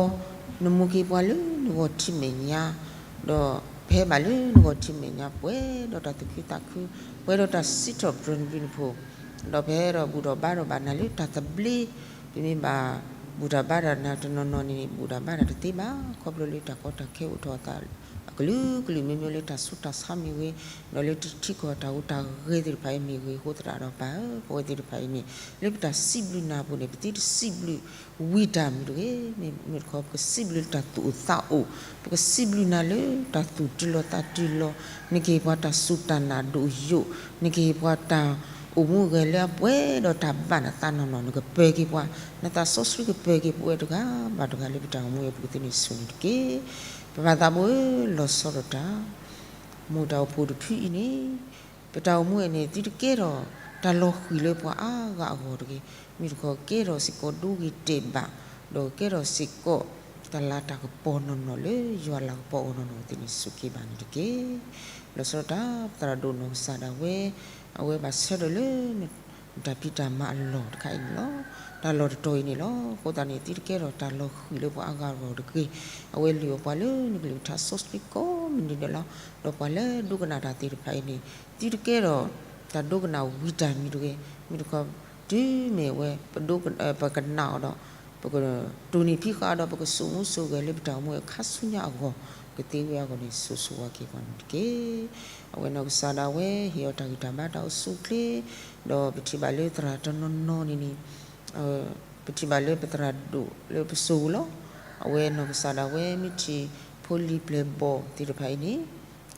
နမူက့ၤပှၤလၢနဂီၢ်ထံမဲာ်ညါ ဒီးပဟဲဘၣ်လၢနဂီၢ်ထံမဲာ်ညါ ပှဲၤဒီးတၢ်သူၣ်ခုသးခု, ပှဲၤဒီးတၢ်စံးထီၣ်ပတြၢၤနဘျုးနဖှိၣ်, ဒီးပဟဲဒီးဘူၣ်ထီၣ်ဘါထီၣ်ဘၣ်နၤလၢတၢ်သဘျ့, ပမ့ၢ်ဘၣ်ဘူၣ်တၢ်ဘါထီၣ်နၤတနီၤနီၤန့ၣ် ဘူၣ်တၢ်ဘါထီၣ်တသ့ဘၣ်, ခီဖျိလၢတၢ်ကီတၢ်ခဲအိၣ်ထီၣ်အသး အကလုာ်ကလုာ်မ့မ့ၢ်လၢတၢ်ဆူးတၢ်ဆါမ့ၢ်ဂ့ၤ, ဒီးလၢထံကီၢ်တၢ်ဟူးတၢ်ဂဲၤသ့ၣ်တဖၣ်အံၤမ့ၢ်ဂ့ၤအဃိသတးဒီးပၢ်ဧၢ, ပဝဲသ့ၣ်တဖၣ်အံၤန့ၣ် လၢပတၢ်စံးဘျုးနၤအပူၤန့ၣ် ပသုတစံးဘျုး ဝံတၢ်မနုၤတဂ့ၤ, မ့မ့ၢ်တခီ ပကစံးဘျုးလၢတၢ်သူၣ်အိၣ်သးအိၣ်, ပကစံးဘျုးနၤလၢတၢ်သူၣ်တံၢ်လီၤသးတံၢ်လီၤ, နကဟ့ၣ်ပှၤတၢ်စူၢ်တၢ်နာ်ဒိၣ်ယိာ်, နကဟ့ၣ်ပှၤတၢ်အိၣ်မူဂဲၤလၢအပှဲၤဒီးတၢ်ဘၣ်နသးနီၢ်နီၢ်, နကပၢၤက့ၤပှၤ, နသးစီဆှံကပၢၤက့ၤပဝဲတဂၤဘၣ်တဂၤလၢပတၢ်အိၣ်မူအပူၤကသ့န့ၣ်ဆူၣ်န့ၣ်တက့ၢ်. ပပၢ်သးဘိဧၢ, လီၤဆီဒၣ်တၢ် မိၢ်တၢ်အိၣ်ဖှိၣ်တဖုအံၤန့ၣ် ပတၢ်အိၣ်မူအံၤန့ၣ် သုတကဲထီၣ်တၢ်လီၤဃံၤလၢပှၤအါဂၤအဂီၢ်တဂ့ၤ, မ့ၢ်တခီကဲထီၣ်စ့ၢ်ကီးဒိဂ့ၤတဲာ်ဘၣ်, ဒီးကဲထီၣ်စ့ၢ်ကီး တၢ်လၤတၢ်ကပီၤနီၢ်နီၢ်လၢယွၤလၤကပီၤအဂီၢ်နီၢ်နီၢ်ကသ့န့ၣ်ဆူၣ်က့ၤဘၣ်န့ၣ်တက့ၢ်. လီၤဆီဒၣ်တၢ် ပသရၣ်ဒိၣ်နီၢ်ကစၢ်ဒၣ်ဝဲ, အဝဲဘၣ်ဆၢထၢၣ်လၢ တၢ်ဖံးတၢ်မၤအလီၢ်တခါအံၤန့ၣ်လီၤ. တၢ်လီၢ်တတီၤအံၤန့ၣ်လီၤ. အဃိသတးန့ၣ် သုတကဲထီၣ်တၢ်လီၤဃံၤလၢပှၤအါဂၤအဂီၢ်တဂ့ၤ. အဝဲလုၢ်အီၣ်ပှၤလၢနကလုၢ်ကထါစီဆှံကိးမုၢ်နံၤဒဲးလီၤ. ဒီးပှၤလၢဒိကနၣ်တၢ်သ့ၣ်တဖၣ်အံၤန့ၣ် သုတကဲထီၣ်တၢ်ဒိကနၣ်ဝံၤတၢ်မံၤတဂ့ၤ. မ့ၢ်တခီ တုၤမ့ၢ်ဝဲ ပဒိက ပကနၣ်အီၤဒီး ပကတိၢ်နီၣ်ဖံးဃာ်အီၤဒီး ပကစိာ်မူစိာ်ဂဲၤလၢပတၢ်အိၣ်မူအခါဆူညါအဂီၢ် ကသ့ဝဲအဂီၢ်န့ၣ် စိၤစိၤဝါက့ၤပှၤန့ၣ်တက့ၢ်. အဝဲနီၢ်ကစၢ်ဒၣ်ဝဲ ဟ့ၣ်အီၤတၢ်ဂံၢ်တၢ်ဘါတၢ်အိၣ်ဆူၣ်အိၣ်ချ့, ဒီးပထံၣ်ဘၣ်လၢသရၣ်တနီၤနီၤန့ၣ်န့ၣ် ပထံၣ်ဘၣ်လၢပသရၣ်ဒိၣ်လၢပစိၤလီၤ. အဝဲနီၢ်ကစၢ်ဒၣ်ဝဲ မ့ၢ်ထံၣ်ဖိလံၤပျဲၢ်ဘီၣ်သ့ၣ်တဖၣ်အံၤန့ၣ်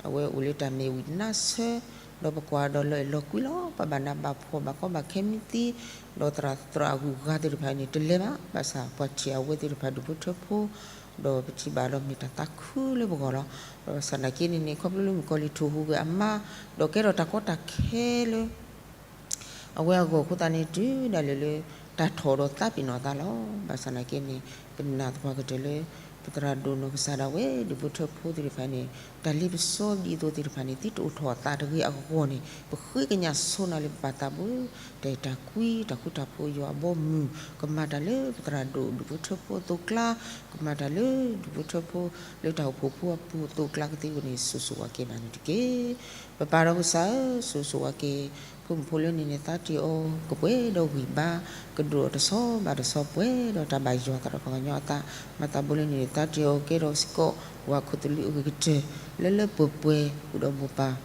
အဝဲအိၣ်လၢတၢ်မ့ၢ်ဝံၤနါဆၢ, ဒီးပကွၢ်ဒီးလီၤအဲၣ်လီၤကွံလီၤ. ပှၤဘၣ်နးဘၣ်ဖှီၣ်ဘၣ်ကီဘၣ်ခဲမံသံ, ဒီးသရၣ်သရၣ်အဂုၤအဂၤသ့ၣ်တဖၣ်အံၤန့ၣ် တလဲၤဘၣ်. ဘၣ်ဆၣ်ပှၤထံၣ်အဝဲသ့ၣ်တဖၣ်ဒူၣ်ဖိထၢဖိ, ဒီးပထံၣ်ဘၣ်ဒီးမ့ၢ်တၢ်သးခုလၢပဂီၢ်လီၤ. ဘၣ်ဆၣ်သနာ်က့န့ၣ်န့ၣ် ခီဖျိလၢမုၣ်ကီၤလံၢ်ထိၣ်ဟူးဂဲၤအမါ, ဒီးကဲထီၣ်တၢ်ကီတၢ်ခဲလၢ အဝဲအဂီၢ်အဃိသတးန့ၣ် တုၤဒၣ်လဲာ်လၢ တၢ်ထီၣ်ဒီးသးပ့ၤနီၣ်အသးလီၤ. ဘၣ်ဆၣ်သနာ်က့န့ၣ် ပနာ်သပှၢ်ကတၢၢ်လၢ ပသရၣ်ဒိၣ်နီၢ်ကစၢ်ဒၣ်ဝဲ ဒူၣ်ဖိထၢဖိသ့ၣ်တဖၣ်န့ၣ် တၢ်လ့ပစီဒ်သိးသ့ၣ်တဖၣ်န့ၣ် သုတအိၣ်ထီၣ်အသးတဂ့ၤအဂီၢ်န့ၣ် ပဃ့ကညးဆိနၤလၢပပၢ်သးဘိ, တၢ်အဲၣ်တၢ်ကွံ တၢ်ဃူတၢ်ဖိးယွၤအဘီအမုၢ် ကမၤတၢ်လၢပသရၣ်ဒိၣ်ဒူၣ်ဖိထၢဖိအသိးအကျါ, ကမၤတၢ်လၢဒူၣ်ဖိထၢဖိလၢတၢ်အိၣ်ဖှိၣ်ဖိအပူၤအသိးအကျါကသ့ဝဲန့ၣ် စိၤစိၤဝါက့ၤဘၣ်န့ၣ်တက့ၢ်. ပပၢ်ဒီးကစၢ်ဧၢ, စိၤစိၤဝါက့ၤ ဖိမုၣ်ဖိလၢန့ၣ်န့ၣ် သးတ့ၢ်အီၤ ကပှဲၤဒီးဂံၢ်ဘါ, ကဒိၣ်အီၤတဆီဘၣ်တဆီပှဲၤဒီးတၢ်ဘၣ်ယွၤသးဒီးပှၤကညီအသး, မၤသးဘိလၢန့ၣ်န့ၣ် သးတ့ၢ်အီၤကဲထီၣ်စ့ၢ်ကီး ဝၤခိၣ်သလုးအဂ့ၤကတၢၢ် လၢလၢပှဲၤပှဲၤဃုာ်ဒီးမိၢ်ပၢ်,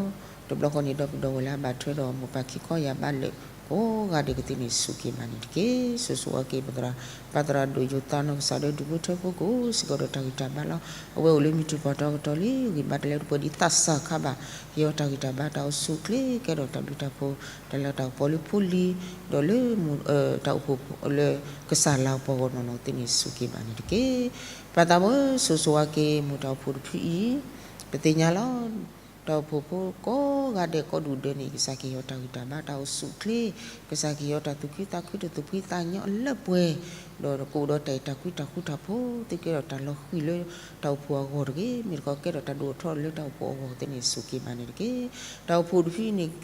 ဒီးတဘျီဃီန့ၣ်ဒီးပဒီပုၢ်ဝဲၢ်လၢအဘၣ်ထွဲဒီးမိၢ်ပၢ်ခံခီယၢ်ဘးလၢာ် ကိးဂၤဒဲးကသ့န့ၣ် စူၢ်က့ၤဘၣ်န့ၣ်တက့ၢ်. စိၤစိၤဝါက့ၤ ပသရၣ် ပၢ်သရၣ်ဒိၣ်ယိၤသးနီၢ်ကစၢ်ဒီးဒူၣ်ဖိထၢဖိကိးစ့ၢ်ကီးဒီးတၢ်ဂံၢ်တၢ်ဘါလီၤ. အဝဲအိၣ်လၢမုၢ်တပှၢ်တီကတီၢ်လံ ဂံၢ်ဘါတလဲတပှဲၤဒ်သးစၢ်အခါဘၣ်, ဟ့ၣ်အီၤတၢ်ဂံၢ်တၢ်ဘါတၢ်အိၣ်ဆူၣ်အိၣ်ချ့ ကဲထီၣ်တၢ်ဘျုးတၢ်ဖှိၣ် တၢ်လၤတၢ်ကပီၤလၢဖိလံၤ ဒီးလၢ တၢ်အိၣ်ဖှိၣ်လၢကစၢ်လၤကပီၤအဂီၢ်နီၢ်နီၢ်ကသ့န့ၣ် စူၢ်က့ၤဘၣ်န့ၣ်တက့ၢ်. ပၢ်သးဘိဧၢ, စိၤစိၤဝါက့ၤ မိၢ်တၢ်အိၣ်ဖှိၣ်တဖုအံၤ ပသ့ၣ်ညါလီၤ. တၢ်အိၣ်ဖှိၣ်ဖိကိးဂၤဒဲးကိးဒူၣ်ဒဲးန့ၣ် ကစၢ်ကဟ့ၣ်အီၤတၢ်ဂံၢ်တၢ်ဘါတၢ်အိၣ်ဆူၣ်အိၣ်ချ့, ကစၢ်ကဟ့ၣ်အီၤတၢ်သူၣ်ခုသးခုတၢ်သူၣ်ဖှံသးညီအလၢပှဲၤ, ဒီးကအိၣ်ဒီးတၢ်အဲၣ်တၢ်ကွံတၢ်ဃူတၢ်ဖိး, သုကဲထီၣ်တၢ်လီၤဃံၤလၢတၢ်အိၣ်ဖှိၣ်အဂီၢ်တဂ့ၤ, မ့ၢ်တခီကဲထီၣ်တၢ်ဒိၣ်ထီၣ်လၢတၢ်အိၣ်ဖှိၣ်အဂီၢ်ကသ့န့ၣ် စူၢ်က့ၤဘၣ်န့ၣ်တက့ၢ်. တၢ်အိၣ်ဖှိၣ်တဖုအံၤန့ၣ်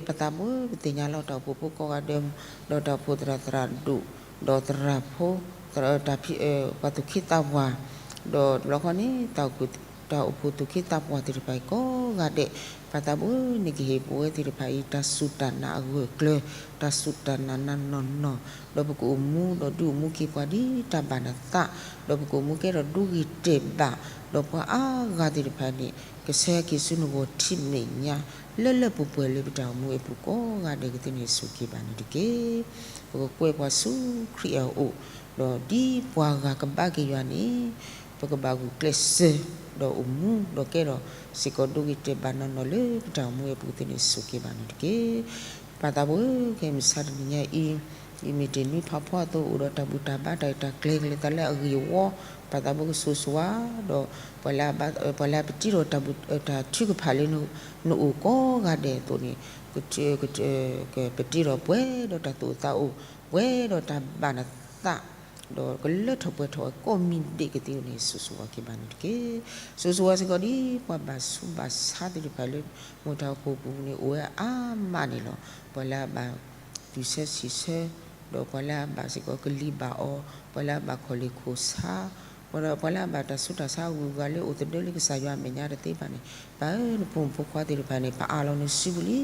ပသးဘိပသ့ၣ်ညါလီၤ တၢ်အိၣ်ဖှိၣ်ဖိကိးဂၤဒဲး, ဒီးတၢ်အိၣ်ဖှိၣ်သရၣ်သရၣ်ဒိၣ်, ဒီးသရၣ်ဖိ, တၢ်ဖံး ပှၤသူၣ်က့သးပှၢ်, ဒီးတဘျီဃီန့ၣ် တၢ်အိၣ်ဖှိၣ်သူၣ်က့သးပှၢ်သ့ၣ်တဖၣ်အံၤကိးဂၤဒဲး, ပသးဘိန့ၣ်ကဟ့ၣ်ပဝဲသ့ၣ်တဖၣ်အံၤ တၢ်စူၢ်တၢ်နာ်အဂၢၢ်အကျၢၤ, တၢ်စူၢ်တၢ်နာ်နီၢ်နီၢ်နီၢ်, ဒီးပကအိၣ်မူဒီးဒုးအိၣ်မူက့ၤပှၤဒ်တၢ်ဘၣ်နသး, ဒီးပကအိၣ်မူကဲထီၣ်ဒိဂ့ၤတဲာ်ဘၣ်, ဒီးပှၤအါဂၤသ့ၣ်တဖၣ်န့ၣ် ကဆှၢက့ၤဆူနဂီၢ်ထံးမဲာ်ညါ လၢလၢပှဲၤပှဲၤလၢပတၢ်အိၣ်မူအပူၤကိးဂၤဒဲးကသ့န့ၣ် စူၢ်က့ၤဘၣ်န့ၣ်တက့ၢ်. ပကကွဲးပှၤဆူခရံာ်အအိၣ်, ဒီးဒ်ပှၤဂၤကဘါက့ၤယွၤန့ၣ် ပကဘၣ်ဂုာ်ကျဲးစၢး, ဒီးအိၣ်မူဒီးကဲထီၣ်စ့ၢ်ကီးဒိဂ့ၤတဲာ်ဘၣ်နီၢ်နီၢ်လၢပတၢ်အိၣ်မူအပူၤကသ့န့ၣ် စူၢ်က့ၤဘၣ်န့ၣ်တက့ၢ်. ပၢ်သးဘိဧၢ, ခဲအံၤမုၢ်ဆါတနံၤညါအံၤ, ယမ့ၢ်တ့ၢ်နွံဖးဖီအသိး အိၣ်ဒီးတၢ်ဘူၣ်တၢ်ဘါတၢ်အဲၣ်တၢ်ကျဲၤကလဲၤသးလၢအဂ့ၢ်အဝီ, ပၢ်သးဘိကဆိၣ်ဂ့ၤဆိၣ်ဝါ, ဒီး ပှၤလၢအပတ့ထီၣ်တၢ်ဘူၣ်တၢ်ထုကဖၣ်လၢနအိၣ်ကိးဂၤဒဲးအသိးန့ၣ်, ကပတ့ထီၣ်ပှဲၤဒီးတၢ်သူၣ်အိၣ်သးအိၣ်, ပှဲၤဒီးတၢ်ဘၣ်နသး, ဒီးကလၢထီၣ်ပှဲၤထီၣ်ဝဲကိးမံၤဒဲးကသ့န့ၣ် စူၢ်က့ၤဆိၣ်ဝါက့ၤဘၣ်န့ၣ်တက့ၢ်. စူၢ်က့ၤဆိၣ်ဝါစ့ၢ်ကီးဒ်ပှၤဘၣ်ဆူးဘၣ်ဆါသ့ၣ်တဖၣ်လၢ မိၢ်တၢ်အိၣ်ဖှိၣ်ပူၤန့ၣ် အိၣ်ဝဲအါမးန့ၣ်လီၤ. ပှၤလၢအဘၣ် တုၤဆၢဆံးဆၢ, ဒီးပှၤလၢအဘၣ်စ့ၢ်ကီးကလံၤဘၣ်အီၤ, ပှၤလၢအဘၣ်ခီၣ်လ့ၢ်ခိၣ်ဆါ, ပှၤလၢအဘၣ်တၢ်ဆူးတၢ်ဆါအဂုၤအဂၤလၢအိၣ်သဒၢလၢကစၢ်ယွၤအမဲာ်ညါတသ့ဘၣ်န့ၣ်, ပၢ်ဧၢ, နဖိမုၣ်ဖိခွါသ့ၣ်တဖၣ်န့ၣ် ပအးလီၤနစုပူၤလံ.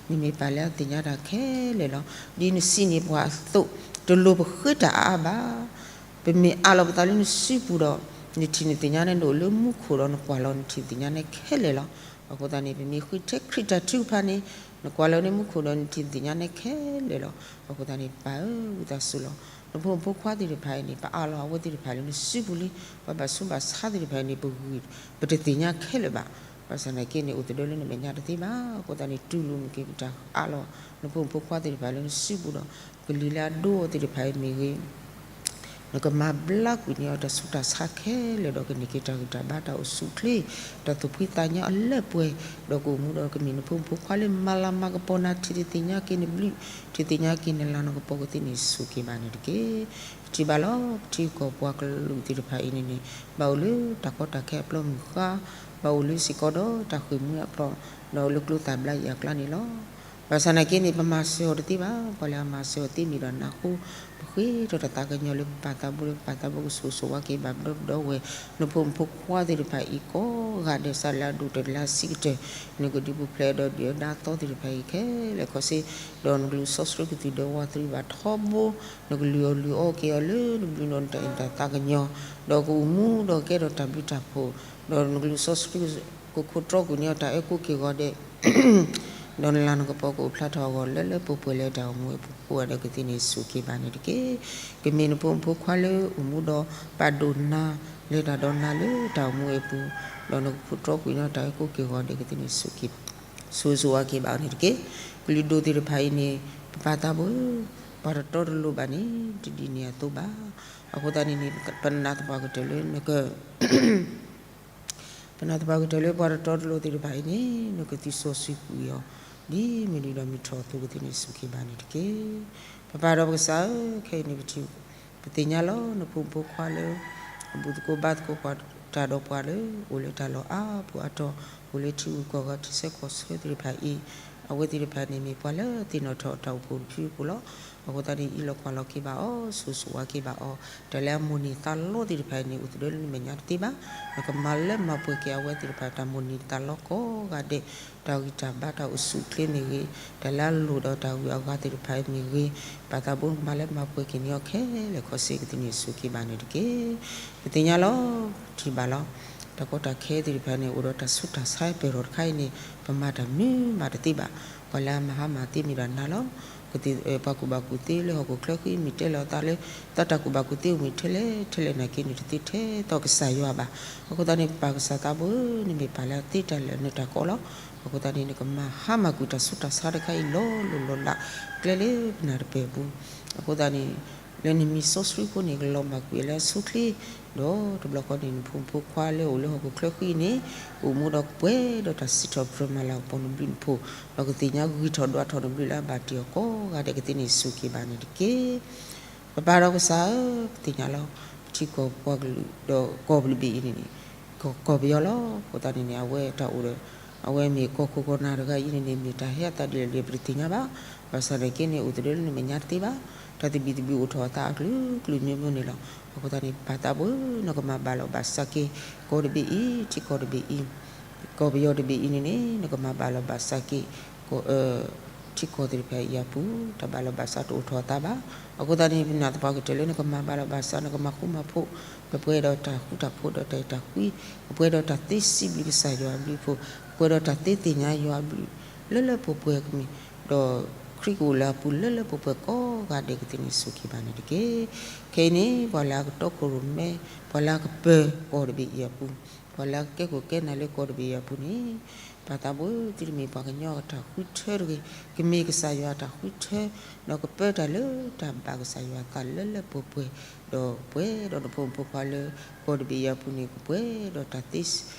နမ့ၢ်ပၢ်လၢအသ့ၣ်ညါတၢ်ခဲလၢာ်လီၤ. ဒ်နစံးန့ၢ်ပှၤအသိး, တလိၣ်ပဃ့တၢ်အါအါဘၣ်. ပမ့ၢ်အးလီၤပသးလၢနစုပူၤဒီး, နထံၣ်နသ့ၣ်ညါန့ၣ် နအိၣ်လၢမူခိၣ်ဒီး နကွၢ်လီၤနထံၣ်နသ့ၣ်ညါန့ၣ်ခဲလၢာ်လီၤ. အဃိသတးန့ၣ် ပမ့ၢ်ဃ့ထဲခရံာ်တၢ်ထုကဖၣ်န့ၣ်, နကွၢ်လီၤလၢမူခိၣ်ဒီး နထံၣ်နသ့ၣ်ညါန့ၣ်ခဲလၢာ်လီၤ. အဃိသတးန့ၣ် ပၢ်ဧၢ, ဝံသးစူၤလီၤ. နဖိမုၣ်ဖိခွါသ့ၣ်တဖၣ်အံၤန့ၣ် ပအးလီၤအဝဲသ့ၣ်တဖၣ်လၢနစုပူၤလံ. ပှၤဘၣ်ဆူးဘၣ်ဆါသ့ၣ်တဖၣ်အံၤန့ၣ် ပဂံၢ်ပတသ့ၣ်ညါခဲလၢာ်ဘၣ်. ဘၣ်ဆၣ်သနာ်က့န့ၣ် အိၣ်သဒၢလၢနမဲာ်ညါတသ့ဘၣ်. အဃိသတးန့ၣ် တူၢ်လိာ်မ့ၢ်က့ၤပတၢ်အးလီၤ နဖိမုၣ်ဖိခွါသ့ၣ်တဖၣ်လၢနစုပူၤဒီး, ကလံၤလၢအဒိအီၤသ့ၣ်တဖၣ်အံၤမ့ၢ်ဂ့ၤ နကမၤဘျါကွံာ်န့ၢ်အီၤတၢ်ဆူးတၢ်ဆါခဲလၢာ်ဒီး ကန့ၢ်က့ၤတၢ်ဂံၢ်တၢ်ဘါတၢ်အိၣ်ဆူၣ်အိၣ်ချ့, တၢ်သူၣ်ဖှံသးညီအလၢပှဲၤ, ဒီးကအိၣ်မူဒီးကမ့ၢ်နဖိမုၣ်ဖိခွါလၢမၤလၤမၤကပီၤနၤ ထံၣ်တသ့ၣ်ညါက့ၤနဘျုး, ထံၣ်သ့ၣ်ညါက့ၤနလၤနကပီၤကသ့န့ၣ် စူၢ်က့ၤဘၣ်န့ၣ်တက့ၢ်. ပထံၣ်ဘၣ်လီၤ ပထံကီၢ်ပှၤကလုာ်သ့ၣ်တဖၣ်အံၤန့ၣ်န့ၣ် ဘၣ်အိၣ်လၢတၢ်ကီတၢ်ခဲအပျီမုၢ်ဃါ, ဘၣ်အိၣ်လၢစ့ၢ်ကီးဒီးတၢ်ဃ့ၢ်မှံအပျီ, ဒီးအိၣ်လၢကျိသၣ်ဘျါယၤအကျါန့ၣ်လီၤ. ဘၣ်ဆၣ်သနာ်က့န့ၣ် ပမၤစၢၤအီၤတသ့ဘၣ်. ပှၤလၢအမၤစၢၤအီၤသ့မ့ၢ်ဒီးနၢ်ဟူ, ပဃ့ထီၣ်တၢ်သးကညီၤလၢပပၢ်သးဘိလၢ ပပၢ်သးဘိကဆိၣ်ဂ့ၤဆိၣ်ဝါက့ၤဘၣ်ပဒီပဒီဝဲ, နဖိမုၣ်ဖိခွါသ့ၣ်တဖၣ်အံၤကိးဂၤဒဲး စးလၢအဒိၣ်တၢၢ်လၢအဆံးကတၢၢ်, နကဒုးပူၤဖျဲးဒီးဒုၣ်ဒါအသီသ့ၣ်တဖၣ်အံၤခဲလၢာ်ခဲဆ့, ဒီးနကလူးစီဆှံကသံၣ်ဒီးဝးသရံးဘၣ်ထီဘိ, နကလုၢ်အီၣ်လုၢ်အီက့ၤအီၤလၢနဘျုးနတၢ်အဲၣ်တၢ်သးကညီၤ, ဒီးကအိၣ်မူဒီးကဲထီၣ်တၢ်ဘျုးတၢ်ဖှိၣ်, ဒီးနကလူးစီဆှံ ကခိးတြီကွံာ်န့ၢ်အီၤတၢ်အဲၣ်ကိးက့ၤဂီၤဒဲး, ဒီးနလၤနကပီၤကအိၣ်ဖျါထီၣ်အဂီၢ်လၢလၢပှဲၤပှဲၤလၢတၢ်အိၣ်မူအပူၤကိးဂၤဒဲးကသ့န့ၣ် စူၢ်က့ၤဘၣ်န့ၣ်တက့ၢ်. ကမ့ၢ်နဖိမုၣ်ဖိခွါလၢအိၣ်မူဒီးပာ်ဒိၣ်နၤလၢတၢ်ဒီးနၤလၢတၢ်အိၣ်မူအပူၤ, ဒီးနကခိးတြီကွံာ်န့ၢ်အီၤတၢ်အဲၣ်ကိးက့ၤဂီၤဒဲးကသ့န့ၣ် စူၢ်က့ၤ ဆိၣ်ဂ့ၤဆိၣ်ဝါက့ၤဘၣ်အီၤန့ၣ်တက့ၢ်. ကလုာ်ဒိၣ်သ့ၣ်တဖၣ်အံၤန့ၣ် ပပၢ်သးဘိဧၢ, ပှၤတတီတလိၤဘၣ်န့ၣ် တဒ်န့ၣ်အသိးဘၣ်. အဃိသတးန့ၣ်န့ၣ် ပနာ်သပှၢ်ကတၢၢ်လၢနက ပနာ်သပှၢ်ကတၢၢ်လၢပှၤတတီတလိၤသ့ၣ်တဖၣ်အံၤန့ၣ် နကသံစီဆှံကွံာ်အီၤ ဒ်မုၢ်နံၤဒီးမုၢ်ထီၣ်အသိးကသ့န့ၣ် စူၢ်က့ၤဘၣ်န့ၣ်တက့ၢ်. ပပၢ်ဒီးပကစၢ်ဧၢ, ခဲအံၤန့ၣ်ပထံၣ် ပသ့ၣ်ညါလီၤ နဖိမုၣ်ဖိခွါလၢ အဘူၣ်သကိးဘါသကိးပှၤတၢ်ဒီးပှၤလၢ အိၣ်လၢတၢ်လီၢ်အါပူၤအါတီၢ်, အိၣ်လၢထံဂုၤကီၢ်ဂၤ ထံဆၢကီၢ်ဆၢသ့ၣ်တဖၣ်အံၤ, အဝဲသ့ၣ်တဖၣ်န့ၣ်မ့ၢ်ပှၤလၢသ့ၣ်နီၣ်ထီၣ်တၢ်အိၣ်ဖှိၣ်တဖုအပူၤလီၤ. အဃိသတးန့ၣ် အံးလီၤကွၢ်လီၤက့ၤဘၣ်အီၤ, ဆိၣ်ဂ့ၤဆိၣ်ဝါက့ၤဘၣ်အီၤ, တၢ်လၢအမိၣ်န့ၢ်သးလီသ့ၣ်တဖၣ်အံၤန့ၣ် အိၣ်သဒၢလၢနမဲာ်ညါတသ့ဘၣ်. နကမၤလၢမၤပှဲၤက့ၤအဝဲသ့ၣ်တဖၣ် တၢ်မိၣ်န့ၢ်သးလီကိးဂၤဒဲး, တၢ်ဂံၢ်တၢ်ဘါတၢ်အိၣ်ဆူၣ်အိၣ်ချ့မ့ၢ်ဂ့ၤ, တၢ်လၢအလိၣ်ဒီးတၢ်ဂုၤအဂၤသ့ၣ်တဖၣ်မ့ၢ်ဂ့ၤ, ပၢ်သးဘိကမၤလၢမၤပှဲၤက့ၤန့ၢ်အီၤခဲလၢာ်ခဲဆ့ကသ့န့ၣ် စူၢ်က့ၤဘၣ်န့ၣ်တက့ၢ်. ပသ့ၣ်ညါလီၤ, ပထံၣ်ဘၣ်လီၤ, တၢ်ကီတၢ်ခဲသ့ၣ်တဖၣ်န့ၣ် အိၣ်ဒီးတၢ်ဆူးတၢ်ဆါပၢၢ်ထီၣ်တခါအံၤန့ၣ် ပမၤတၢ်မနုၤမးတသ့ဘၣ်. ပှၤလၢအမၤဟါမၢ်သ့မ့ၢ်ဒၣ်နၤလီၤ. ပှၤကူၣ်ဘၣ်ကူၣ်သ့လၢဟီၣ်ခိၣ်ချၢဃံမ့ၢ်တဲလီၤသးလၢ သးတၢ်ကူၣ်ဘၣ်ကူၣ်သ့အိၣ်မ့ၢ်ထဲလဲၣ်ထဲလဲၣ်နာ်က့န့ၣ် တသ့ထဲသိးကစၢ်ယွၤဘၣ်. အဃိသတးန့ၣ် ပၢ်ကစၢ်သးဘိဧၢ, နမ့ၢ်ပၢ်လၢအသ့တၢ်လၢာ်နတၢ်ကီလီၤ. အဃိသတးန့ၣ် နကမၤဟါမၢ်ကွံာ်တၢ်ဆူးတၢ်ဆါတခါအံၤလီၤလိၤလီၤလး ကျဲလၢပနၢ်တပၢၢ်အပူၤ. အဃိသတးန့ၣ် လၢနမံၤစီဆှံဖိန့ၣ် ကလီၤမၢ်ကွံာ်လၢအဆိအချ့, ဒီးတဘျီဃီန့ၣ် နဖိမုၣ်ဖိခွါလၢအအိၣ်လၢဟီၣ်ခိၣ်ချၢဃံန့ၣ် ကအိၣ်မူဒီးကပှဲၤဒီးတၢ်စံးထီၣ်ပတြၢၤမၤလၤကပီၤနဘျုးနဖှိၣ်, ဒီးကသ့ၣ်ညါဂံၢ်ထီၣ်ဒွးထီၣ်နဘျုးလၢအဘၣ်တ့ၢ်အီၤကိးဂၤဒဲးကသ့န့ၣ်စူၢ်က့ၤဘၣ်န့ၣ်တက့ၢ်. ပပၢ်ဒီးကစၢ်ဧၢ, ပသ့ၣ်ညါလီၤ, ပထံကီၢ်ပှၤကလုာ်ဒီးကီၢ်ပူၤတဘ့ၣ်အံၤန့ၣ်န့ၣ် ကီၢ်ပယီၤလီၤ. အဃိသတးန့ၣ်န့ၣ် အဝဲတၢ်အိၣ်ဒီး အဝဲမ့ၢ်ကီၢ်ခိၣ်ကီၢ်နၢ်တဂၤအံၤန့ၣ်န့ၣ် မ့ၢ်တၢ်ဟဲအသးဒ်လဲၣ်ဒ်လဲၣ်ပတသ့ၣ်ညါဘၣ်. ဘၣ်ဆၣ်သနာ်က့န့ၣ် အိၣ်သဒၢလၢနမဲာ်ညါတသ့ဘၣ်. တၢ်သဘံၣ်သဘုၣ်အိၣ်ထီၣ်အသးအကလုာ်ကလုာ်မျိုးမျိုးန့ၣ်လီၤ. အဃိသတးန့ၣ် ပၢ်သးဘိဧၢ, နကမၤဘၣ်လီၤဘၣ်စးက့ၤ ကီၢ်တဘ့ၣ်အံၤ, ထံကီၢ်တဘ့ၣ်အံၤ, ကီၢ်ပယီၤတဘ့ၣ်အံၤန့ၣ်န့ၣ် နကမၤဘၣ်လီၤဘၣ်စးက့ၤ ကီၢ် ထံကီၢ်သ့ၣ်တဖၣ်အံၤအပူၤ တၢ်ဘၣ်လီၤဘၣ်စးတအိၣ်ထီၣ်အသးဘၣ်. အဃိသတးန့ၣ် ပနာ်သပှၢ်ကတၢၢ်လၢနကမၤဘၣ်လီၤဘၣ်စး နကမၤဃူမၤဖိး ကပှဲၤဒီးတၢ်ဃူတၢ်ဖိးဒီးတၢ်အဲၣ်တၢ်ကွံ, ကပှဲၤဒီးတၢ်သ့စံးဘျုးကစၢ်ယွၤအဘျုးအဖှိၣ်, ကပှဲၤဒီးတၢ်သ့သ့ၣ်ညါယွၤအဘျုး လၢလၢပှဲၤပှဲၤကမ့ၢ်, ဒီးခရံာ်ကအိၣ်လၢအပူၤလၢလၢပှဲၤပှဲၤကိးဂၤဒဲးကသ့န့ၣ်စူၢ်က့ၤဘၣ်န့ၣ်တက့ၢ်. ခဲအံၤန့ၣ် ပှၤလၢအကတီခိၣ်ရိၣ်မဲ, ပှၤလၢအကပၢၤကီၢ်တဘ့ၣ်အံၤအပူၤ, ပှၤလၢအကကဲခိၣ်ကဲနၢ်လၢကီၢ်တဘ့ၣ်အံၤအပူၤန့ၣ် ပၢ်သးဘိဧၢ, သုတမ့ၢ်ပှၤကညီအတၢ်ဃုထၢတဂ့ၤ, ကမ့ၢ်ကစၢ်ယွၤအတၢ်ဃုထၢ, ဒီးကပၢတၢ်လၢတၢ်ဘၣ်ကစၢ်ယွၤအသးလၢလၢပှဲၤပှဲၤ, ဒီးပှဲၤဒီးနဖိမုၣ်ဖိခွါလၢကီၢ်တဘ့ၣ်အံၤအပူၤန့ၣ် ကပှဲၤဒီးတၢ်သ့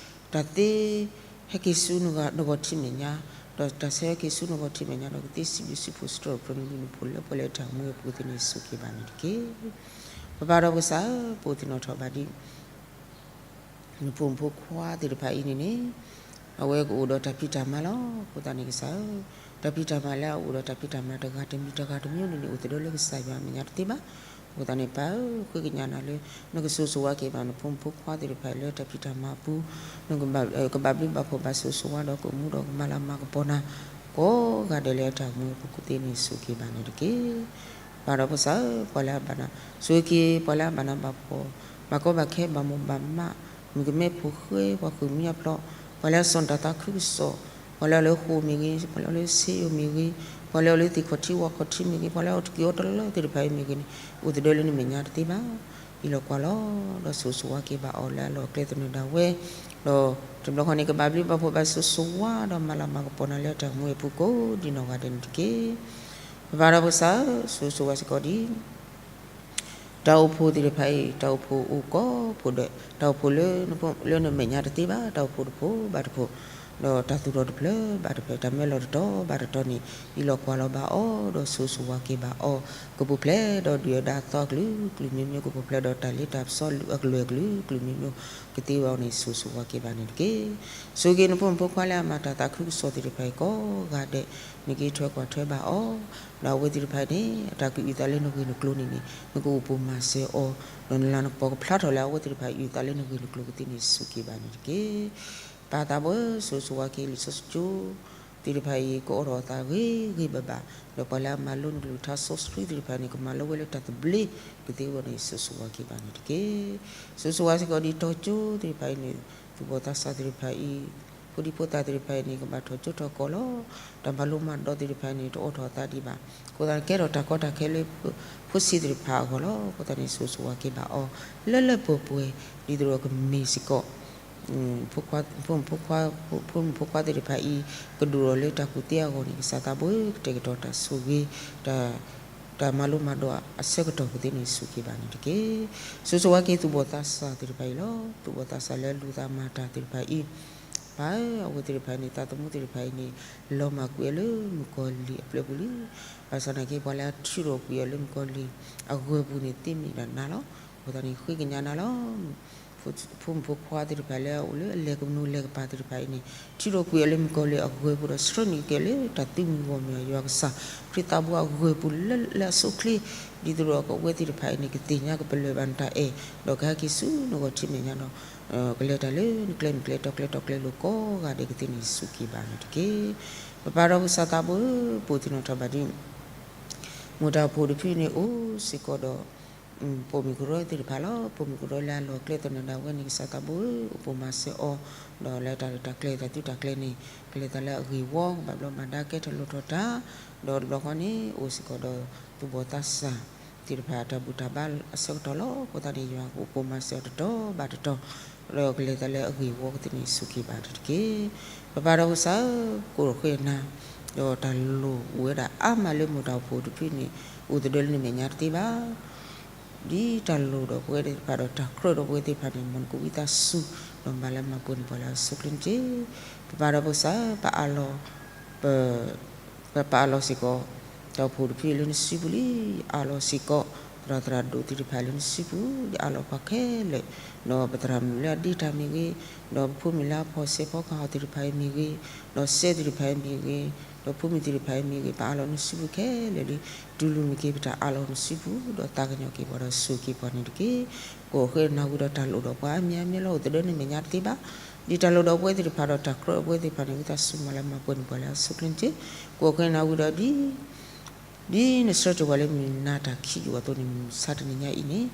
တၢ်သ့ ဟဲက့ၤဆူနဂီၢ်ထံမဲာ်ညါ, ဒီးတၢ်ဆၢဟဲက့ၤဆူနဂီၢ်ထံမဲာ်ညါ ဒီးကသ့စံးဘျုးစံးဖှိၣ်စံးထီၣ်ပတြၢၤနဘျုးနဖှိၣ်လၢပှဲၤလၢတၢ်မူအပူၤသ့န့ၣ်စူၢ်က့ၤဘၣ်န့ၣ်တက့ၢ်. ပပၢ်ဒီးကစၢ်ဧၢ, ပအိၣ်သ့ၣ်နီၣ်ထီၣ်ဘၣ်ဒ် နဖိမုၣ်ဖိခွါသ့ၣ်တဖၣ်အံၤန့ၣ်န့ၣ် အဝဲကအိၣ်ဒီးတၢ်ဖံးတၢ်မၤလီၤ. အဃိသတးန့ၣ်ကစၢ်ဧၢ, တၢ်ဖံးတၢ်မၤလၢအအိၣ်ဒီးတၢ်ဖံးတၢ်မၤတဂၤတမံၤတဂၤတမျိုးန့ၣ်န့ၣ် အိၣ်သဒၢလၢကစၢ်ယွၤအမဲာ်ညါတသ့ဘၣ်. အဃိသတးန့ၣ် ပၢ်ဧၢ, ဃ့ကညးနၤလၢ နကစိၤစိၤဝါက့ၤဘၣ်နဖိမုၣ်ဖိခွါသ့ၣ်တဖၣ်လၢတၢ်ဖံးတၢ်မၤအပူၤ, ကဘၣ်ဘျုးဘၣ်ဖှိၣ်ဘၣ်စိၤစိၤဝါဒီးကအိၣ်မူဒီးကမၤလၤမၤကပီၤနၤ ကိးဂၤဒဲးလၢတၢ်မူအပူၤသ့န့ၣ်စူၢ်က့ၤဘၣ်န့ၣ်တက့ၢ်. ပၢ်ဒီးကစၢ်ဧၢ, ပှၤလၢအဘၣ်နၤ, စူၢ်က့ၤပှၤလၢအဘၣ်နးဘၣ်ဖှီၣ်, ဘၣ်ကီဘၣ်ခဲဘၣ်မိၢ်ဘၣ်မး, မုၣ်ကမဲဖိဃဲ, ပှၤဃုမံအဖျိ, ပှၤလၢအစိာ်တၢ်သးခုကစီၣ်, ပှၤလၢအအိၣ်လၢဃိာ်မ့ၢ်ဂ့ၤ, ပှၤလၢအအိၣ်လၢဆ့ယိၣ်မ့ၢ်ဂ့ၤ, ပှၤလၢအအိၣ်လၢသ့ၣ်ခီၣ်ထံးဝၣ်ခီၣ်ထံးမ့ၢ်ဂ့ၤ, ပှၤလၢအအိၣ်တက့ၢ်အီၤတလၢသ့ၣ်တဖၣ်အံၤမ့ၢ်ဂ့ၤန့ၣ် အိၣ်သဒၢလၢနမဲာ်ညါတသ့ဘၣ်. အံၤလီၤကွၢ်လီၤ, ဒီးစိၤစိၤဝါက့ၤဘၣ်အီၤလၢအလီၢ်အကျဲသနၢၣ်ဒၣ်ဝဲ, ဒီးတဘျီဃီန့ၣ် ကဘၣ်ဘျုးဘၣ်ဖှိၣ်ဘၣ်စိၤစိၤဝါဒီးမၤလၤမၤကပီၤနၤလၢတၢ်မူအပူၤကိးဒ်နီၢ်ဂၤဒဲးန့ၣ်တက့ၢ်. ပပၢ်ဒီးကစၢ်ဧၢ, စိၤစိၤဝါစ့ၢ်ကီးဒ် တၢ်အိၣ်ဖှိၣ်သ့ၣ်တဖၣ်အံၤ တၢ်အိၣ်ဖှိၣ်အိၣ်ကိးဖှိၣ်ဒီး တၢ်အိၣ်ဖှိၣ်လၢ လၢနမဲာ်ညါတသ့ဘၣ်, တၢ်အိၣ်ဖှိၣ်တဖှိၣ်ဘၣ်တဖှိၣ်, ဒီးတၢ်သူၣ်ထီၣ်တဖျၢၣ်ဘၣ်တဖျၢၣ်, တၢ်မၢလီၤတတီၤဘၣ်တတီၤန့ၣ် အံၤလီၤကွၢ်လီၤဘၣ်အီၤ, ဒီးစိၤစိၤဝါက့ၤဘၣ်အီၤ, ကပူၤဖျဲးဒီးဒုၣ်ဒါအသီကလုာ်ကလုာ်မျိုးမျိုး, ကပူၤဖျဲးဒီးတၢ်လ့တၢ်ပစီအကလုာ်ကလုာ်မျိုးမျိုး, ကသ့ဝဲအီၤန့ၣ် စိၤစိၤဝါက့ၤဘၣ်န့ၣ်တက့ၢ်. စူၢ်က့ၤနဖိမုၣ်ဖိခွါလၢအမၤတၢ်သးခုကစီၣ်သ့ၣ်တဖၣ်အံၤကိးဂၤဒဲး, နက့ၤထွဲကွၢ်ထွဲဘၣ်အီၤ, ဒီးအဝဲသ့ၣ်တဖၣ်န့ၣ် အတၢ်ကအုၣ်သးလၢနဂ့ၢ်နကျိၤန့ၣ်န့ၣ် နကအိၣ်ပိၢ်မၤစၢၤအီၤ, ဒီးနလၤနကပီၤကဖျါထီၣ်လၢအဝဲသ့ၣ်တဖၣ်အုၣ်သးလၢနဂ့ၢ်နကျိၤကသ့န့ၣ် စူၢ်က့ၤဘၣ်န့ၣ်တက့ၢ်. ပၢ်သးဘိဧၢ, စိၤစိၤဝါက့ၤလံာ်စီဆှံကၠိ သ့ၣ်တဖၣ်အံၤ ကအိးထီၣ်အသးဂ့ၤဂ့ၤဘၣ်ဘၣ်, ဒီးပှၤလၢအမၤလိနကလုၢ်ကထါစီဆှံသ့ၣ်တဖၣ်န့ၣ် ကမၤလိဝဲလၢတၢ်သဘျ့ကသ့အဂီၢ်န့ၣ် စိၤစိၤဝါက့ၤဘၣ်န့ၣ်တက့ၢ်. စိၤစိၤဝါစ့ၢ်ကီးဒ်တီၤကၠိသ့ၣ်တဖၣ်အံၤန့ၣ် သူၣ်ဘီၣ်သးစၢ်သ့ၣ်တဖၣ်အံၤ ဖိဒံဖိသၣ်သ့ၣ်တဖၣ်အံၤန့ၣ် ကဘၣ်ထီၣ်ကၠိထီၣ်ကီၢ်လီၤ. တၢ်မၤလိမၤဒိးသ့ၣ်တဖၣ်အံၤန့ၣ် တအိးထီၣ်အသးဒံးဘၣ်. အဃိသတးန့ၣ် ကဲထီၣ်တၢ်ကီတၢ်ခဲလၢ ဖိဆံးသ့ၣ်တဖၣ်အဂီၢ်လီၤ. အဃိသတးန့ၣ် စိၤစိၤဝါက့ၤဘၣ်အီၤ လၢလၢပှဲၤပှဲၤ ဒ်သိးဒီးကမ့ၢ်စ့ၢ်ကီး ဖိမုၣ်ဖိခွါသ့ၣ်တဖၣ်အံၤ ကဒိၣ်ထီၣ်လၢတၢ်ကူၣ်သ့အဂီၢ်န့ၣ် ကစၢ်သးဘိဧၢ ကတဲာ်ကတီၤတၢ်ဆိၣ်ဂ့ၤ တၢ်မၤလိမၤဒိးအဆၢကတီၢ်ပူၤသ့န့ၣ် စူၢ်က့ၤဘၣ်န့ၣ်တက့ၢ်. စိၤစိၤဝါက့ၤသူၣ်ဘီၣ်သးစၢ်သ့ၣ်တဖၣ်အံၤလီၤ. သူၣ်ဘီၣ်သးစၢ်လၢအလူၤသးမၤတၢ်သ့ၣ်တဖၣ်အံၤ ပၢ်ဧၢ အဝဲသ့ၣ်တဖၣ်န့ၣ် သးသမူသ့ၣ်တဖၣ်အံၤန့ၣ် လီၤမၢ်ကွံာ်အီၤလၢမုၣ်ကီၤလံၢ်အပျဲၢ်ပူၤလံ. ဘၣ်ဆၣ်သနာ်က့ ပှၤလၢအထုးထီၣ်ကွံာ်အီၤလၢမုၣ်ကီၤလံၢ်အဂၢၤပူၤန့ၣ် သ့မ့ၢ်ဒၣ်နၤလီၤ. အဃိသတးန့ၣ် ဃ့ကညးနၤလီၤ. ဖိမုၣ်ဖိခွါသ့ၣ်တဖၣ်လၢအအိၣ်လၢအလဲၤကနူၤလဲၤကပၤသ့ၣ်တဖၣ်အံၤန့ၣ် ထုးထီၣ်ကွံာ်အီၤလၢမုၣ်ကီၤလံၢ်အဂၢၤပူၤဒီးဆှၢနုာ်က့ၤလၢတၢ်သုးမုၢ်ဂီၢ်မုၢ်အယွၤကစၢ် ခရံာ်သးဘိအဂၢၤပူၤလၢလၢအဆိအချ့ ဒ်သိးဒီးအဝဲသ့ၣ်တဖၣ်အံၤန့ၣ် ကသ့ၣ်ညါကပလၢၢ်ဘၣ်နတၢ်အဲၣ် ဒီးကဟဲက့ၤဆူနဂီၢ်ထံမဲာ်ညါဒီး ကလဲၤတၢ်လၢနကျဲနကျဲ တီကျဲတီကျဲလိၤကိးဂၤဒဲးကသ့န့ၣ် စူၢ်က့ၤဘၣ်န့ၣ်တက့ၢ်. ပပၢ်ဒီးကစၢ်သးဘိဧၢ ပအိၣ်သ့ၣ်နီၣ်ထီၣ်ဘၣ်ဒ် မိၢ်တၢ်အိၣ်ဖှိၣ်တဖုန့ၣ်အိၣ်စ့ၢ်ကီးဒီး ပိာ်မုၣ်ကရၢသ့ၣ်တဖၣ်လီၤ. ပိာ်မုၣ်ကရၢလၢအလီၢ်ကျဲသနၢၣ်ဒၣ်ဝဲန့ၣ် ကစၢ်သးဘိဧၢ အိၣ်ပိၢ်မၤစၢၤအီၤ ဒီးလၢတၢ်လၢတၢ်ကျဲၤတၢ်သုးတၢ်ကျဲၤန့ၣ် ကလဲၤသးလၢအဂ့ၢ်ဝီ ကဘၣ်ဘျီမၤဒါကဲထီၣ်လိၣ်ထီၣ်တၢ် ဒီးတဘျီဃီန့ၣ် အိၣ်စ့ၢ်ကီးဒီးသူၣ်ဘီၣ်သးစၢ်သ့ၣ်တဖၣ်အတၢ်ဘူၣ်တၢ်ဘါအဆၢကတီၢ်လီၤ. အဃိသတးန့ၣ် ယွၤကအိၣ်ပိၢ်မၤစၢၤအီၤတတီၤဘၣ်တတီၤ ဒီးကလဲၤသးလၢအဂ့ၢ်ဝီကသ့န့ၣ် စူၢ်က့ၤဘၣ်တက့ၢ်. ပပၢ်ဒီးကစၢ်ဧၢ ကိးဃ့နၤ ဒီးတၢ်လိၣ်အိၣ်ဝဲဒၣ်အါမးလၢမိၢ်တၢ်အိၣ်ဖှိၣ်တဖုန့ၣ် အိၣ်သဒၢလၢနမဲာ်ညါတသ့ဘၣ်. ဒ်တၢ်လိၣ်ဒီးပဝဲသ့ၣ်တဖၣ်ဒီးတၢ်ကြၢးဒီးပဝဲသ့ၣ်တဖၣ်န့ၣ် မ်နကဝံသးစူၤ ဒီးမၤလၢမၤပှဲၤန့ၢ်ပှၤလၢအဆိအချ့န့ၣ်တက့ၢ်. ပပၢ်ဒီးပကစၢ် ပအၢၣ်လီၤ ပ ပပၢ်အၢၣ်လီၤစ့ၢ်ကီး ဒီးဖိတဖုလၢနစုပူၤလံ, အၢၣ်လီၤစ့ၢ်ကီး သရၣ်သရၣ်ဒိၣ်သ့ၣ်တဖၣ်လၢနစုပူၤ, ယအၢၣ်လီၤပှၤခဲလၢာ်, ဒီးပသရၣ်မုၣ်လၢအဒ့တၢ်မ့ၢ်ဂ့ၤ, ဒီးပဖိမုၣ်လၢအဖီၣ်စဲးဖီကဟီၣ်သ့ၣ်တဖၣ်အံၤမ့ၢ်ဂ့ၤ, ဒီးစဲးသ့ၣ်တဖၣ်အံၤမ့ၢ်ဂ့ၤ, ဒီးဖိမုၣ်သ့ၣ်တဖၣ်အံၤမ့ၢ်ဂ့ၤ, ပအၢၣ်လီၤနစုပူၤခဲလၢာ်လံ, တူၢ်လိာ်မ့ၢ်က့ၤ ပတၢ်အၢၣ်လီၤနစုပူၤ ဒီးသးကညီၤက့ၤပှၤဒီးဆိၣ်ဂ့ၤက့ၤပှၤန့ၣ်တက့ၢ်. ကိးဃုာ်နၢ်ဟူဒီးတၢ်လိၣ်ဒီးပှၤအါမံၤအါမံၤလီၤ အိၣ်သဒၢနမဲာ်ညါတသ့ဘၣ်. ဒ်တၢ်လိၣ်ဒီးပဝဲသ့ၣ်တဖၣ်ဒီးတၢ်ကြၢးပဝဲသ့ၣ်တဖၣ်န့ၣ် ဝံသးစူၤမၤလၢမၤပှဲၤန့ၢ်ပှၤလၢအဆိအချ့န့ၣ်တက့ၢ်. ကိးဃုာ်နၢ်ဟူဒီးဒ် ဒ်နဆှၢတ့ၢ်ပှၤလၢမုၢ်နၤတၢ်ခံးအသိးန့ၣ် မုၢ်မဆါတနံၤညါအံၤန့ၣ်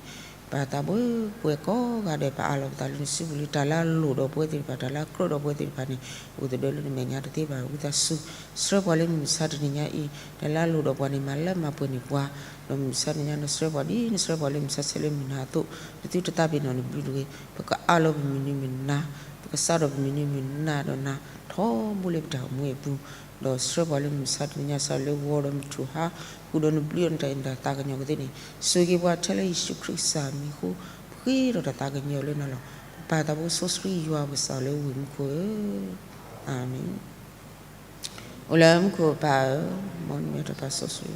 ပၢ်သးဘိပှဲၤကိးဂၤဒဲး ပအၢၣ်လီၤပသးလၢနစုပူၤလံ တၢ်လၢအလိၣ်ဒီးပဝဲသ့ၣ်တဖၣ် တၢ်လၢအကြၢးဒီးပဝဲသ့ၣ်တဖၣ်န့ၣ် အိၣ်သဒၢလၢနမဲာ်ညါတသ့ဘၣ် ဝံသးစူၤ ဆှၢပှၤလၢမုၢ်မဆါတနံၤညါအံၤ တၢ်လၢအလိၣ်ဒီးပှၤန့ၣ် မၤလၢမၤပှဲၤန့ၢ်ပှၤ ဒီးမုၢ်မဆါတနံၤညါ နဆှၢပှၤ ဒ်နဆှၢပှၤလၢမုၢ်မဆါဆၢလၢမုၢ်နၤအသိး နသုတသးပ့ၤနီၣ်နဘျုးတဂ့ၤ ပကအၢၣ်လီၤပမုၢ်နံၤမုၢ်နၤ ပကစးထီၣ်ပမုၢ်နံၤမုၢ်နၤဒီးနၤ ထီဘိလၢပတၢ်အိၣ်မူအပူၤ ဒီးဆှၢပှၤလၢမုၢ်မဆါတနံၤညါ စးလၢဂီၤဒီးမုၢ်ထူၣ်ဟါ ဃုာ်ဒီးနဘျုးအီၤနတၢ်အဲၣ်နတၢ်သးကညီၤကသ့န့ၣ် ဆိၣ်ဂ့ၤပှၤထဲလၢယ့ၣ်ၡူးခရံာ်ကစၢ်မံၤအဃိ ပဃ့ဒီးတၢ်သးကညီၤလၢနၤလီၤ. ပပၢ်သးဘိစီဆှံယွၤပကစၢ်လၢဝ့ၢ်မူခိၣ်ဧၢ, အၤမ့ၣ်. အိၣ်လၢမူခိၣ်ပၢ်ဧၢ, မ်နမံၤတၢ်ပၢ်စီဆှံ,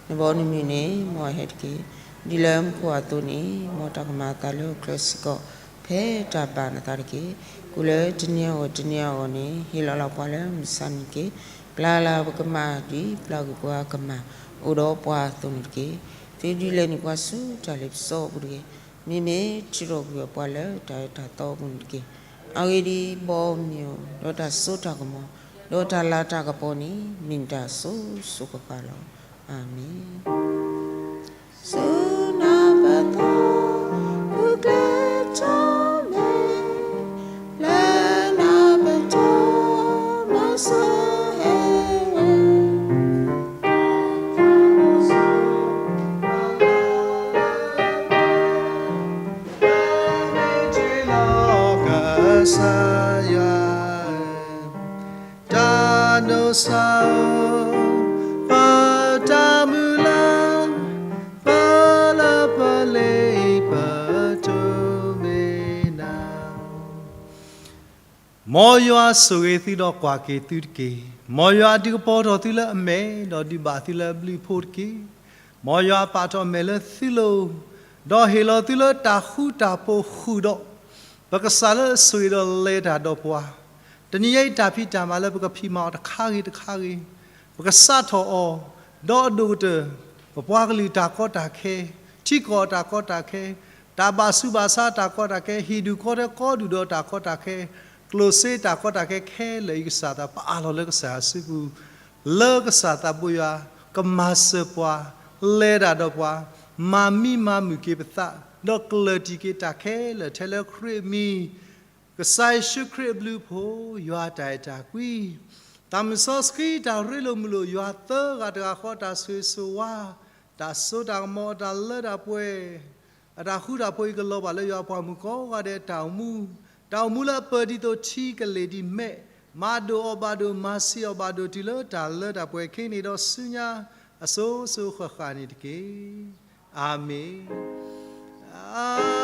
နဘီနမုၢ်န့ၣ် မ်အဟဲတက့ၢ်. ဒ်လၢမူခိၣ်အသိးန့ၣ် မ်တၢ်ကမၤအသးလၢဟီၣ်ခိၣ်ချၢစ့ၢ်ကီး ဖဲတၢ်ဘၣ်နသးတက့ၢ်. ကိၣ်လၢတနံၤအဂီၢ်တနံၤအဂီၢ်န့ၣ် ဟ့ၣ်လီၤလၢပှၤလၢမုၢ်မဆါန့ၣ်တက့ၢ်. ပျၢ်လၢပကမၣ်ဒ်ပျၢ်ကွံာ်ပှၤကမၣ်အိၣ်ဒီးပှၤအသိးန့ၣ်တက့ၢ်. သုဒုးလဲၤနုာ်ပှၤဆူတၢ်လ့ပစီအပူၤတဂ့ၤ. မ့မ့ၢ်ထုးထီၣ်ကွံာ်ပှၤလၢတၢ်အၢတၢ်သီအပူၤန့ၣ်တက့ၢ်. အဂ့ၢ်ဒ်အံၤ, ဘီမုၢ်, ဒီးတၢ်စိတၢ်ကမီၤ, ဒီးတၢ်လၤတၢ်ကပီၤန့ၣ် မ့ၢ်နတၢ်အစိၤစိၤဃၣ်ဃၣ်လီၤ. အၤမ့ၣ်. ဆူနၤပသီ ဃုကျဲထီၣ်မဲာ် လၢနၤပတီၢ် မၤစၢၤဟဲဝဲ ကစၢ်ယွၤ တၢ်နိးစၢ်ဧၢ, ပတၢ်မုၢ်လၢ် ပလၢပလ့ပတိၢ်မ့ၢ်နၤ. မ်ယွၤဆိၣ်ဂ့ၤသုဒီးကွၢ်က့ၤသုတက့ၢ်. မ်ယွၤဒုးကပီၤထီၣ်သုလၢအမဲာ် ဒီးဒုးဘၣ်သုလၢအဘျုးအဖှိၣ်တက့ၢ်. မ်ယွၤပာ်ထီၣ်အမဲာ်လၢသုလိၤ ဒီးဟ့ၣ်လီၤသုလၢတၢ်ဃူတၢ်ဖိးဃုာ်ဒီး ပကစၢ်လၢအဆိၣ်ဂ့ၤဒီးလဲၤတၢ်ဒီးပှၤ, တနံၤအံၤတၢ်ဖံးတၢ်မၤလၢပကဖံးမၤအီၤတခါဂ့ၤတခါဂ့ၤ, ပကစးထီၣ်အီၤ ဒီးအဒိၣ်ကတၢၢ် ပပှၤကလုာ်တၢ်ကီတၢ်ခဲ, ထံကီၢ်တၢ်ကီတၢ်ခဲ, တၢ်ဘၣ်ဆူးဘၣ်ဆါတၢ်ကီတၢ်ခဲ, ဟံၣ်ဒူၣ်ကီၢ်ဒူၣ်ဒီးတၢ်ကီတၢ်ခဲ, ကျိၣ်စ့တၢ်ကီတၢ်ခဲခဲလၢာ်အံၤ ကစၢ်သးပအၢၣ်လီၤလၢကစၢ်ယွၤစုပူၤ လၢကစၢ်သးဘိယွၤ ကမၤစၢၤပှၤ, လဲၤတၢ်ဒီးပှၤ, မၤမံမၤမုာ်က့ၤပသး, ဒီးကျၢၢ်တံၢ်က့ၤတၢ်ခဲလၢာ်ထဲလၢခရံာ်အမံၤ, ကစၢ်ယ့ၣ်ၡူးခရံာ်အဘျုးအဖှိၣ်, ယွၤတၢ်အဲၣ်တၢ်ကွံ, တၢ်မုၢ်စီဆှံတၢ်ရ့လိာ်မုာ်လိာ်, ယွၤသၢဂၤတဂၤဃီတၢ်ဆိၣ်ဂ့ၤဆိၣ်ဝါ, တၢ်စိတၢ်ကမီၤ, တၢ်လၢတၢ်ပှဲၤ အတၢ်ဃူတၢ်ဖိးအံၤ ကလီၤဘၣ်လၢယွၤပှၤမုၣ်ကိးဂၤဒဲးအတၢ်အိၣ်မူ, တၢ်အိၣ်မူလၢအပၢၢ်ဒ်သိးထံကလ့ၢ်ဒ်မဲး, မၤဒိၣ်အီၤဘၣ်ဒိၣ်, မၤဆံးအီၤဘၣ်ဒိၣ်, တုၤလၢတၢ်လၢတၢ်ပှဲၤ ခဲအံၤဒီးဆူညါ အစိၤစိၤဃၣ်ဃၣ်န့ၣ်တက့ၢ်. အၤမ့ၣ်.